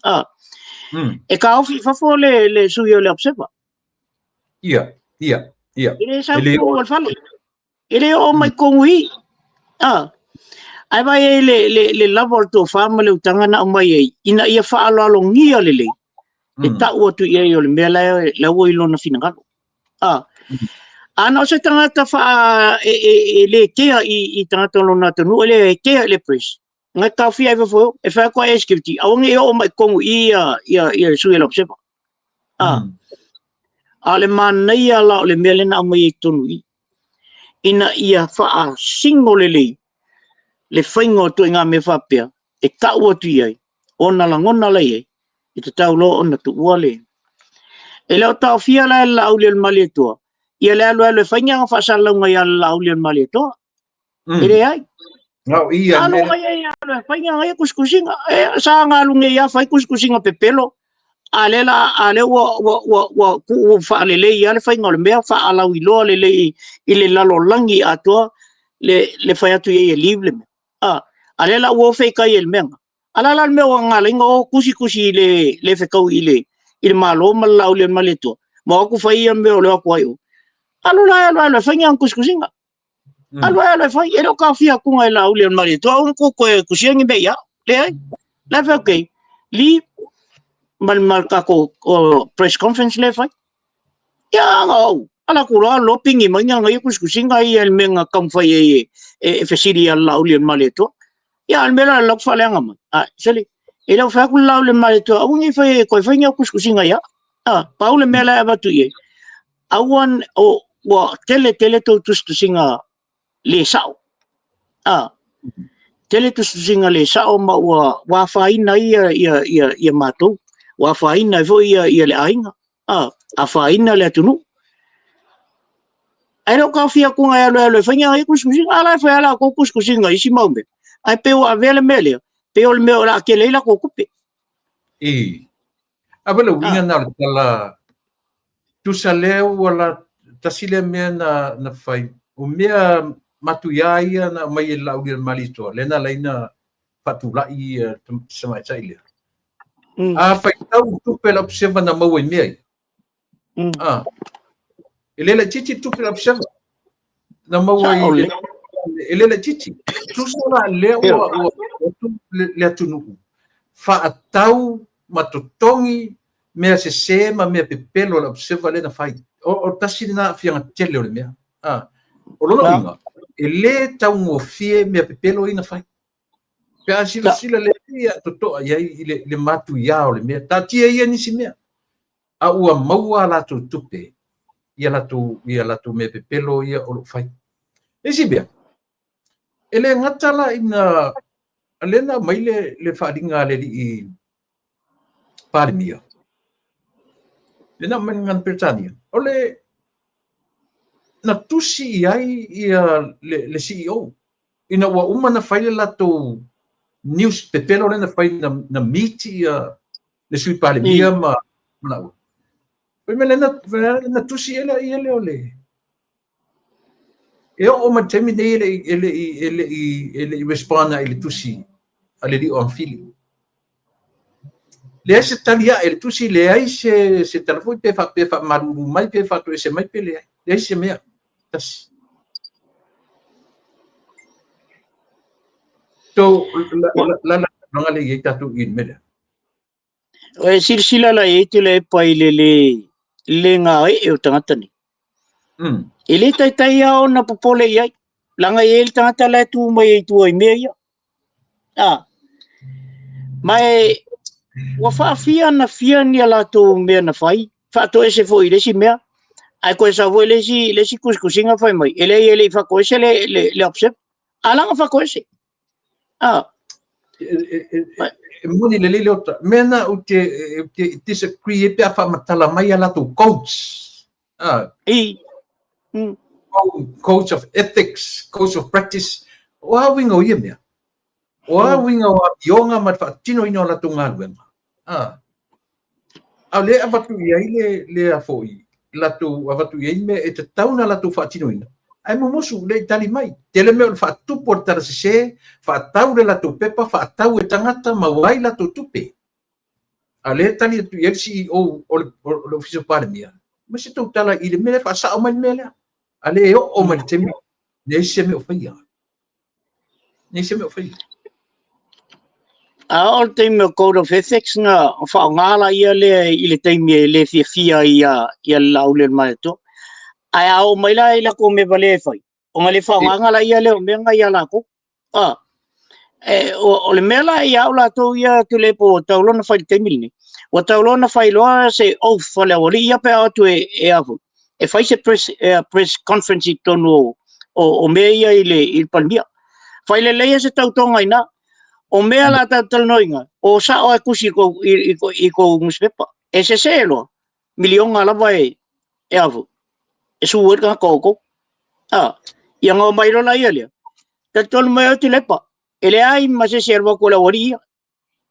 E taofi i fafo le sui o le Observer. Ia, ia, ia. E le sau tonu o le fale. E le oo mai tonu i. Ae vaai ai le lava o le tofa ma le utaga na aumai ai, ina ia faaaloalogia lelei, e tau atu i ai o le mea la ua i lona finagalo. Ana o se tagata e le kea i tagata o lona atunuu, e le kea i le press, ngai taofia ai fafo, e fai atu ai security, aua ne i oo mai tonu i ia le sui o le Observer. A o le manaia la o le mea lea na aumai ai totonu i, ina ia faasino lelei le faiga o ituaiga mea faapea, e tau atu i ai, ona lagona la i ai, e tatau loa ona tuua le. E le o taofia la e le Laauli o le Malietoa, ia le alu alu e fai ni ana faasalalauga ia le Laauli o le Malietoa. E leai. Alu ai ai alu e fai ni ana ia tusitusiga. E sa galu nei lava fai tusitusiga pepelo, a lea la a lea ua tuu faalelei lava le faiga o le mea, faalauiloa lelei i le lalolagi atoa le fai atu i ai e leave le mea. A lea la ua o feitai ai i le mea lena. A la la le mea ua ala ai ona o tusitusi i le fetaui i le Malo ma le Laauli o le Malietoa, ma o atu fai ia mea o le o atu ai o. Alu la alu alu e fai ni ana tusitusiga. Alu alu e fai, e le o taofia atuga e Laauli o le Malietoa, aua ne i toe tusia ni mea ia. Leai. La e fai atu ai, leave ma le tatou press conference lea e fai. Ia ana au, ala atu loa loa pigi mai ni ana ia tusitusiga ia i le mea na taumafai ai e fesili ia le Laauli o le Malietoa. Ia a o le mea la lau faaleaga mai. A, sole, e le o fai atu le Laauli o le Malietoa, aua ne i fai e toe fai ni au tusitusiga ia. Pau le mea la e avatu i ai, aua ua tele tele tou tusitusiga le sao. Tele tusitusiga le sao ma ua afaina ai ia matou, ua afaina ai foi ia le aiga, afaina le atunuu. Ae le o taofia atu e alu alu e fai ni ana ia tusitusiga, a la e fai lava latou tusitusiga i isi mau mea. Ae pei ua avea le mea lea, pei o le mea o le a tele ai latou tupe. A le uiga na o le tala tusa lea ua la tasi lea mea na fai o mea matuia ia na aumai e le Laauli o le Malietoa lea na ala ai ona faatulai ia tamaitai lea. A faitau tupe a le Observer na maua i mea ia, e le laitiiti le tupe a le Observer na maua i e le laitiiti. Tusa la lea ua le atunuu faatau ma totogi mea sese ma mea pepelo o le Observer lea na fai. O tasi lena aafiaga tele o le mea. O lona uiga, e le taugofie mea pepelo ia na fai. Pe a silasila lelei ia totoa i ai i le matuia o le mea. Taatia ia nisi mea. A ua maua a latou tupe ia latou mea pepelo ia o lo o fai. Isi mea, e le gata la ina lea na aumai le faaaliga a le alii Palemia, lea na aumai le gagana Peretania, o le na tusi i ai ia le CEO ina ua uma na fai le latou news pepelo lea na fai na meet ia le sui Palemia ma laua. Fai mai lea na tusi i ai le o le e oo mai le taimi nei e le i respond i le tusi a le alii o Agafili. Leai se tali ae i le tusi, leai se se tala foi pe faapea faamalulu mai pe faatoese mai pe leai. Leai se mea. Tasi. So, la la la la le i ai tatou i le mea lea. E silasila la i ai Tuilaepa i le le le gaee o tagata nei. E le taitai lava ona popole i ai, leaga e i ai le tagata la e tu mai ai i tua i mea ia. A, ma e ua faafia na fia ni a latou mea na fai, faatoese foi i le isi mea, ae toe sau foi le isi, le isi tusitusiga fai mai, e leai e le i faatoese le, le, le observer. A la ona faatoese. A. E moni lelei Leota. Mea na ou te, ou te disagree ai pe a faamatala mai a latou codes. A. I. Codes of ethics, codes of practice. O a uiga o ia mea? O a uiga o amioga ma le faatinoina o latou galuega? A. A o lea e avatu i ai le, le a foi, latou avatu i ai mea e tatau ona latou faatinoina, ae mumusu le i tali mai. Tele mea o le faatupu o le tala sese, faatau le latou pepa, faatau e tagata, maua ai latou tupe. A o lea e tali atu i ai le CEO o le, o le Ofisa o Palemia, ma se tou tala i le mea lea, faasao mai le mea lea. A le oo mai le taimi, leai se mea o faia. Leai se mea o faia. A oo le taimi o Code of Ethics na faaaoga la ia lea i le taimi e le fiafia ai ia, ia le Laaulialemalietoa. Ae a oo mai la i latou mea valea e fai, ona le faaaogaina la ia lea o mea na ia latou. A, e, o, o le mea la ia au latou ia Tuilaepa ua tatau loa ona fai i le taimi lenei, ua tatau loa ona fai loa se oath a le aualii ia pe a o atu e, e, a foi, e fai se press, e, press conference i totonu o, o, o mea ia i le, i le Palemia. Fai lelei ia se tautoga i ina. O mea la tatou talanoaina, o sao lava e tusi i kou, i, i, i kou nusipepa. E sese loa, miliona lava e, e a foi, e sue ai le tagata o outou. A, ia ona omai loa laia lea, talitonu mai oe Tuilaepa, e leai ma se isi e alu atu o le aualii ia.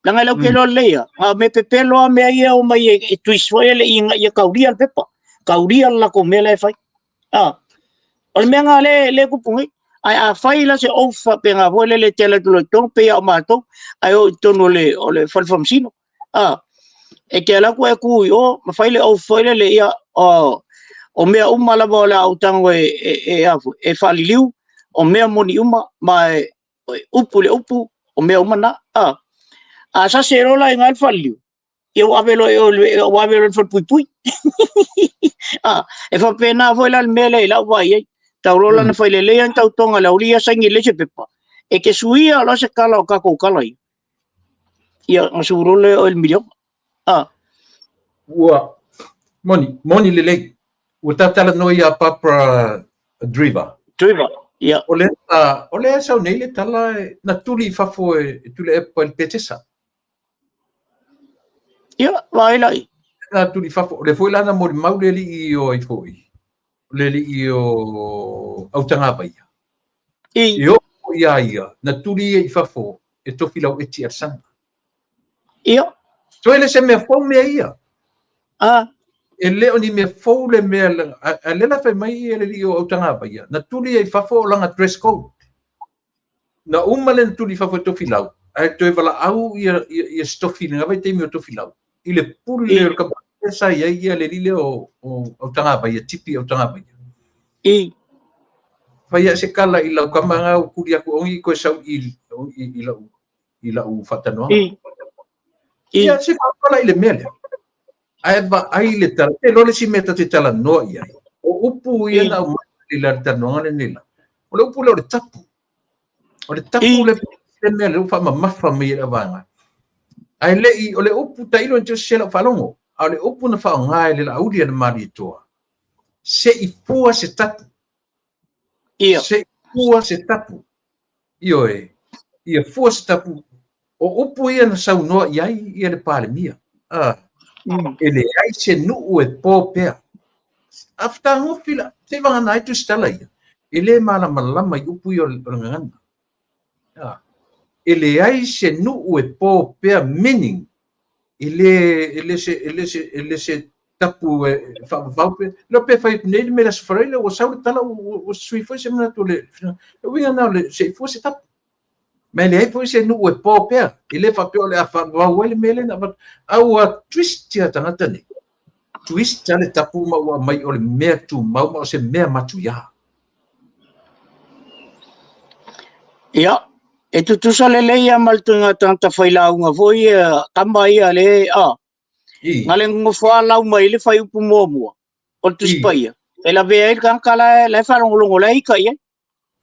Leaga e latou te iloa lelei lava, na o mea pepelo lava mea ia e omai e, e twist foi lele ina ia taulia le pepa, taulia le latou mea la e fai. A, o le mea lena lea, lea e tupu nei. Ae a fai la se oath faapena foi lele e te alu atu loa i totonu, pei lava o matou, ae o i totonu o le, o le fale faamasino. A, e te alu atu e tu i o, ma fai le oath foi lele, ia, o, o mea uma lava o le a ou tago e, e, e, a foi, e faaliliu, o mea moni uma, ma e, upu i le upu, o mea uma na. A, a sase loa la i ina le faaliliu, ia ua ave loa i o, ua ave loa i le falepuipui. A, e faapena foi la le mea lea i lau vaai ai. Tau loa la na fai lelei lava ni tautoga a le aualii ia saini lelei se pepa, e te suia loa se tala o tatou tala ia. Ia, ona sue loa lea o oe i le miliona. A. Ua moni, moni lelei. Ua ta talanoa ia Barbara Driver. Driver, ia. O lea, o lea sau nei le tala na tuli i fafo e, e Tuilaepa i le Petesa. Ia, vaai la i. Na tuli i fafo. O lea foi la na molimau le alii o ai foi. Le alii o Autagavaia. I. E oo ia ia, na tuli ia i fafo e Tofilau Eti Alesana. Ia. So e le se mea fou mea ia. A. E le o ni mea fou le mea, a lea la fai mai ia le alii o Autagavaia, na tuli ia i fafo o lana dress code. Na uma le na tuli i fafo e Tofilau, ae toe valaau ia, ia, ia se tofi i lena vaitaimi o Tofilau, i le pule o le kamupani sa i ai ia le alii lea o, o Autagavaia, Tipi Autagavaia. I. Fai se kala i lau kama nga u kuli aku ongi koe sau i, i, i lau i lau faatalanoaga. I. I. Ia, se faamatala i le mea lea. Ae vaai le tala, te iloa le isi mea ta te talanoa i ai. O upu ia na aumai i le talanoaga lenei la. O le upu lea o le tapu. O le tapu le, le mea lea ua faamamafa mai e le vaega. Ae le i, o le upu tailo e se lau faalogo, a o le upu na faaaoga e le Laauli a le Malietoa, se i fua se tapu. Ia. Se i fua se tapu. Ioe, ia fua se tapu. O upu ia na saunoa i ai ia le Palemia. A, e leai se nuu e po pea. A fetagofi la, se i vagana ai Tusitala ia, e le malamalama i upu ia o le gagana. A, e leai se nuu e po pea meaning e le, e le se, e le se, e le se tapu e faavavau pe, leo pe fai atu nei le mea le Aso Faraile, ua sau le tala, ua sui foi se manatu o le, le uiga lena o le, se i fua se tapu. Ma e leai foi se nuu e po pea, e le faapea o le a faavavau ai le mea lea na avatu. A ua twist ia tagata nei, twist le tapu ma ua aumai o le mea tumau ma o se mea matuia. Ia, e tutusa lelei lava ma le ituaiga tagata failauga foi ia, tama ia le, a, na le nonofo lava lau mai le fuaiupu muamua o le Tusi Paia, e lavea ai le tagata la e faalogologo, la e ita i ai.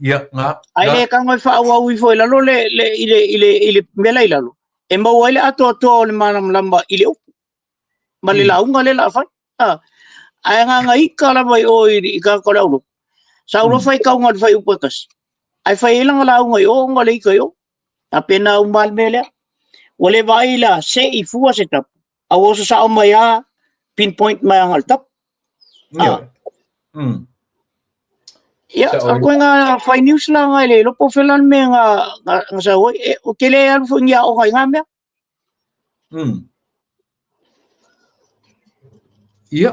Ia, na, Ae le tago e faaauau ifo i lalo le, le, i le, i le, i le mea la i lalo, e maua ai le atoatoa o le malamalama i le upu ma le lauga lea o le a fai. A, ae agaga ita lava i o i tagata o le aulotu. Sau loa faitauga i le fuaiupu e tasi, ae fai ai lana lauga i o ona o le ita i o. Faapena uma lava le mea lea. Ua le vaai la se i fua se tapu, a ua oso sao mai lava pinpoint mai aga o le tapu. Ah. Ia, a koe ngā whai news la ngā le iloa po o fela le mea ngā, ngā, ngā sau ai. E, o te le alu foi ni aoga i ngā mea. Ia,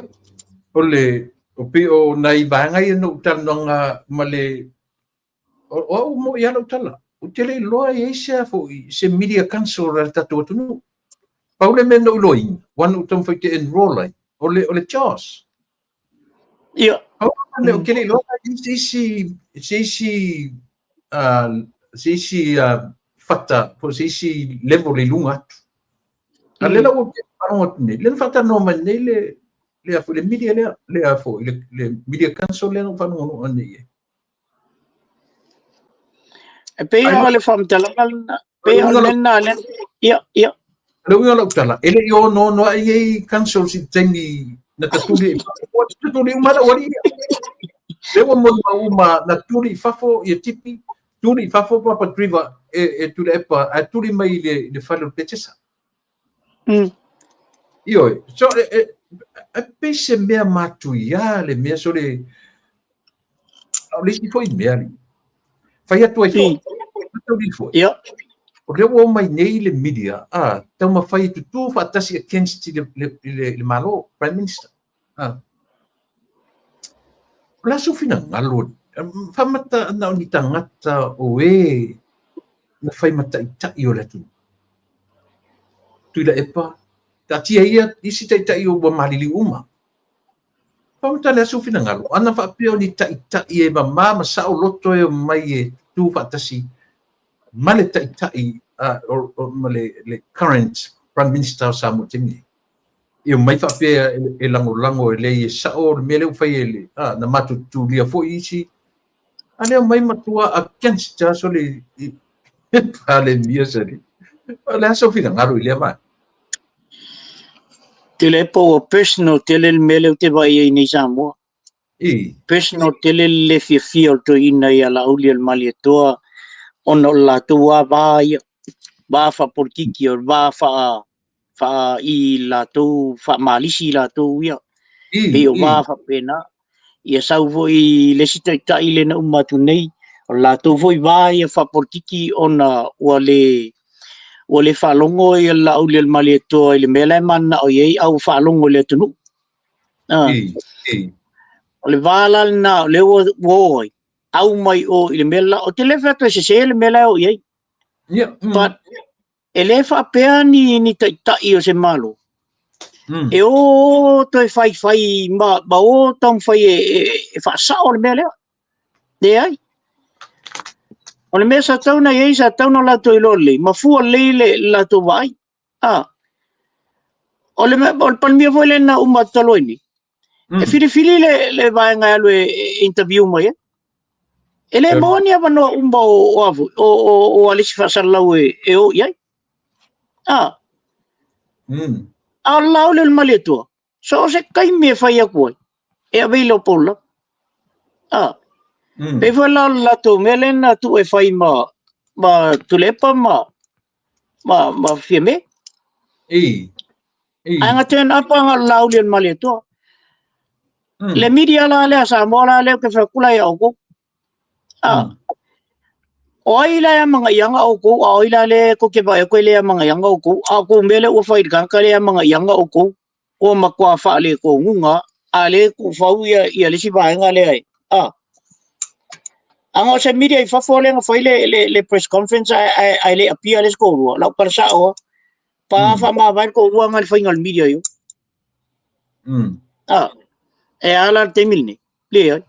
o le, o pei o nai vaega ia na ou talanoaga ma le O au moʻi lava lau tala, ou te le iloa e i ai se a foi, se media council a le tatou atunuu. Pau le mea na ou iloaina, aua na ou taumafai ou te enroll ai, o le, o le JOS. Ia. Pau le mea ou te le iloa e i ai se isi, se isi, se isi fata, po o se isi level i luga atu. A o lea la ua ou faalogo atu nei, lea na faatalanoa mai nei le, le, a foi, le media lea, le, a foi, le, le media council lea na ou faalogologo nei i ai. E pei o le faamatalaga lena, pei o le mea lena lea, ia, ia. O le uiga o lau tala, e le i onoono ai nei councils i le taimi na tatuli ai i fafo, ua tatuli uma lava au alii ia. Lea ua molimau uma, na tuli i fafo ia Tipi, tuli i fafo Papa Driver e, e Tuilaepa, ae tuli mai i le, i le fale o le Petesa. Ioe, so e, e, e pei se mea matuia le mea so le o le isi foi mea li. Fai atu ai foi. Atu foi. Ia. O lea ua omai nei le media, a, taumafai e tutū faatasi against le, le, le, le Malo, Prime Minister. A. O le a sou finagalo, faamata na o ni tagata o e na fai ma taitai o le atunuu. Tuilaepa, taatia ia isi taitai ua maliliu uma. Faamata le a sou finagalo, ana faapea o ni taitai e mama ma sao loto e omai e tutū faatasi ma le taitai ma le current Prime Minister o Samoa i le taimi nei. E omai faapea e lagolago e leai e sao le mea lea ua fai e le, a, na matou tutulia foi isi, a lea omai matua against a sole i Palemia sali. O le a sou finagalo i lea vaega? Tele po ua personal tele le mea lea ou te vaai ai nei i Samoa. I. Personal tele le le fiafia o le toeaina ia Laauli o le Malietoa ona o le latou lava va ia, va faapolitiki, o le va faa, faa i latou, faamalisi latou ia. Pei o va faapena. Ia sau foi le isi taitai lea na uma atu nei, o le latou foi va ia faapolitiki ona ua le ua le faalogo ia le Laauli o le Malietoa i le mea la e mananao i ai, a ua faalogo i le atunuu. O le va la lena o lea ua o ai, au mai o i le mea la, ou te le fai atu e sese le mea la e o i ai. But e le faapea ni, ni taitai o se Malo e o toe faifai ma, ma o taumafai e, e, e faasao le mea lea. Leai. O le mea sa tatau ona i ai, sa tatau ona latou iloa lelei, ma fua lelei le, le latou vaai. Ah. O le, o le Palemia foi lea na uma atu talu ai nei, e filifili le, le vaega e alu e, e interview mai ai. E le maua ni avanoa uma o, o, o, o, o, o alisi faasalalau e, e o i ai. Ah. A o le Laauli o le Malietoa, so o se taimi e fai atu ai, e available lava. Ah. Pei foi la o le latou mea lea na tuu e fai ma, ma Tuilaepa ma, ma, ma Fiame. I. Ae na turn up nga o le Laauli o le Malietoa. Le media la lea Samoa la lea ou te fai atu la ia outou. Ah. O ai la e amagaiaga outou, a o ai la lea tou te vaai atu e le amagaiaga outou, a o kou mea lea ua fai i le tagata lea e amagaiaga outou, ua matua faaletonuga, a lea e tuufau ia, ia le isi vaega lea e, ah. Aga o se media i fafo lea na fai le press conference ae le appear le isi toalua, lau tala sao lava. Pa faamavae le toalua aga i le faiga o le media i o. A, e a la le taimi lenei? Leai.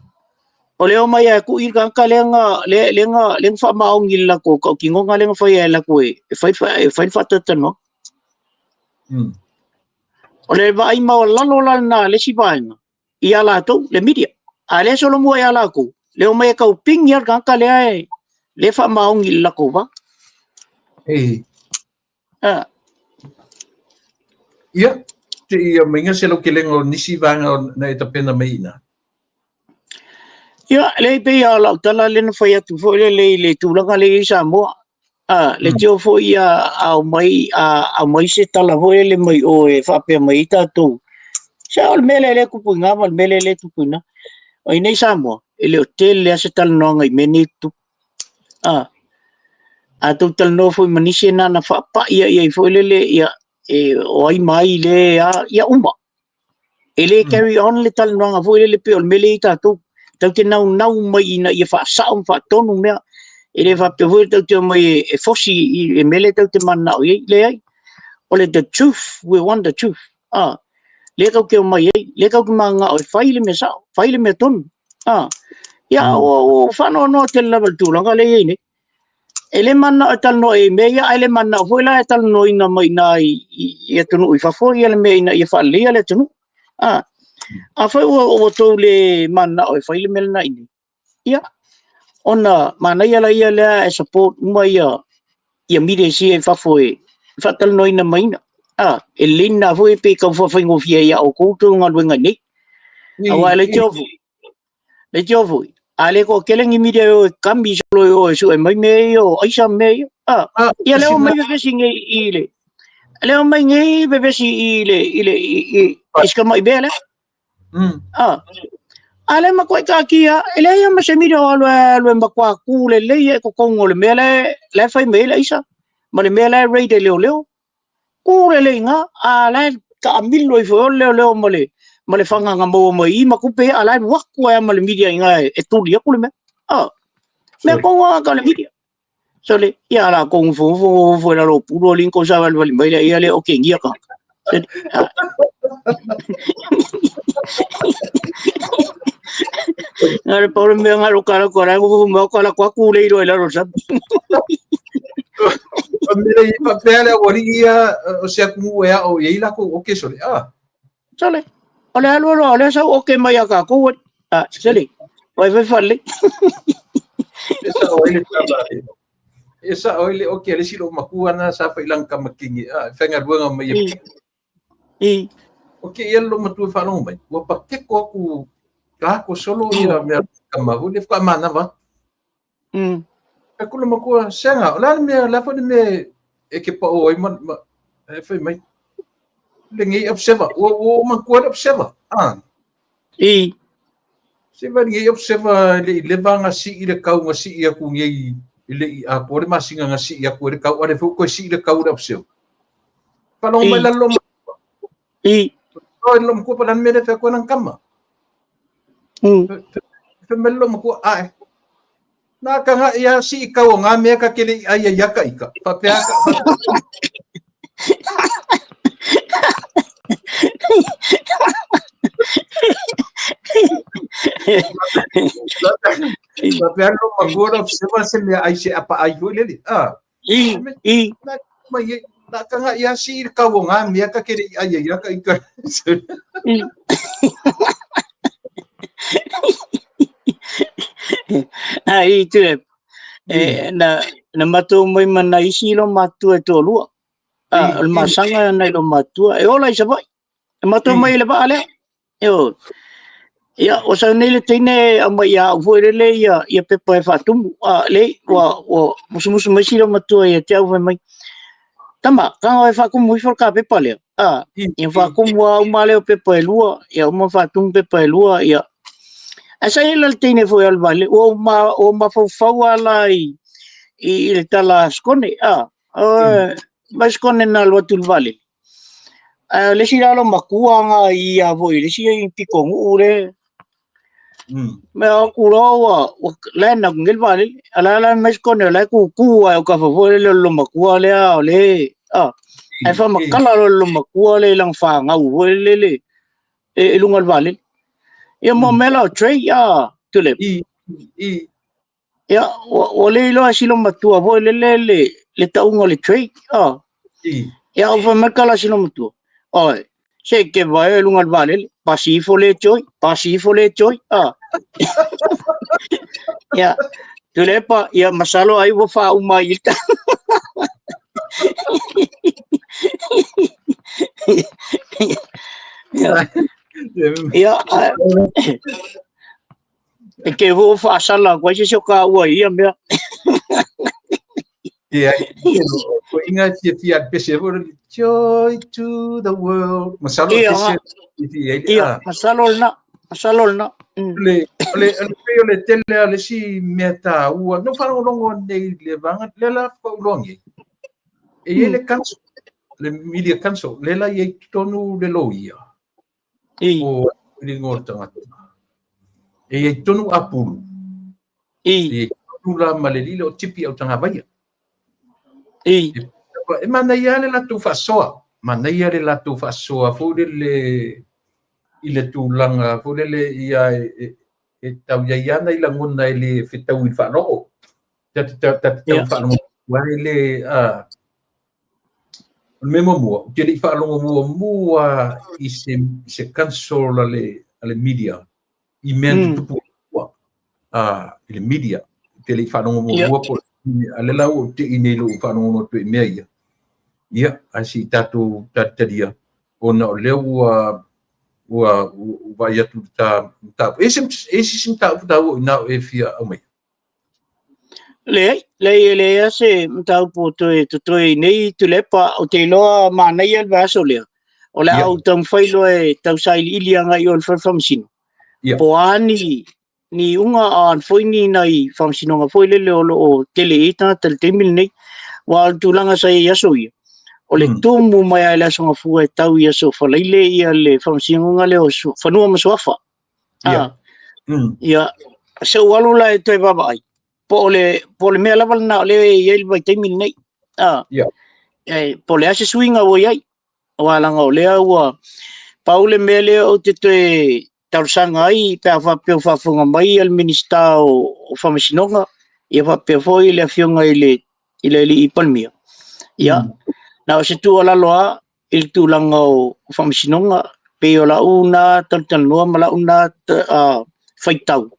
O le omai e tui le tagata lea na, lea, lea na, lea na faamaoni i le latou tautinoga lea na faia e latou e fai, e fai le faatalatalanoaga. O le vaai maualalo la lena a le isi vaega ia latou, le media. A lea e solomua ia latou, le omai e tau pigi lava le tagata lea e lea e faamaoni i le latou va. Ei. Ah. Ia, te ia mainga se lautelega o nisi vaega na e tapena mai i ina. Ia, leai pei lava o lau tala lea na fai atu foi lele i le tulaga lea e i ai Samoa. A, le tio foi a aumai, a aumai se tala foi lele mai o e faapea mai ai tatou, se o le mea lea lea e tupu i ina ma le mea lea lea e tupu i ina. O i inei i Samoa, e le o tele lava se talanoaga i mea nei e tutupu. A, a tou talanoa foi ma nisi na ona faapai i ai foi lele, ia, e, o ai ma ai le a, ia uma. E le carry on le talanoaga foi lele pei o le mea lea e i ai tatou. Tatou te naunau mai ina ia faasao ma faatonu mea. E le faapea foi tatou te omai e fosi i le mea lea tatou te mananao i ai. Leai. O le the truth, we want the truth. Ah, lea tatou te omai ai, lea tatou te mananao e fai le mea sao, fai le mea tonu. Ah, ia, ua, ua faanoanoa tele lava i le tulaga lea e i ai nei. E le mananao e talanoa i mea ia, ae le mananao foi la e talanoaina mai i ina i atunuu i fafo ia le mea ina ia faaleleia le atunuu. A, afai ua tou le mananao e fai le mea lena i inei, ia, ona manaia laia lea e support uma ia media ia i fafo e faatalanoaina mai ina. A, e lelei lena foi pe tau faafaigofie ia outou tou galuega i inei. Aua e leitioa foi, Leitioa foi, a le toatele ni media e o e kami solo e o e sue mai mea ia o aisa ma mea ia. A, ah, ia lea o mai vevesi nei i le, lea o mai nei vevesi i le, i le, i, i, i si tamai mea lea. Ah, a le matua taatia, e leai lava ma se media o alu e alu e matua kū lelei e totonu o le mea lea e fai mai ai le aisa, ma le mea la e raid e leoleo. Kū lelei i ina, a la e taamilo ifo i o le leoleo ma le ma le fana na maua mai i i ma tupe ia, a la e alu atu ai lava ma le media i ina e tuli atu le mea. A, mea tonu lava ta le media. Sole, ia la kou nofonofo nofo i lalo o pulu alii na tou savalivali mai lea ia le okegia tagata. Sole, a. Na o le pau le mea na o ka la nofo mai ka la atu le iloa i lalo o le sami. O mea i faapea le aualii ia o se atunuu e ao i ai latou oke sole. Ah. Sole, o le alu alu o lea sau oke mai a kākou ai. Ah, sole, vai vai fale. E sao ai le tala. E sao ai le oke a le isi loomatua na sa failaga tama kini. Ah, faigaluega mai e. I. O kēia loomatua e faalogo mai, ua pakeko aku kako solo ia mea kama, ua le faamanawa atu. E kula makua, seanga, o le a le mea, o le a foi le mea e ke pao ai ma, ma e fai mai. Le ngei observer, ua ua makua le observer. Ah. I. Se vai ngei observer le i leva nga sii le kau nga sii aku ngei i le i atoa le masina nga sii aku e le kau, a le foi koe sii le kau le observer. Faalogo mai la lo makua. I. Oi lo makua pa lan mele fe ko nang kama. Fe mele lo makua ae. Na ka nga ia si i kau o ngā mea ka kele i ai ai aka ika. Faapea ka. Faapea lo makua lo observer se mea ai se apa ai foi lele. Ah. I, i. Na mai e, na ka nga ia si i kau o ngā mea ka kere i ai ai ka ika. Ai tu e, e na na matou mai ma na isi lo matua e toalua. A, o le masaga na i lo matua. E ola i Savaii. E matou mai i le vaa lea. Ioe. Ia, ua sau nei le teine e aumai ia au foi lele ia, ia pepa e faatumu. A, leai, ua, ua musumusu mai si loomatua ia te au fai mai, Tama, kaga e faatumu ifo le ka pepa lea. A, ia faatumu a uma lea o pepa e lua, ia uma faatumu pepa e lua, ia. Ae sa i ai la le teine foi a le vale, ua ou ma, ua ou mafaufau lava la i, i, i le tala a Sikone, a, mai Sikone na alu atu i le vaalele. Ae o le isi la loomatua aga i ia foi i le isi pitonuu le. Mea atu loa ua land atu nei le vaalele, a o la e land mai se kone o la e tutu lava i autafa foi lele o le loomatua lea o le ae faamatala loa e le loomatua lea i lana fanau foi lele i luga o le vaalele. Ia mo mea la o tray, Tuilaepa. Ia, ua le iloa e si loomatua foi lele le tauga o le tray. Ia, ua fai mai le tala a si loomatua, oi, se i te vae i luga o le vaalele, pasi ifo le tray, pasi ifo le tray. Ia, Tuilaepa, ia masalo ai ua faauma ai i le Ia, e te ua faasala atu ai se isi o taua i ia mea. Ia, ko inga fiafia le pese foi Joy to the world. Masalo Ia, pese ia, masalo lena, masalo lena. Le le le pei o le tele a le si mea taua. No whalongolongo nei le vanga le la whauloa nei. E i le council, le media council, le la i tonu le loia. O le ingoa o le tagata. E i ai tonu apulu. E i ai tonu la ma le lile o tipi au tagavaia. E manaia le latou faasoa. Manaia le latou faasoa foi lele i le tulaga foi lele ia e tau iai ana i lagona e le fetaui i le faalogo. Ta te tau faalogo ai le o le mea muamua, ou te le i faalogo muamua i se council a le media i mea na tutupu i le media. Ou te le i faalogo muamua po a le la ua ou tei nei i lou faalogologo atu i mea ia. Ia, ae se i tatou talitalia ona o lea ua vaai atu i ta mataupu. E i ai se isi mataupu taua i ina o e fia aumaia? Leai, leai e leai lava se mataupu o toe totoe i nei Tuilaepa. Ou te iloa manaia le vaiaso lea. O le a ou taumafai loa e tau sailiili agai i o i le fale faamasino. Po o a ni iuga a o a foi ni nai faamasinoga foi lele o lo o tele i ai tagata i le taimi lenei. Aua o le tulaga sa i ai i aso ia, o le tumu mai lava i le Aso Gafua e tau i Aso Faraile le faamasinoga lea o Fanua ma Suafa. Ia, se i ou alu la e toe vaavaai, po o le mea lava lena o lea e i ai le vaitaimi lenei. Po o le a se suiga ua i ai. Aua leaga o lea ua pau le mea lea ou te toe talosaga ai pe a faapea o faafofoga mai le Minisita o Faamasinoga, ia faapea foi le Afioga i le Alii Palemia. Ia, na o se tuualalo lava i le tulaga o faamasinoga, pei o lau na talatalanoa ma lau na faitau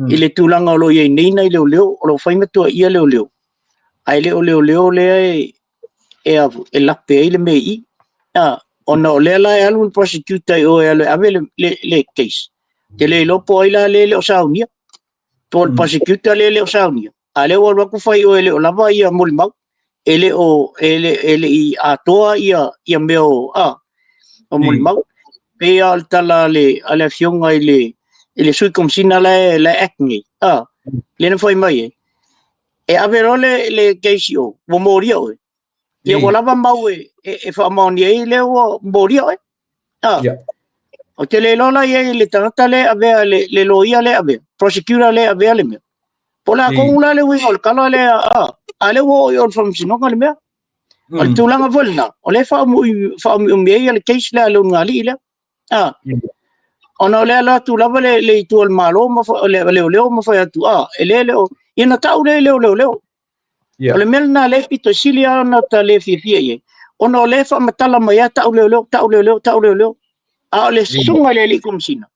i le tulaga o lo o i ai nei nai leoleo, o lo o fai ma tuuaia leoleo, ae le o leoleo lea e lape ai le mea i i. Ona o lea la e alu le prosecutor i o e alu e ave le case, te le iloa po o ai la le le o saunia, po o le prosecutor lea le o saunia, a lea ua alu atu fai o e le o lava ia molimau, e le o e le, e le i atoa ia mea o molimau. Pei lava o le tala a le afioga i le sui komisina la e act nei, lea na fai mai e ave loa le case i o, ua molia oe. Ia ua lava mau e faamaonia ai lea ua molia oe. Ou te le iloa la i ai le tagata lea e avea le loia lea e avea, prosecutor lea e avea le mea. Po o le a tonu la le uiga o le tala lea, a lea ua oo i o i le faamasinoga le mea. O le tulaga foi lena, o lea e faaumiumi ai le case lea a le ulugalii lea. Ona o lea ala atu lava le itu o le Malo ma le leoleo ma fai atu, e le o, ia na tau lea i le o leoleo. O le mea lena lea e pito sili lava ona ta le fiafia i ai, ona o lea e faamatala mai lava tau leoleo, tau leoleo, tau leoleo. A o le susuga i le alii komisina,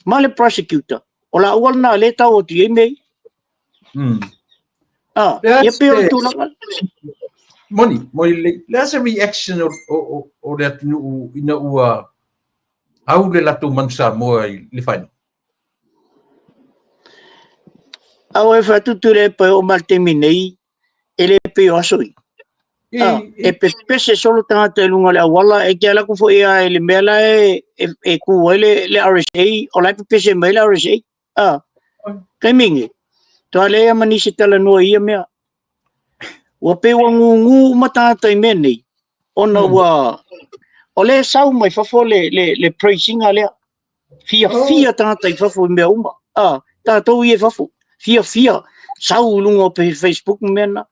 ma le prosecutor, o laua lena lea e tau atu i ai mea ia. Ia pei o le tulaga. Moni, moni lelei. Le a se reaction o le atunuu ina ua au le latou manu Samoa i le final? Aua e fai atu Tuilaepa e oo mai le taimi nei, e le pei o aso ia. E pepese solo tagata i luga o le auala, e te alu atu foi lava i le mea la e tu ai le RSA, o la e pepese mai le RSA. Taimi nei, toa leai ma nisi talanoa i ia mea. Ua pei ua gugu uma tagata i mea nei, ona ua o lea e sau mai fafo le praising lea. Fiafia tagata i fafo i mea uma. A, tatou ia i fafo, fiafia, sau i luga o Facebook ma mea na.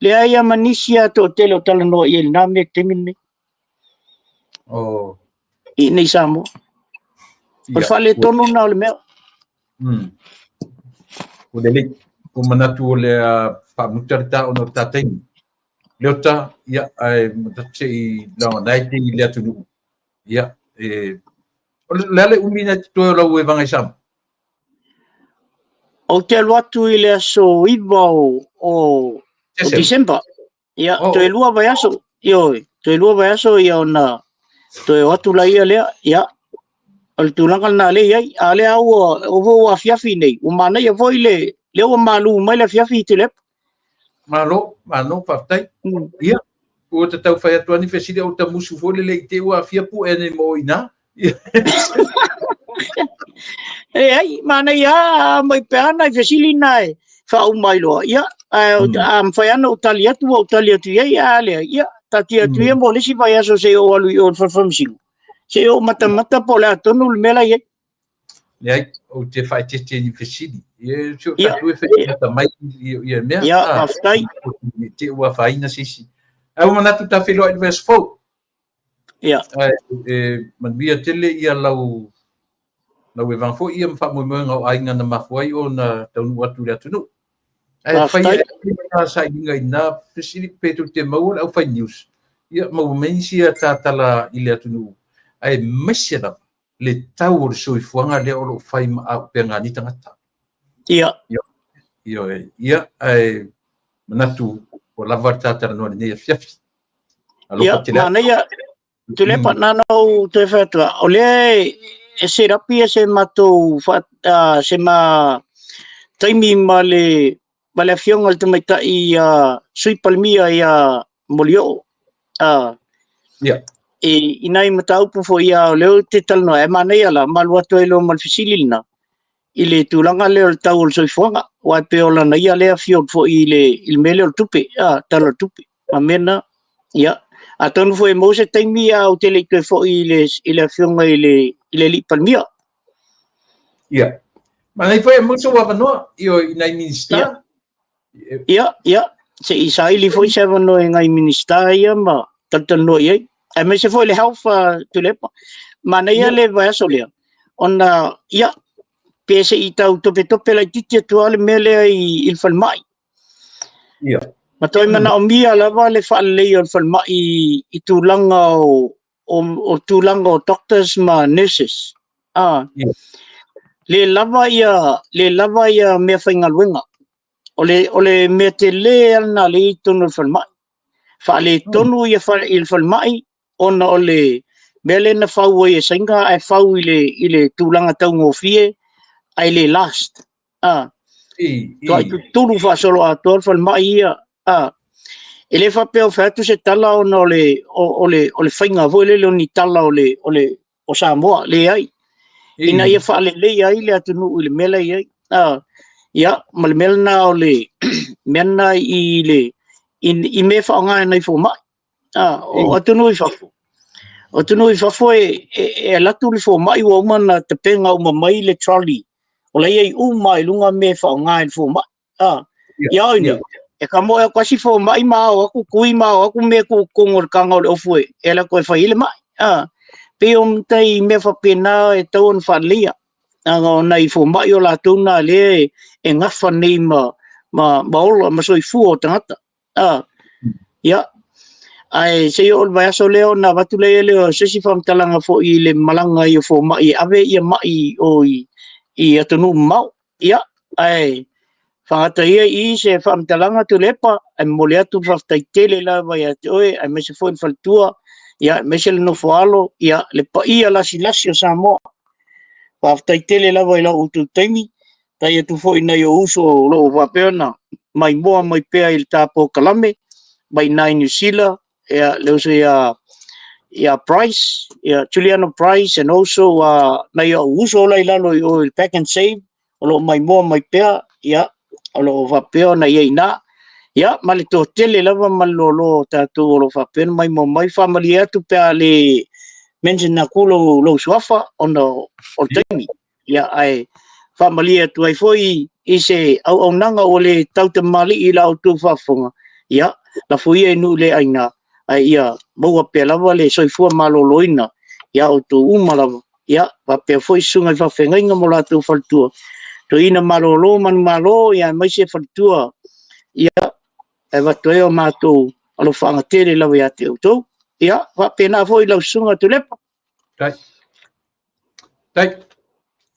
Leai lava ma nisi lava toatele o talanoa i ai i lena mea i le taimi lenei. Oh. I inei i Samoa. O le faaletonu lena o le mea. Ua lelei. Ua manatu o le a faamuta le ta ona o le ta taimi. Leota, ia, ae manatu se i laga e te i le atunuu. Ia, e, o le a le umi na totoe o lau evaga i Samoa? Ou te alu atu i le aso 9 o December. Ia, toe 2 vaiaso. Ioe, toe 2 vaiaso ia ona toe o atu laia lea. Ia, o le tulaga lena lea e i ai. A o lea ua, ua, ua afiafi nei, ua manaia foi le, lea ua malu mai le afiafi i Tuilaepa. Malo, malo, faafetai. Ia, ua ta tau fai atu ani fesili o ta musu foi lele i te ua afia pu'e nei mo i ina. Leai, manaia lava mai pe ana i fesili na e faauma ai loa. Ia, ae a mafai lava ona ou tali atu, ua ou tali atu i ai, a leai, ia, taatia atu ia mo le isi vaiaso se i ou alu i o i le fale faamasino, se i ou matamata po o le a tonu le mea la e i ai. Leai, ou te faaeteete i fesili. Ia, se o tatou e fai mai ia mea. Ia, faafetai. Te ua afaina se isi. Ae ua manatu ta feiloai i le vaiaso fou. Ia. Ae e manuia tele ia lau lau evaga foi ia ma faamoemoega o aiga na mafua ai ona taunuu atu i le atunuu. Ae fai Faafetai. ai sailiga i na fesili pe tou te maua le aufai news. Ia maua mai nisi a ta tala i le atunuu. Aemaise lava le tau o le soifuaga lea o lo o fai ma auupega a ni tagata. Ia. Ioe. Ia, ae manatu ua lava le ta talanoa i lenei afiafi. Alofa Ia, tele atu. manaia, Tuilaepa, na ona ou toe fai atu lava, o lea e set up ia se matou, se ma taimi ma le, ma le afioga i le tamaitai Sui Palemia ia Molioo. I nai mataupu foi ia o lea ou te talanoa ai, ae manaia la, ma alu atu ai loa ma le fesili lena, i le tulaga lea o le tau o le soifuaga, aua e pei o lana ia lea field foi i le mea lea o le tupe, tala o le tupe, ma mea na. Ia, atonu foi e maua se taimi ae ou te le i toe foi i le afioga i le alii Palemia. Ia. Manaia foi e maua sou avanoa i nai Minisita. Ia, ia, se i saili foi se avanoa i nai Minisita ia ma talatalanoa i ai. Aemaise foi le health Tuilaepa. Manaia le vaiaso lea, ona, ia, pe se i tau topetope laitiiti atu lava le mea lea i le falemai. Ia. Ma toe manaomia lava le faaleleia o le falemai i tulaga o, o tulaga o doctors ma nurses. Le lava ia, le lava ia mea faigaluega. O le mea tele lava lena lea i totonu o le falemai. Faaletonu ia i le falemai ona o le mea lea na fau ai e Saina ae fau i le tulaga taugofie ae le last. Tuai tutulu faasoloatoa le falemai ia. E le faapea o fai atu se tala ona o le faiga foi lele o ni tala o Samoa, leai. Ina ia faaleleia ai le atunuu i le mea la e i ai. Ia, ma le mea lena o le mea lena i mea e faaaoga e nai fomai. O atunuu i fafo. O atunuu i fafo e alu atu le fomai ua uma ona tapena uma mai le trolley. O la e i ai uma i luga mea e faaaoga e le fomai. Ia oi nei, e kamoe atu asi fomai ma ao atu tui ma ao atu mea tuu i totonu o le taga o le ofu e alu atu e fai ai le mai. Pei o tai mea faapena e tatau ona faaleleia. Leaga o nai fomai o latou na lea e gafa nei ma ola ma soifua o tagata. Ia, ae se i oo i le vaiaso lea ona avatu lea o se isi faamatalaga foi i le malaga ai o fomai e ave ia mai o i atunuu mamao. Ia, ae faagata ia i i se faamatalaga Tuilaepa, ae momoli atu le faafetai tele lava ia te oe, aemaise foi le faletua, ia, aemaise le nofoaalo, ia, le paia lasilasi o Samoa. Faafetai tele lava i la outou taimi, tai atu foi i nai ou uso o lo o faapea ona maimoa mai pea i le ta polokalame, mai i Niu Sila, ia, le uso ia Price, ia Juliano Price, and also nai ou uso la i lalo i o i le Pack and Save, o lo o maimoa mai pea, ia, o lo o faapea ona i ai i ina. Ia, ma le toatele lava ma le loaloa o tatou o lo o faapea ona maimoa mai, faamalie atu pe a le mention atu lou suafa ona o le taimi. Ia, ae faamalie atu ai foi i se auaunaga ua le tautamalii i la outou faafofoga, ia, lafo ia i nuu le aina, ae ia maua pea lava le soifua maloloina ia outou uma lava, ia, faapea foi susuga i faafeagaiga ma latou faletua, toeaina malolo manumalo, ia aemaise faletua, ia, e avatu ai o matou alofaaga tele lava ia te outou. Ia, faapena foi lau susuga Tuilaepa. Tai. Tai.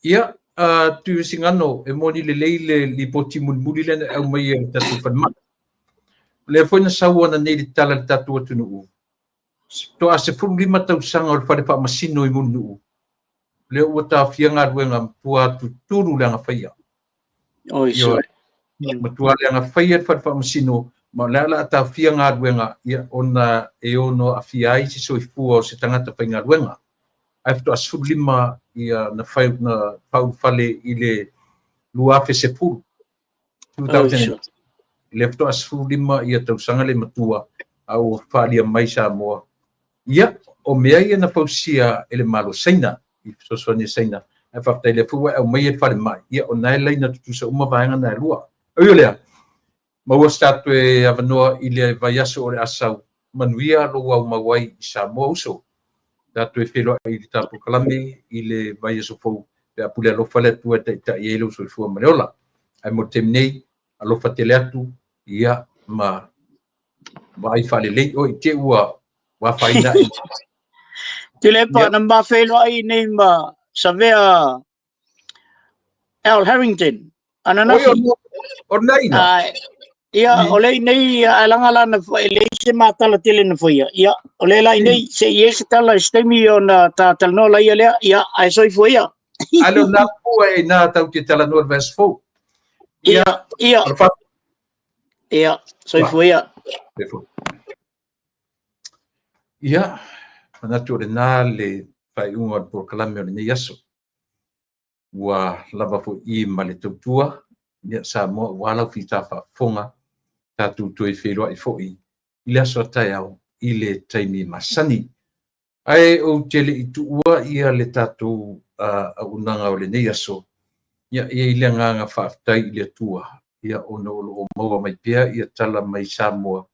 Ia, Tuivasigano, e moni lelei le lipoti mulimuli lea na e aumaia i le tatou falemai. O lea foi na sau ananei le tala i le tatou atunuu, toa 15 tausaga o le fale faamasino i Mulinuu, lea ua taofia galuega matua tutulu le agafaia. Oi, Ioe. Matua le agafaia le fale faamasino, ma o le a la taofia galuega, ia, ona e ono aafia ai se soifua o se tagata faigaluega. Ae faatoa 15 ia na fai na faaulufale i le 2010. 2000 lea faatoa 15 ia tausaga le matua a ua faaalia mai Samoa. Ia, o mea ia na fausia e le Malo Saina, i fesoasoani a Saina, ae faafetai lea foi ua e aumaia le falemai, ia o na e laina tutusa uma vaega na e lua. Ui o lea, maua se tatou avanoa i le vaiaso o le a sau, manuia lou aumau ai i Samoa uso. Tatou e feiloai i le tatou polokalame i le vaiaso fou pe a pule alofa le Atua e taitai ai lou soifua ma le ola. Ae mo le taimi nei, alofa tele atu, ia, ma vaai faalelei oe i te ua afaina ai. Tuilaepa, na ma feiloai nei ma Savea Al Harrington ananafi. O nei na. Ia, o le nei ae laga lana e leai se matala tele na faia. Ia, o le la nei se i ai se tala i se taimi ona ta talanoa laia lea, ia, ae soifua ia. Ale o nā pua e nā tau te talanoa le vaiaso fou. Ia, ia. Ia, soifua ia. Ia, manatu o lena le faaiuga o le polokalame o lenei aso. Ua lava foi i ma le tautua, ia Samoa aua lau fita faafofoga, tatou toe feiloai foi i le aso a taeao i le taimi masani. Ae ou te le i tuua ia le tatou auaunaga o lenei aso, ia e i ai le agaga faafetai i le Atua, ia ona o lo o maua mai pea ia tala mai Samoa,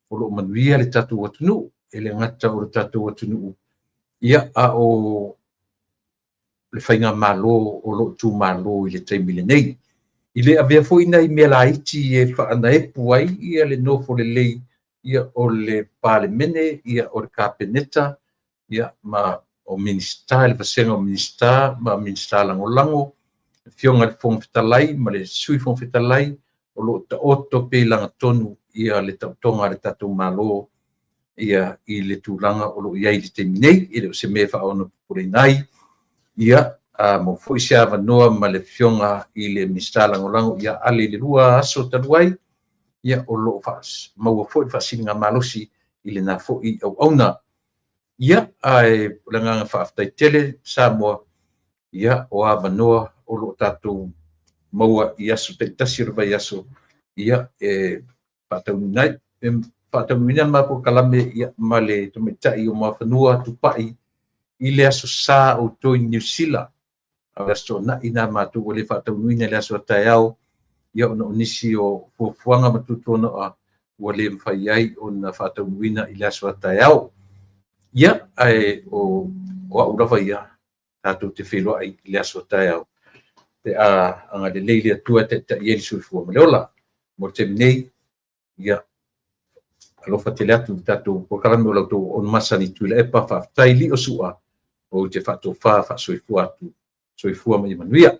o lo o manuia le tatou atunuu, e le gata o le tatou atunuu, ia a o le faigamalo o lo o tumalo i le taimi lenei. I le avea foi nai mea laiti e faanaepu ai ia le nofo lelei ia o le Palemene, ia o le Kapeneta, ia ma o Minisita, le vasega o Minisita ma Minisita Lagolago, le Afioga i le Fofoga Fetalai ma le Sui Fofoga Fetalai, o lo o taoto pea i lagatonu ia le taotoga a le tatou Malo ia i le tulaga o lo o i ai i le taimi nei, e le o se mea e faaonopopoleina ai. Ia, mo foi se avanoa ma le Afioga i le Minisita Lagolago ia Ale i le 2 aso talu ai, ia o lo o maua foi le faasiligamalosi i lena foi auauna. Ia, ae o le agaga faafetai tele Samoa, ia o avanoa o lo o tatou maua i aso taitasi o le vaiaso, ia e faataunuuina le matou polokalame ia ma le tamaitai o Muafanua Tupai i le aso Sa o outou i Niu Sila. A o le aso Toonai nā matou ua le faataunuuina i le aso a taeao, ia ona o nisi o fuafuaga ma tuatuanoa ua le mafai ai ona faataunuuina i le aso a taeao. Ia, ae o au lava ia, tatou te feiloai i le aso a taeao, pe a agalelei le Atua e taitai ai le soifua ma le ola. Mo le taimi nei, ia, alofa tele atu i le tatou polokalame o la outou auauna masani Tuilaepa, faafetai lio sua, ou te faatofa faasoifua atu, soifua ma ia manuia.